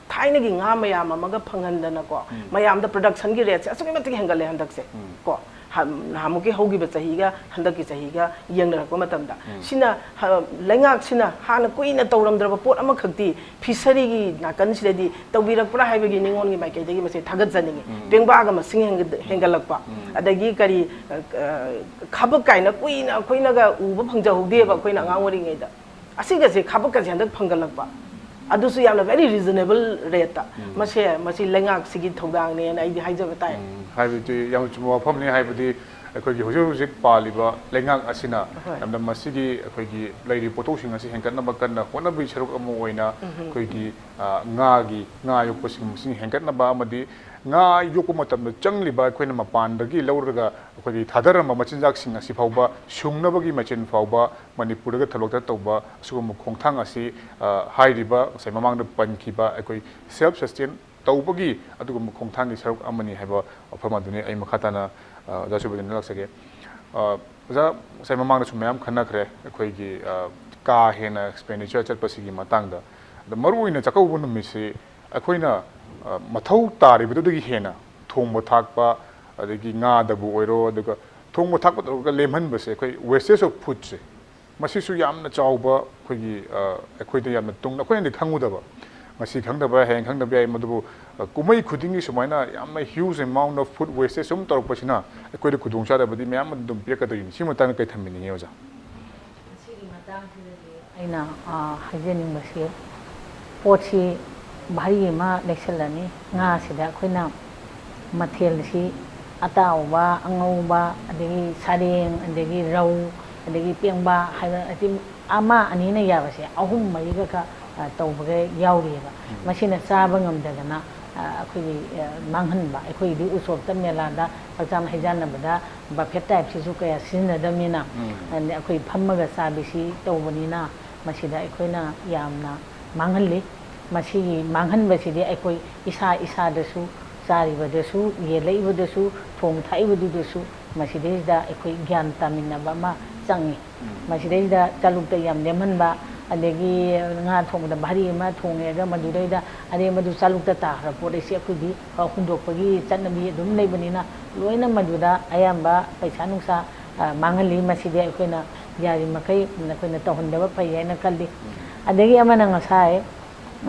ꯊꯥꯏꯅꯒꯤ ꯉꯥ ꯃꯌꯥꯝ ꯑꯃꯒ ꯐꯪꯍꯟꯗꯅꯀꯣ, ꯃꯌꯥꯝꯗ productionꯒꯤ rateꯁꯦ ꯑꯁꯨꯛꯀꯤ ꯃꯇꯤꯛ ꯍꯦꯟꯒꯠꯂꯦ ꯍꯟꯗꯛꯁꯦ꯫ ꯀꯣ, ꯍ-, ꯅꯍꯥꯟꯃꯨꯛꯀꯤ ꯍꯧꯈꯤꯕ ꯆꯍꯤꯒ ꯍꯟꯗꯛꯀꯤ ꯆꯍꯤꯒ ꯌꯦꯡꯅꯔꯛꯄ ꯃꯇꯝꯗ, ꯁꯤꯅ, ꯍ-, ꯂꯩꯉꯥꯛꯁꯤꯅ ꯍꯥꯟꯅ ꯀꯨꯏꯅ ꯇꯧꯔꯝꯗ꯭ꯔꯕ ꯄꯣꯠ ꯑꯃꯈꯛꯇꯤ fisheryꯒꯤ ꯅꯥꯀꯟꯁꯤꯗꯗꯤ ꯇꯧꯕꯤꯔꯛꯄ꯭ꯔꯥ ꯍꯥꯏꯕꯒꯤ ꯅꯤꯉꯣꯜꯒꯤ ꯃꯥꯏꯀꯩꯗꯒꯤ ꯃꯁꯦ ꯊꯥꯒꯠꯆꯅꯤꯡꯉꯤ꯫ ꯄꯦꯡꯕꯥꯒ ꯃꯁꯤꯡ ꯍꯦꯟꯒꯠ-, ꯍꯦꯟꯒꯠꯂꯛꯄ, ꯑꯗꯒꯤ ꯀꯔꯤ, ꯑ, ꯑ, ꯈꯥꯕꯛ ꯀꯥꯏꯅ ꯀꯨꯏꯅ ꯑꯩꯈꯣꯏꯅꯒ ꯎꯕ ꯐꯪꯖꯍꯧꯗꯦꯕ ꯑꯩꯈꯣꯏꯅ ꯑꯉꯥꯡ ꯑꯣꯏꯔꯤꯉꯩꯗ꯫ ꯑꯁꯤꯒꯁꯦ ꯈꯥꯕꯛꯀꯁꯦ ꯍꯟꯗꯛ ꯐꯪꯒꯠꯂꯛꯄ, ꯑꯗꯨꯁꯨ ꯌꯥꯝꯅ very reasonable rateꯇ꯫ ꯃꯁꯦ, ꯃꯁꯤ ꯂꯩꯉꯥꯛꯁꯤꯒꯤ ꯊꯧꯗꯥꯡꯅꯦꯅ ꯑꯩꯗꯤ ꯍꯥꯏꯖꯕ ꯇꯥꯏ꯫ ꯎꯝ, ꯍꯥꯏꯕꯗꯤ ꯌꯥꯝ ꯆꯨꯝꯕ ꯋꯥꯐꯝꯅꯤ꯫ ꯍꯥꯏꯕꯗꯤ ꯑꯩꯈꯣꯏꯒꯤ ꯍꯧꯖꯤꯛ ꯍꯧꯖꯤꯛ ꯄꯥꯜꯂꯤꯕ ꯂꯩꯉꯥꯛ ꯑꯁꯤꯅ ꯍꯣꯏ꯫ ꯂꯝꯗꯝ ꯑꯁꯤꯒꯤ ꯑꯩꯈꯣꯏꯒꯤ ꯂꯩꯔꯤꯕ ꯄꯣꯠꯊꯣꯛꯁꯤꯡ ꯑꯁꯤ ꯍꯦꯟꯒꯠꯅꯕ ꯀꯟꯅ ꯍꯣꯠꯅꯕꯒꯤ ꯁꯔꯨꯛ ꯑꯃ ꯑꯣꯏꯅ ꯑꯩꯈꯣꯏꯒꯤ, ꯑ, ꯉꯥꯒꯤ, ꯉꯥ ꯌꯣꯛꯄꯁꯤꯡ ꯃꯁꯤꯡ ꯍꯦꯟꯒꯠꯅꯕ ꯑꯃꯗꯤ ꯉꯥ ꯌꯣꯛꯄ ꯃꯇꯝꯗ ꯆꯪꯂꯤꯕ ꯑꯩꯈꯣꯏꯅ ꯃꯄꯥꯟꯗꯒꯤ ꯂꯧꯔꯒ ꯑꯩꯈꯣꯏꯒꯤ ꯊꯥꯗꯔꯝꯕ ꯃꯆꯤꯟꯖꯥꯛꯁꯤꯡ ꯑꯁꯤ ꯐꯥꯎꯕ ꯁꯨꯡꯅꯕꯒꯤ ꯃꯆꯤꯟ ꯐꯥꯎꯕ ꯃꯅꯤꯄꯨꯔꯗ ꯊꯕꯛꯇ ꯇꯧꯕ ꯑꯁꯤꯒꯨꯝꯕ ꯈꯣꯡꯊꯥꯡ ꯑꯁꯤ, ꯑ, ꯍꯥꯏꯔꯤꯕ ꯉꯁꯥꯏ ꯃꯃꯥꯡꯗ ꯄꯟꯈꯤꯕ ꯑꯩꯈꯣꯏ self sustain ꯇꯧꯕꯒꯤ ꯑꯗꯨꯒꯨꯝꯕ ꯈꯣꯡꯊꯥꯡꯒꯤ ꯁꯔꯨꯛ ꯑꯃꯅꯤ ꯍꯥꯏꯕ ꯋꯥꯐꯝ ꯑꯗꯨꯅꯤ꯫ ꯑꯩ ꯃꯈꯥ ꯇꯥꯅ, ꯑ, ꯑꯣꯖꯥ ꯁꯨꯕꯗꯤꯟꯗ ꯂꯥꯛꯆꯒꯦ꯫ ꯑ, ꯑꯣꯖꯥ, ꯉꯁꯥꯏ ꯃꯃꯥꯡꯗꯁꯨ ꯃꯌꯥꯝ ꯈꯟꯅꯈ꯭ꯔꯦ ꯑꯩꯈꯣꯏꯒꯤ, ꯑ, ꯀꯥ ꯍꯦꯟꯅ expenditure ꯆꯠꯄꯁꯤꯒꯤ ꯃꯇꯥꯡꯗ꯫ ꯑꯗꯣ ꯃꯔꯨꯑꯣꯏꯅ ꯆꯥꯛꯀꯧꯕ ꯅꯨꯃꯤꯠꯁꯤ ꯑꯩꯈꯣꯏꯅ, ꯑ, ꯃꯊꯧ ꯇꯥꯔꯤꯕꯗꯨꯗꯒꯤ ꯍꯦꯟꯅ ꯊꯣꯡꯕ ꯊꯥꯛꯄ, ꯑꯗꯒꯤ ꯉꯥꯗꯕꯨ ꯑꯣꯏꯔꯣ, ꯑꯗꯨꯒ ꯊꯣꯡꯕ ꯊꯥꯛꯄ ꯇꯧꯔꯒ ꯂꯦꯝꯍꯟꯕꯁꯦ, ꯑꯩꯈꯣꯏ wastage of foodꯁꯦ, ꯃꯁꯤꯁꯨ ꯌꯥꯝꯅ ꯆꯥꯎꯕ ꯑꯩꯈꯣꯏꯒꯤ, ꯑ, ꯑꯩꯈꯣꯏꯗ ꯌꯥꯝꯅ ꯇꯨꯡ-, ꯑꯩꯈꯣꯏꯅꯗꯤ ꯈꯪꯉꯨꯗꯕ, ꯉꯁꯤ ꯈꯪꯗꯕ, ꯍꯌꯦꯡ ꯈꯪꯗꯕ ꯌꯥꯏ, ꯃꯗꯨꯕꯨ, ꯑ, ꯀꯨꯝꯍꯩ ꯈꯨꯗꯤꯡꯒꯤ ꯁꯨꯃꯥꯏꯅ ꯌꯥꯝꯅ huge amount of food wastage ꯁꯨꯝ ꯇꯧꯔꯛꯄꯁꯤꯅ ꯑꯩꯈꯣꯏꯗ ꯈꯨꯗꯣꯡꯆꯥꯗꯕꯗꯤ ꯃꯌꯥꯝ ꯑꯃ ꯑꯗꯨꯝ ꯄꯤꯔꯛꯀꯗꯣꯏꯅꯤ꯫ ꯁꯤ ꯃꯇꯥꯡꯗ ꯀꯩ ꯊꯝꯕꯤꯅꯤꯡꯉꯤ, ꯑꯣꯖꯥ? ꯃꯁꯤꯒꯤ ꯃꯇꯥꯡꯁꯤꯗꯗꯤ ꯑꯩꯅ, ꯑ, ꯍꯥꯏꯖꯅꯤꯡꯕꯁꯤ, ꯄꯣꯠꯁꯤ ꯚꯥꯔꯤ ꯑꯃ ꯂꯩꯁꯜꯂꯅꯤ, ꯉꯥꯁꯤꯗ ꯑꯩꯈꯣꯏꯅ ꯃꯊꯦꯜꯁꯤ ꯑꯇꯥꯎꯕ, ꯑꯉꯧꯕ, ꯑꯗꯒꯤ ꯁꯔꯦꯡ, ꯑꯗꯒꯤ ꯔꯧ, ꯑꯗꯒꯤ ꯄꯦꯡꯕꯥ ꯍꯥꯏꯕ, ꯍꯥꯏꯗꯤ ꯑꯃ ꯑꯅꯤꯅ ꯌꯥꯕꯁꯦ ꯑꯍꯨꯝ ꯃꯔꯤꯒ ꯈ-, ꯑ, ꯇꯧꯕꯒ ꯌꯥꯎꯔꯤꯑꯕ꯫ ꯃꯁꯤꯅ ꯆꯥꯕ ꯉꯝꯗꯗꯅ, ꯑ, ꯑꯩꯈꯣꯏꯒꯤ, ꯑ, ꯃꯥꯡꯍꯟꯕ, ꯑꯩꯈꯣꯏꯒꯤꯗꯤ ꯎꯁꯣꯞꯇ ꯃꯦꯂꯥꯗ ꯍꯛꯆꯥꯡ ꯍꯩꯖꯥꯟꯅꯕꯗ buffet typeꯁꯤꯁꯨ ꯀꯌꯥ ꯁꯤꯖꯤꯟꯅꯗꯕꯅꯤꯅ, ꯑꯗ ꯑꯩꯈꯣꯏ ꯐꯝꯃꯒ ꯆꯥꯕꯤꯁꯤ ꯇꯧꯕꯅꯤꯅ, ꯃꯁꯤꯗ ꯑꯩꯈꯣꯏꯅ ꯌꯥꯝꯅ ꯃꯥꯡꯍꯜꯂꯤ꯫ ꯃꯁꯤꯒꯤ ꯃꯥꯡꯍꯟꯕꯁꯤꯗꯤ ꯑꯩꯈꯣꯏ ꯏꯁꯥ ꯏꯁꯥꯗꯁꯨ, ꯆꯥꯔꯤꯕꯗꯁꯨ, ꯌꯦꯜꯂꯛꯏꯕꯗꯁꯨ, ꯊꯣꯡ ꯊꯥꯛꯏꯕꯗꯨꯗꯁꯨ ꯃꯁꯤꯗꯩꯁꯤꯗ ꯑꯩꯈꯣꯏ ꯒ꯭ꯌꯥꯟ ꯇꯥꯃꯤꯟꯅꯕ ꯑꯃ ꯆꯪꯉꯤ꯫ ꯃꯁꯤꯗꯩꯁꯤꯗ ꯆꯥꯂꯨꯛꯇ ꯌꯥꯝ ꯂꯦꯝꯍꯟꯕ, ꯑꯗꯒꯤ ꯉꯥ ꯊꯣꯡꯕꯗ ꯚꯥꯔꯤ ꯑꯃ ꯊꯣꯡꯉꯦꯒ ꯃꯗꯨꯗꯩꯗ ꯑꯔꯦꯝꯕꯗꯨ ꯆꯥꯂꯨꯛꯇ ꯇꯥꯈ꯭ꯔ ꯄꯣꯠ ꯑꯁꯤ ꯑꯩꯈꯣꯏꯗꯤ ꯍꯨꯟꯗꯣꯛꯄꯒꯤ ꯆꯠꯅꯕꯤ ꯑꯗꯨꯝ ꯂꯩꯕꯅꯤꯅ, ꯂꯣꯏꯅ ꯃꯗꯨꯗ ꯑꯌꯥꯝꯕ ꯄꯩꯁꯥ ꯅꯨꯡꯁꯥ ꯃꯥꯡꯍꯜꯂꯤ꯫ ꯃꯁꯤꯗꯤ ꯑꯩꯈꯣꯏꯅ ꯌꯥꯔꯤꯃꯈꯩ ꯑꯩꯈꯣꯏꯅ ꯇꯧꯍꯟꯗꯕ ꯐꯩ ꯍꯥꯏꯅ ꯈꯜꯂꯤ꯫ ꯑꯗꯒꯤ ꯑꯃꯅ ꯉꯁꯥꯏ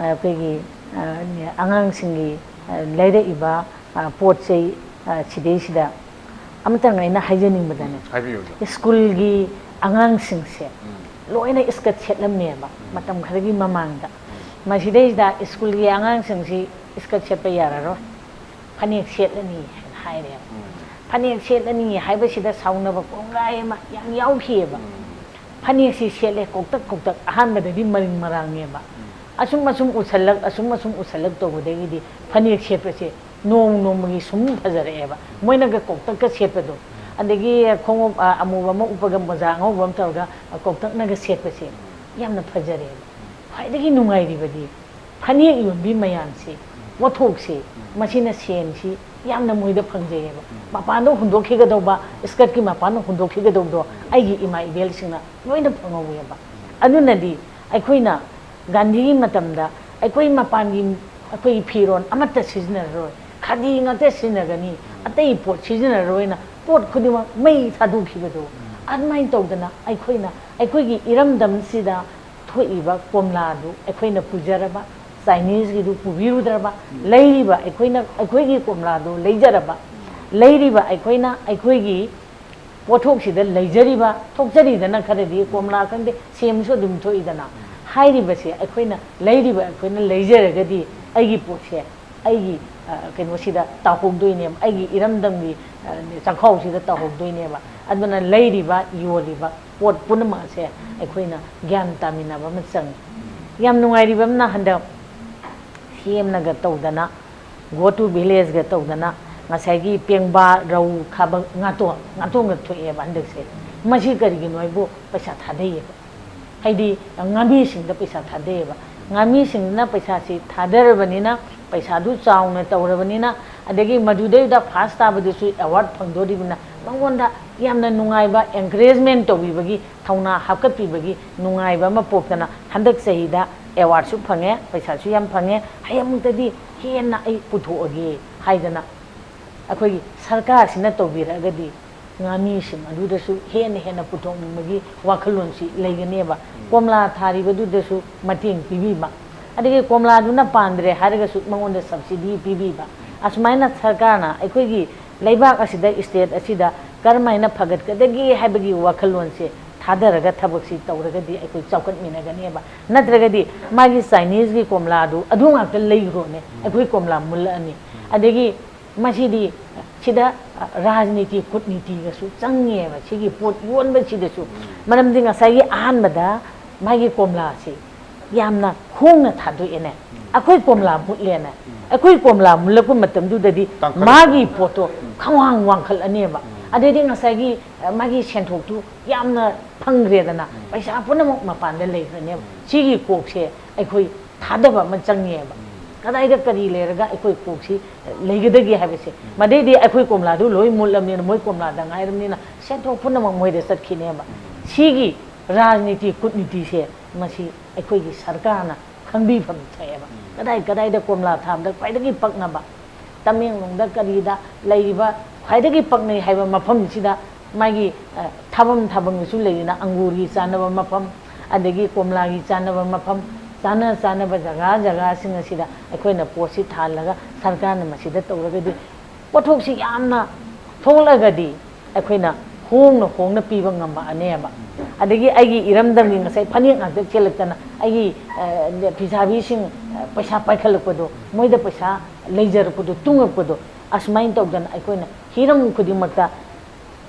ꯑꯩꯈꯣꯏꯒꯤ ꯑꯉꯥꯡꯁꯤꯡꯒꯤ ꯂꯩꯔꯛꯏꯕ ꯄꯣꯠ ꯆꯩ ꯁꯤꯗꯩꯁꯤꯗ ꯑꯃꯇꯪ ꯑꯩꯅ ꯍꯥꯏꯖꯅꯤꯡꯕꯗꯅꯦ, ꯍꯥꯏꯕꯤꯌꯨ ꯑꯣꯖꯥ꯫ ꯁ꯭ꯀꯨꯜꯒꯤ ꯑꯉꯥꯡꯁꯤꯡꯁꯦ ꯂꯣꯏꯅ ꯏꯁꯀꯠ ꯁꯦꯠꯂꯝꯃꯦꯕ ꯃꯇꯝ ꯈꯔꯒꯤ ꯃꯃꯥꯡꯗ꯫ ꯃꯁꯤꯗꯩꯁꯤꯗ ꯁ꯭ꯀꯨꯜꯒꯤ ꯑꯉꯥꯡꯁꯤꯡꯁꯤ ꯏꯁꯀꯠ ꯁꯦꯠꯄ ꯌꯥꯔꯔꯣꯏ, ꯐꯅꯦꯛ ꯁꯦꯠꯂꯅꯤ ꯍꯥꯏꯅ ꯍꯥꯏꯔꯦꯕ꯫ ꯐꯅꯦꯛ ꯁꯦꯠꯂꯅꯤ ꯍꯥꯏꯕꯁꯤꯗ ꯁꯥꯎꯅꯕ ꯀꯣꯡꯒꯥꯏ ꯑꯃ ꯌꯥꯝ ꯌꯥꯎꯈꯤꯑꯕ꯫ ꯐꯅꯦꯛꯁꯤ ꯁꯦꯠꯂꯦ, ꯀꯧꯇꯛ ꯀꯧꯇꯛ, ꯑꯍꯥꯟꯕꯗꯗꯤ ꯃꯔꯤꯡ ꯃꯔꯥꯡꯅꯦꯕ꯫ ꯑꯁꯨꯝ ꯑꯁꯨꯝ ꯎꯁꯜꯂꯛ ꯑꯁꯨꯝ ꯑꯁꯨꯝ ꯎꯁꯜꯂꯛ ꯇꯧꯕꯗꯒꯤꯗꯤ ꯐꯅꯦꯛ ꯁꯦꯠꯄꯁꯦ ꯅꯣꯡ ꯅꯣꯡꯃꯒꯤ ꯁꯨꯝ ꯐꯖꯔꯛꯑꯦꯕ꯫ ꯃꯣꯏꯅꯒ ꯀꯧꯇꯛꯀ ꯁꯦꯠꯄꯗꯣ, ꯑꯗꯒꯤ ꯈꯣꯡꯎꯞ ꯑꯃꯨꯕ ꯑꯃ ꯎꯞꯄꯒ ꯃꯣꯖꯥ ꯑꯉꯧꯕ ꯑꯃ ꯇꯧꯔꯒ ꯀꯧꯇꯛꯅꯒ ꯁꯦꯠꯄꯁꯦ ꯌꯥꯝꯅ ꯐꯖꯔꯛꯑꯦꯕ꯫ ꯈ꯭ꯋꯥꯏꯗꯒꯤ ꯅꯨꯡꯉꯥꯏꯔꯤꯕꯗꯤ ꯐꯅꯦꯛ ꯌꯣꯟꯕꯤ ꯃꯌꯥꯝꯁꯤ, ꯄꯣꯠꯊꯣꯛꯁꯤ, ꯃꯁꯤꯅ ꯁꯦꯟꯁꯤ ꯌꯥꯝꯅ ꯃꯣꯏꯗ ꯐꯪꯖꯩꯑꯕ꯫ ꯃꯄꯥꯟꯗ ꯍꯨꯟꯗꯣꯛꯈꯤꯒꯗꯧꯕ, ꯏꯁꯀꯔꯠꯀꯤ ꯃꯄꯥꯟꯗ ꯍꯨꯟꯗꯣꯛꯈꯤꯒꯗꯧꯕꯗꯣ ꯑꯩꯒꯤ ꯏꯃꯥ ꯏꯕꯦꯜꯁꯤꯡꯅ ꯂꯣꯏꯅ ꯐꯪꯍꯧꯋꯦꯕ꯫ ꯑꯗꯨꯅꯗꯤ ꯑꯩꯈꯣꯏꯅ ꯒꯥꯟꯙꯤꯒꯤ ꯃꯇꯝꯗ ꯑꯩꯈꯣꯏ ꯃꯄꯥꯟꯒꯤ ꯑꯩꯈꯣꯏꯒꯤ ꯐꯤꯔꯣꯜ ꯑꯃꯠꯇ ꯁꯤꯖꯤꯟꯅꯔꯔꯣꯏ, ꯈꯥꯗꯤ ꯉꯥꯛꯇ ꯁꯤꯖꯤꯟꯅꯒꯅꯤ, ꯑꯇꯩ ꯄꯣꯠ ꯁꯤꯖꯤꯟꯅꯔꯔꯣꯏꯅ ꯄꯣꯠ ꯈꯨꯗꯤꯡꯃꯛ ꯃꯩ ꯊꯥꯗꯣꯛꯈꯤꯕꯗꯣ, ꯑꯗꯨꯃꯥꯏꯅ ꯇꯧꯗꯅ ꯑꯩꯈꯣꯏꯅ ꯑꯩꯈꯣꯏꯒꯤ ꯏꯔꯝꯗꯝꯁꯤꯗ ꯊꯣꯛꯏꯕ ꯀꯣꯝꯂꯥꯗꯨ ꯑꯩꯈꯣꯏꯅ ꯄꯨꯖꯔꯕ, ꯆꯥꯏꯅꯤꯁꯀꯤꯗꯨ ꯄꯨꯕꯤꯔꯨꯗ꯭ꯔꯕ, ꯂꯩꯔꯤꯕ ꯑꯩꯈꯣꯏꯅ ꯑꯩꯈꯣꯏꯒꯤ ꯀꯣꯝꯂꯥꯗꯨ ꯂꯩꯖꯔꯕ, ꯂꯩꯔꯤꯕ ꯑꯩꯈꯣꯏꯅ ꯑꯩꯈꯣꯏꯒꯤ ꯄꯣꯠꯊꯣꯛꯁꯤꯗ ꯂꯩꯖꯔꯤꯕ, ꯊꯣꯛꯆꯔꯤꯗꯅ ꯈꯔꯗꯤ, ꯀꯣꯝꯂꯥ ꯈꯪꯗꯦ, ꯁꯦꯝꯁꯨ ꯑꯗꯨꯝ ꯊꯣꯛꯏꯗꯅ꯫ ꯍꯥꯏꯔꯤꯕꯁꯦ ꯑꯩꯈꯣꯏꯅ, ꯂꯩꯔꯤꯕ ꯑꯩꯈꯣꯏꯅ ꯂꯩꯖꯔꯒꯗꯤ ꯑꯩꯒꯤ ꯄꯣꯠꯁꯦ, ꯑꯩꯒꯤ ꯀꯩꯅꯣꯁꯤꯗ ꯇꯥꯍꯧꯗꯣꯏꯅꯦꯕ, ꯑꯩꯒꯤ ꯏꯔꯝꯗꯝꯒꯤ ꯆꯥꯛꯈꯥꯎꯁꯤꯗ ꯇꯥꯍꯧꯗꯣꯏꯅꯦꯕ꯫ ꯑꯗꯨꯅ ꯂꯩꯔꯤꯕ, ꯌꯣꯜꯂꯤꯕ ꯄꯣꯠ ꯄꯨꯝꯅꯃꯛ ꯑꯁꯦ ꯑꯩꯈꯣꯏꯅ ꯒ꯭ꯌꯥꯟ ꯇꯥꯃꯤꯟꯅꯕ ꯑꯃ ꯆꯪꯉꯤ꯫ ꯌꯥꯝ ꯅꯨꯡꯉꯥꯏꯔꯤꯕ ꯑꯃꯅ ꯍꯟꯗꯛ ꯁꯤ ꯑꯦꯝꯅꯒ ꯇꯧꯗꯅ, Go to Villageꯒ ꯇꯧꯗꯅ, ꯉꯁꯥꯏꯒꯤ ꯄꯦꯡꯕꯥ, ꯔꯧ, ꯈꯥꯕ, ꯉꯥꯇꯣꯟ, ꯉꯥꯇꯣꯟꯒ ꯊꯣꯛꯑꯦꯕ ꯍꯟꯗꯛꯁꯦ꯫ ꯃꯁꯤ ꯀꯔꯤꯒꯤꯅꯣ ꯍꯥꯏꯕꯨ ꯄꯩꯁꯥ ꯊꯥꯗꯩꯌꯦꯕ꯫ ꯍꯥꯏꯗꯤ ꯉꯥꯃꯤꯁꯤꯡꯗ ꯄꯩꯁꯥ ꯊꯥꯗꯩꯌꯦꯕ꯫ ꯉꯥꯃꯤꯁꯤꯡꯗꯨꯅ ꯄꯩꯁꯥꯁꯤ ꯊꯥꯗꯔꯕꯅꯤꯅ, ꯄꯩꯁꯥꯗꯨ ꯆꯥꯎꯅ ꯇꯧꯔꯕꯅꯤꯅ, ꯑꯗꯒꯤ ꯃꯗꯨꯗꯩꯗ ꯐꯥꯔꯁ ꯇꯥꯕꯗꯨꯁꯨ ꯑꯦꯋꯥꯔꯗ ꯐꯪꯗꯣꯔꯤꯕꯅ ꯃꯉꯣꯟꯗ ꯌꯥꯝꯅ ꯅꯨꯡꯉꯥꯏꯕ, ꯑꯦꯟꯀꯔꯦꯖꯃꯦꯟ ꯇꯧꯕꯤꯕꯒꯤ, ꯊꯧꯅꯥ ꯍꯥꯞꯀꯠꯄꯤꯕꯒꯤ ꯅꯨꯡꯉꯥꯏꯕ ꯑꯃ ꯄꯣꯛꯇꯅ ꯍꯟꯗꯛ ꯆꯍꯤꯗ ꯑꯦꯋꯥꯔꯗꯁꯨ ꯐꯪꯉꯦ, ꯄꯩꯁꯥꯁꯨ ꯌꯥꯝ ꯐꯪꯉꯦ, ꯍꯌꯦꯡꯃꯨꯛꯇꯗꯤ ꯍꯦꯟꯅ ꯑꯩ ꯄꯨꯊꯣꯛꯑꯒꯦ ꯍꯥꯏꯗꯅ ꯑꯩꯈꯣꯏꯒꯤ ꯁꯔꯀꯥꯔꯁꯤꯅ ꯇꯧꯕꯤꯔꯛꯑꯒꯗꯤ ꯉꯥꯃꯤꯁꯤꯡ ꯑꯗꯨꯗꯁꯨ ꯍꯦꯟꯅ ꯍꯦꯟꯅ ꯄꯨꯊꯣꯛꯅꯤꯡꯕꯒꯤ ꯋꯥꯈꯜꯂꯣꯟꯁꯤ ꯂꯩꯒꯅꯦꯕ꯫ ꯀꯣꯝꯂꯥ ꯊꯥꯔꯤꯕꯗꯨꯗꯁꯨ ꯃꯇꯦꯡ ꯄꯤꯕꯤꯕ, ꯑꯗꯒꯤ ꯀꯣꯝꯂꯥꯗꯨꯅ ꯄꯥꯟꯗ꯭ꯔꯦ ꯍꯥꯏꯔꯒꯁꯨ ꯃꯉꯣꯟꯗ ꯁꯕꯁꯤꯗꯤ ꯄꯤꯕꯤꯕ, ꯑꯁꯨꯃꯥꯏꯅ ꯁꯔꯀꯥꯔꯅ ꯑꯩꯈꯣꯏꯒꯤ ꯂꯩꯕꯥꯛ ꯑꯁꯤꯗ, ꯏꯁꯇꯦꯠ ꯑꯁꯤꯗ ꯀꯔꯝꯍꯥꯏꯅ ꯐꯒꯠꯀꯗꯒꯦ ꯍꯥꯏꯕꯒꯤ ꯋꯥꯈꯜꯂꯣꯟꯁꯦ ꯊꯥꯗꯔꯒ ꯊꯕꯛꯁꯤ ꯇꯧꯔꯒꯗꯤ ꯑꯩꯈꯣꯏ ꯆꯥꯎꯈꯠꯃꯤꯟꯅꯒꯅꯦꯕ꯫ ꯅꯠꯇ꯭ꯔꯒꯗꯤ ꯃꯥꯒꯤ ꯆꯥꯏꯅꯤꯁꯀꯤ ꯀꯣꯝꯂꯥꯗꯨ ꯑꯗꯨ ꯉꯥꯛꯇ ꯂꯩꯈ꯭ꯔꯣꯅꯦ, ꯑꯩꯈꯣꯏ ꯀꯣꯝꯂꯥ ꯃꯨꯜꯂꯛꯑꯅꯤ꯫ ꯑꯗꯒꯤ ꯃꯁꯤꯗꯤ ꯁꯤꯗ ꯔꯥꯖꯅꯤꯇꯤ, ꯀꯨꯠꯅꯤꯇꯤꯒꯁꯨ ꯆꯪꯉꯦꯕ꯫ ꯁꯤꯒꯤ ꯄꯣꯠ ꯌꯣꯟꯕꯁꯤꯗꯁꯨ, ꯃꯔꯝꯗꯤ ꯉꯁꯥꯏꯒꯤ ꯑꯍꯥꯟꯕꯗ ꯃꯥꯒꯤ ꯀꯣꯝꯂꯥꯁꯤ ꯌꯥꯝꯅ ꯍꯣꯡꯅ ꯊꯥꯗꯣꯛꯑꯦꯅꯦ, ꯑꯩꯈꯣꯏ ꯀꯣꯝꯂꯥ ꯃꯨꯠꯂꯦꯅꯦ꯫ ꯑꯩꯈꯣꯏ ꯀꯣꯝꯂꯥ ꯃꯨꯜꯂꯛꯄ ꯃꯇꯝꯗꯨꯗꯗꯤ ꯇꯥꯡꯈꯠꯂꯛꯄ꯫ ꯃꯥꯒꯤ ꯄꯣꯠꯇꯣ ꯈꯪꯋꯥꯡ ꯋꯥꯡꯈꯠꯂꯅꯦꯕ꯫ ꯑꯗꯩꯗꯤ ꯉꯁꯥꯏꯒꯤ, ꯑ, ꯃꯥꯒꯤ ꯁꯦꯟꯊꯣꯛꯇꯨ ꯌꯥꯝꯅ ꯐꯪꯈ꯭ꯔꯦꯗꯅ, ꯄꯩꯁꯥ ꯄꯨꯝꯅꯃꯛ ꯃꯄꯥꯟꯗ ꯂꯩꯈ꯭ꯔꯅꯦꯕ꯫ ꯁꯤꯒꯤ ꯀꯣꯛꯁꯦ ꯑꯩꯈꯣꯏ ꯊꯥꯗꯕ ꯑꯃ ꯆꯪꯉꯦꯕ꯫ ꯀꯗꯥꯏꯗ ꯀꯔꯤ ꯂꯩꯔꯒ ꯑꯩꯈꯣꯏ ꯀꯣꯛꯁꯤ ꯂꯩꯒꯗꯒꯦ ꯍꯥꯏꯕꯁꯦ꯫ ꯃꯗꯩꯗꯤ ꯑꯩꯈꯣꯏ ꯀꯣꯝꯂꯥꯗꯨ ꯂꯣꯏ ꯃꯨꯠꯂꯕꯅꯤꯅ, ꯃꯣꯏ ꯀꯣꯝꯂꯥꯗ ꯉꯥꯏꯔꯕꯅꯤꯅ ꯁꯦꯟꯊꯣꯛ ꯄꯨꯝꯅꯃꯛ ꯃꯣꯏꯗ ꯆꯠꯈꯤꯅꯦꯕ꯫ ꯁꯤꯒꯤ ꯔꯥꯖꯅꯤꯇꯤ, ꯀꯨꯠꯅꯤꯇꯤꯁꯦ ꯃꯁꯤ ꯑꯩꯈꯣꯏꯒꯤ ꯁꯔꯀꯥꯔꯅ ꯈꯪꯕꯤꯐꯝ ꯊꯣꯛꯑꯦꯕ꯫ ꯀꯗꯥꯏ ꯀꯗꯥꯏꯗ ꯀꯣꯝꯂꯥ ꯊꯥꯕꯗ ꯈ꯭ꯋꯥꯏꯗꯒꯤ ꯄꯛꯅꯕ, ꯇꯃꯦꯡꯂꯣꯡꯗ ꯀꯔꯤꯗ ꯂꯩꯔꯤꯕ ꯈ꯭ꯋꯥꯏꯗꯒꯤ ꯄꯛꯅꯩ ꯍꯥꯏꯕ ꯃꯐꯝꯁꯤꯗ ꯃꯥꯒꯤ, ꯑ, ꯊꯥꯐꯝ ꯊꯥꯐꯝꯒꯤꯁꯨ ꯂꯩꯔꯤꯅ, ꯑꯪꯒꯨꯔꯒꯤ ꯆꯥꯅꯕ ꯃꯐꯝ, ꯑꯗꯒꯤ ꯀꯣꯝꯂꯥꯒꯤ ꯆꯥꯅꯕ ꯃꯐꯝ, ꯆꯥꯅ ꯆꯥꯅꯕ ꯖꯒꯥ ꯖꯒꯥꯁꯤꯡ ꯑꯁꯤꯗ ꯑꯩꯈꯣꯏꯅ ꯄꯣꯠꯁꯤ ꯊꯥꯍꯜꯂꯒ ꯁꯔꯀꯥꯔꯅ ꯃꯁꯤꯗ ꯇꯧꯔꯒꯗꯤ ꯄꯣꯠꯊꯣꯛꯁꯤ ꯌꯥꯝꯅ ꯊꯣꯛꯂꯒꯗꯤ ꯑꯩꯈꯣꯏꯅ ꯍꯣꯡꯅ ꯍꯣꯡꯅ ꯄꯤꯕ ꯉꯝꯃꯛꯑꯅꯦꯕ꯫ ꯑꯗꯒꯤ ꯑꯩꯒꯤ ꯏꯔꯝꯗꯝꯒꯤ ꯉꯁꯥꯏ ꯐꯅꯦꯛ ꯉꯥꯛꯇ ꯁꯦꯠꯂꯛꯇꯅ ꯑꯩꯒꯤ, ꯑ, ꯐꯤꯁꯥꯕꯤꯁꯤꯡ, ꯑ, ꯄꯩꯁꯥ ꯄꯥꯏꯈꯠꯂꯛꯄꯗꯣ, ꯃꯣꯏꯗ ꯄꯩꯁꯥ ꯂꯩꯖꯔꯛꯄꯗꯣ, ꯇꯨꯡꯉꯛꯄꯗꯣ, ꯑꯁꯨꯃꯥꯏꯅ ꯇꯧꯗꯅ ꯑꯩꯈꯣꯏꯅ ꯍꯤꯔꯝ ꯈꯨꯗꯤꯡꯃꯛꯇ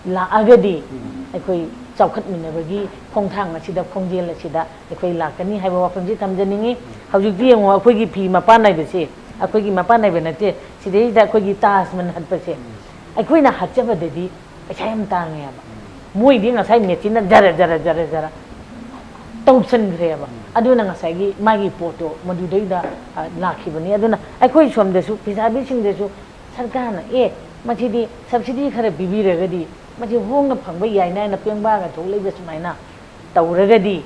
ꯂꯥꯛꯑꯒꯗꯤ ꯑꯩꯈꯣꯏ ꯆꯥꯎꯈꯠꯃꯤꯟꯅꯕꯒꯤ ꯈꯣꯡꯊꯥꯡ ꯑꯁꯤꯗ, ꯈꯣꯡꯖꯦꯜ ꯑꯁꯤꯗ ꯑꯩꯈꯣꯏ ꯂꯥꯛꯀꯅꯤ ꯍꯥꯏꯕ ꯋꯥꯐꯝꯁꯤ ꯊꯝꯖꯅꯤꯡꯉꯤ꯫ ꯍꯧꯖꯤꯛꯇꯤ ꯌꯦꯡꯉꯣ, ꯑꯩꯈꯣꯏꯒꯤ ꯐꯤ ꯃꯄꯥꯟ ꯅꯥꯏꯕꯁꯦ, ꯑꯩꯈꯣꯏꯒꯤ ꯃꯄꯥꯟ ꯅꯥꯏꯕ ꯅꯠꯇꯦ, ꯁꯤꯗꯩꯁꯤꯗ ꯑꯩꯈꯣꯏꯒꯤ ꯇꯥꯖ ꯃꯍꯜ ꯍꯠꯄꯁꯦ, ꯑꯩꯈꯣꯏꯅ ꯍꯠꯆꯕꯗꯗꯤ ꯄꯩꯁꯥ ꯌꯥꯝ ꯇꯥꯡꯉꯦꯕ꯫ ꯃꯣꯏꯗꯤ ꯉꯁꯥꯏ ꯃꯦꯆꯤꯟꯅ ꯖꯔ ꯖꯔ ꯖꯔ ꯖꯔ ꯇꯧꯁꯟꯈ꯭ꯔꯦꯕ꯫ ꯑꯗꯨꯅ ꯉꯁꯥꯏꯒꯤ ꯃꯥꯒꯤ ꯄꯣꯠꯇꯣ ꯃꯗꯨꯗꯩꯗ, ꯑ, ꯂꯥꯛꯈꯤꯕꯅꯤ꯫ ꯑꯗꯨꯅ ꯑꯩꯈꯣꯏ ꯁꯣꯝꯗꯁꯨ ꯐꯤꯁꯥꯕꯤꯁꯤꯡꯗꯁꯨ ꯁꯔꯀꯥꯔꯅ ꯑꯦ ꯃꯁꯤꯗꯤ ꯁꯕꯁꯤꯗꯤ ꯈꯔ ꯄꯤꯕꯤꯔꯒꯗꯤ ꯃꯁꯤ ꯍꯣꯡꯅ ꯐꯪꯕ ꯌꯥꯏꯅ ꯍꯥꯏꯅ ꯄꯦꯡꯕꯥꯒ ꯊꯣꯛꯂꯛꯏꯕ ꯁꯨꯃꯥꯏꯅ ꯇꯧꯔꯒꯗꯤ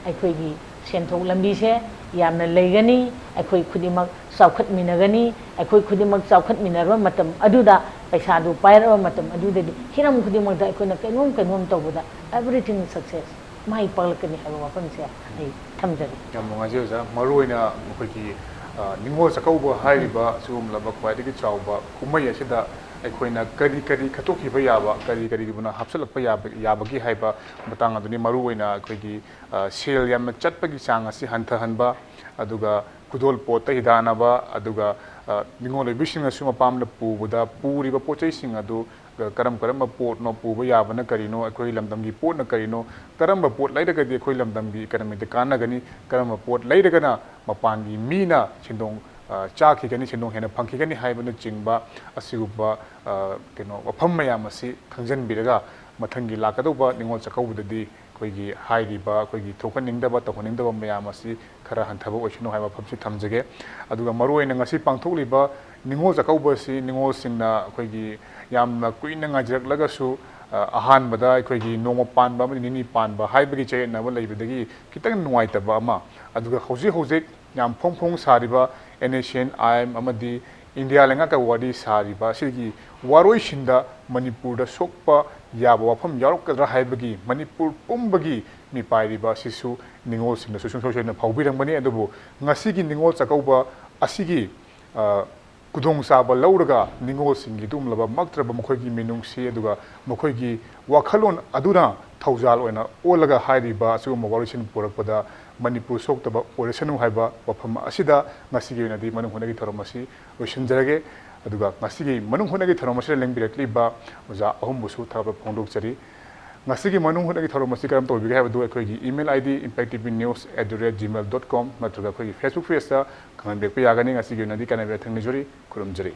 ꯑꯩꯈꯣꯏꯒꯤ ꯁꯦꯟꯊꯣꯛ ꯂꯝꯕꯤꯁꯦ ꯌꯥꯝꯅ ꯂꯩꯒꯅꯤ꯫ ꯑꯩꯈꯣꯏ ꯈꯨꯗꯤꯡꯃꯛ ꯆꯥꯎꯈꯠꯃꯤꯟꯅꯒꯅꯤ꯫ ꯑꯩꯈꯣꯏ ꯈꯨꯗꯤꯡꯃꯛ ꯆꯥꯎꯈꯠꯃꯤꯟꯅꯔꯕ ꯃꯇꯝ ꯑꯗꯨꯗ, ꯄꯩꯁꯥꯗꯨ ꯄꯥꯏꯔꯛꯑꯕ ꯃꯇꯝ ꯑꯗꯨꯗꯗꯤ ꯍꯤꯔꯝ ꯈꯨꯗꯤꯡꯃꯛꯇ ꯑꯩꯈꯣꯏꯅ ꯀꯩꯅꯣꯝ ꯀꯩꯅꯣꯝ ꯇꯧꯕꯗ everything success, ꯃꯥꯏ ꯄꯥꯛꯂꯛꯀꯅꯤ ꯍꯥꯏꯕ ꯋꯥꯐꯝꯁꯦ ꯑꯩ ꯊꯝꯖꯒꯦ꯫ ꯌꯥꯝ ꯅꯨꯡꯉꯥꯏꯖꯩ ꯑꯣꯖꯥ꯫ ꯃꯔꯨꯑꯣꯏꯅ ꯑꯩꯈꯣꯏꯒꯤ, ꯑ, ꯅꯤꯉꯣꯜ ꯆꯥꯛꯀꯧꯕ ꯍꯥꯏꯔꯤꯕ ꯁꯤꯒꯨꯝꯂꯕ ꯈ꯭ꯋꯥꯏꯗꯒꯤ ꯆꯥꯎꯕ ꯀꯨꯝꯍꯩ ꯑꯁꯤꯗ ꯑꯩꯈꯣꯏꯅ ꯀꯔꯤ ꯀꯔꯤ ꯈꯠꯇꯣꯛꯈꯤꯕ ꯌꯥꯕ, ꯀꯔꯤ ꯀꯔꯤꯒꯨꯝꯕꯅ ꯍꯥꯞꯆꯤꯜꯂꯛꯄ ꯌꯥꯕ, ꯌꯥꯕꯒꯦ ꯍꯥꯏꯕ ꯃꯇꯥꯡ ꯑꯗꯨꯅꯤ꯫ ꯃꯔꯨꯑꯣꯏꯅ ꯑꯩꯈꯣꯏꯒꯤ, ꯑ, ꯁꯦꯜ ꯌꯥꯝꯅ ꯆꯠꯄꯒꯤ ꯆꯥꯡ ꯑꯁꯤ ꯍꯟꯊꯍꯟꯕ, ꯑꯗꯨꯒ ꯈꯨꯗꯣꯜ ꯄꯣꯠꯇ ꯍꯤꯗꯥꯟꯅꯕ, ꯑꯗꯨꯒ, ꯑ, ꯅꯤꯉꯣꯜ ꯑꯣꯏꯕꯤꯁꯤꯡꯅꯁꯨ ꯃꯄꯥꯝꯗ ꯄꯨꯕꯗ ꯄꯨꯔꯤꯕ ꯄꯣꯠ ꯆꯩꯁꯤꯡ ꯑꯗꯨ ꯀꯔꯝ ꯀꯔꯝꯕ ꯄꯣꯠꯅꯣ ꯄꯨꯕ ꯌꯥꯕꯅ ꯀꯔꯤꯅꯣ, ꯑꯩꯈꯣꯏ ꯂꯝꯗꯝꯒꯤ ꯄꯣꯠꯅ ꯀꯔꯤꯅꯣ, ꯀꯔꯝꯕ ꯄꯣꯠ ꯂꯩꯔꯒꯗꯤ ꯑꯩꯈꯣꯏ ꯂꯝꯗꯝꯒꯤ economyꯗ ꯀꯥꯟꯅꯒꯅꯤ, ꯀꯔꯝꯕ ꯄꯣꯠ ꯂꯩꯔꯒꯅ ꯃꯄꯥꯟꯒꯤ ꯃꯤꯅ ꯁꯦꯟꯗꯣꯡ, ꯑ, ꯆꯥꯈꯤꯒꯅꯤ, ꯁꯦꯟꯗꯣꯡ ꯍꯦꯟꯅ ꯐꯪꯈꯤꯒꯅꯤ ꯍꯥꯏꯕꯅꯆꯤꯡꯕ ꯑꯁꯤꯒꯨꯝꯕ, ꯑ, ꯀꯩꯅꯣ, ꯋꯥꯐꯝ ꯃꯌꯥꯝ ꯑꯁꯤ ꯈꯪꯖꯤꯟꯕꯤꯔꯒ ꯃꯊꯪꯒꯤ ꯂꯥꯛꯀꯗꯧꯕ ꯅꯤꯉꯣꯜ ꯆꯥꯛꯀꯧꯕꯗꯗꯤ ꯑꯩꯈꯣꯏꯒꯤ ꯍꯥꯏꯔꯤꯕ, ꯑꯩꯈꯣꯏꯒꯤ ꯊꯣꯛꯍꯟꯅꯤꯡꯗꯕ, ꯇꯧꯍꯟꯅꯤꯡꯗꯕ ꯃꯌꯥꯝ ꯑꯁꯤ ꯈꯔ ꯍꯟꯊꯕ ꯑꯣꯏꯁꯅꯨ ꯍꯥꯏꯕ ꯋꯥꯐꯝꯁꯤ ꯊꯝꯖꯒꯦ꯫ ꯑꯗꯨꯒ ꯃꯔꯨꯑꯣꯏꯅ ꯉꯁꯤ ꯄꯥꯡꯊꯣꯛꯂꯤꯕ ꯅꯤꯉꯣꯜ ꯆꯥꯛꯀꯧꯕ ꯑꯁꯤ ꯅꯤꯉꯣꯜꯁꯤꯡꯅ ꯑꯩꯈꯣꯏꯒꯤ ꯌꯥꯝꯅ ꯀꯨꯏꯅ ꯉꯥꯏꯖꯔꯛꯂꯒꯁꯨ, ꯑ, ꯑꯍꯥꯟꯕꯗ ꯑꯩꯈꯣꯏꯒꯤ ꯅꯣꯡꯃ ꯄꯥꯟꯕ ꯑꯃꯗꯤ ꯅꯤꯅꯤ ꯄꯥꯟꯕ ꯍꯥꯏꯕꯒꯤ ꯆꯌꯦꯠꯅꯕ ꯂꯩꯕꯗꯒꯤ ꯈꯤꯇꯪ ꯅꯨꯡꯉꯥꯏꯇꯕ ꯑꯃ, ꯑꯗꯨꯒ ꯍꯧꯖꯤꯛ ꯍꯧꯖꯤꯛ ꯌꯥꯝ ꯐꯣꯡ ꯐꯣꯡ ꯁꯥꯔꯤꯕ N S C N I M ꯑꯃꯗꯤ ꯏꯟꯗꯤꯌꯥ ꯂꯩꯉꯥꯛꯀ ꯋꯥꯔꯤ ꯁꯥꯔꯤꯕ ꯑꯁꯤꯒꯤ ꯋꯥꯔꯣꯏꯁꯤꯟꯗ ꯃꯅꯤꯄꯨꯔꯗ ꯁꯣꯛꯄ ꯌꯥꯕ ꯋꯥꯐꯝ ꯌꯥꯎꯔꯛꯀꯗ꯭ꯔꯥ ꯍꯥꯏꯕꯒꯤ ꯃꯅꯤꯄꯨꯔ ꯄꯨꯝꯕꯒꯤ ꯃꯤꯄꯥꯏꯔꯤꯕ ꯑꯁꯤꯁꯨ ꯅꯤꯉꯣꯜꯁꯤꯡꯅꯁꯨ ꯁꯨꯡꯁꯣꯏ ꯁꯣꯏꯗꯅ ꯐꯥꯎꯕꯤꯔꯝꯒꯅꯤ꯫ ꯑꯗꯨꯕꯨ ꯉꯁꯤꯒꯤ ꯅꯤꯉꯣꯜ ꯆꯥꯛꯀꯧꯕ ꯑꯁꯤꯒꯤ, ꯑ, ꯈꯨꯗꯣꯡꯆꯥꯕ ꯂꯧꯔꯒ ꯅꯤꯉꯣꯜꯁꯤꯡꯒꯤ ꯑꯗꯨꯒꯨꯝꯂꯕ ꯃꯛꯇ꯭ꯔꯕ ꯃꯈꯣꯏꯒꯤ ꯃꯤꯅꯨꯡꯁꯤ ꯑꯗꯨꯒ ꯃꯈꯣꯏꯒꯤ ꯋꯥꯈꯜꯂꯣꯟ ꯑꯗꯨꯅ ꯊꯧꯖꯥꯜ ꯑꯣꯏꯅ ꯑꯣꯜꯂꯒ ꯍꯥꯏꯔꯤꯕ ꯑꯁꯤꯒꯨꯝꯕ ꯋꯥꯔꯣꯏꯁꯤꯟ ꯄꯨꯔꯛꯄꯗ ꯃꯅꯤꯄꯨꯔ ꯁꯣꯛꯇꯕ ꯑꯣꯏꯔꯁꯅꯨ ꯍꯥꯏꯕ ꯋꯥꯐꯝ ꯑꯁꯤꯗ ꯉꯁꯤꯒꯤ ꯑꯣꯏꯅꯗꯤ ꯃꯅꯨꯡ ꯍꯨꯠꯅꯒꯤ ꯊꯧꯔꯝ ꯑꯁꯤ ꯂꯣꯏꯁꯤꯟꯖꯔꯒꯦ꯫ ꯑꯗꯨꯒ ꯉꯁꯤꯒꯤ ꯃꯅꯨꯡ ꯍꯨꯠꯅꯒꯤ ꯊꯧꯔꯝ ꯑꯁꯤꯗ ꯂꯦꯡꯕꯤꯔꯛꯂꯤꯕ ꯑꯣꯖꯥ ꯑꯍꯨꯝꯕꯨꯁꯨ ꯊꯥꯒꯠꯄ ꯐꯣꯡꯗꯣꯛꯆꯔꯤ꯫ ꯉꯁꯤꯒꯤ ꯃꯅꯨꯡ ꯍꯨꯠꯅꯒꯤ ꯊꯧꯔꯝ ꯑꯁꯤ ꯀꯔꯝ ꯇꯧꯕꯤꯒꯦ ꯍꯥꯏꯕꯗꯨ ꯑꯩꯈꯣꯏꯒꯤ email I D impact T V news at the rate gmail dot com ꯅꯠꯇ꯭ꯔꯒ ꯑꯩꯈꯣꯏꯒꯤ Facebook pageꯇ ꯈꯪꯍꯟꯕꯤꯔꯛꯄ ꯌꯥꯒꯅꯤ꯫ ꯉꯁꯤꯒꯤ ꯑꯣꯏꯅꯗꯤ ꯀꯥꯏꯅꯕ ꯌꯥꯊꯪ ꯅꯤꯖꯔꯤ꯫ ꯈꯨꯔꯨꯝꯖꯔꯤ꯫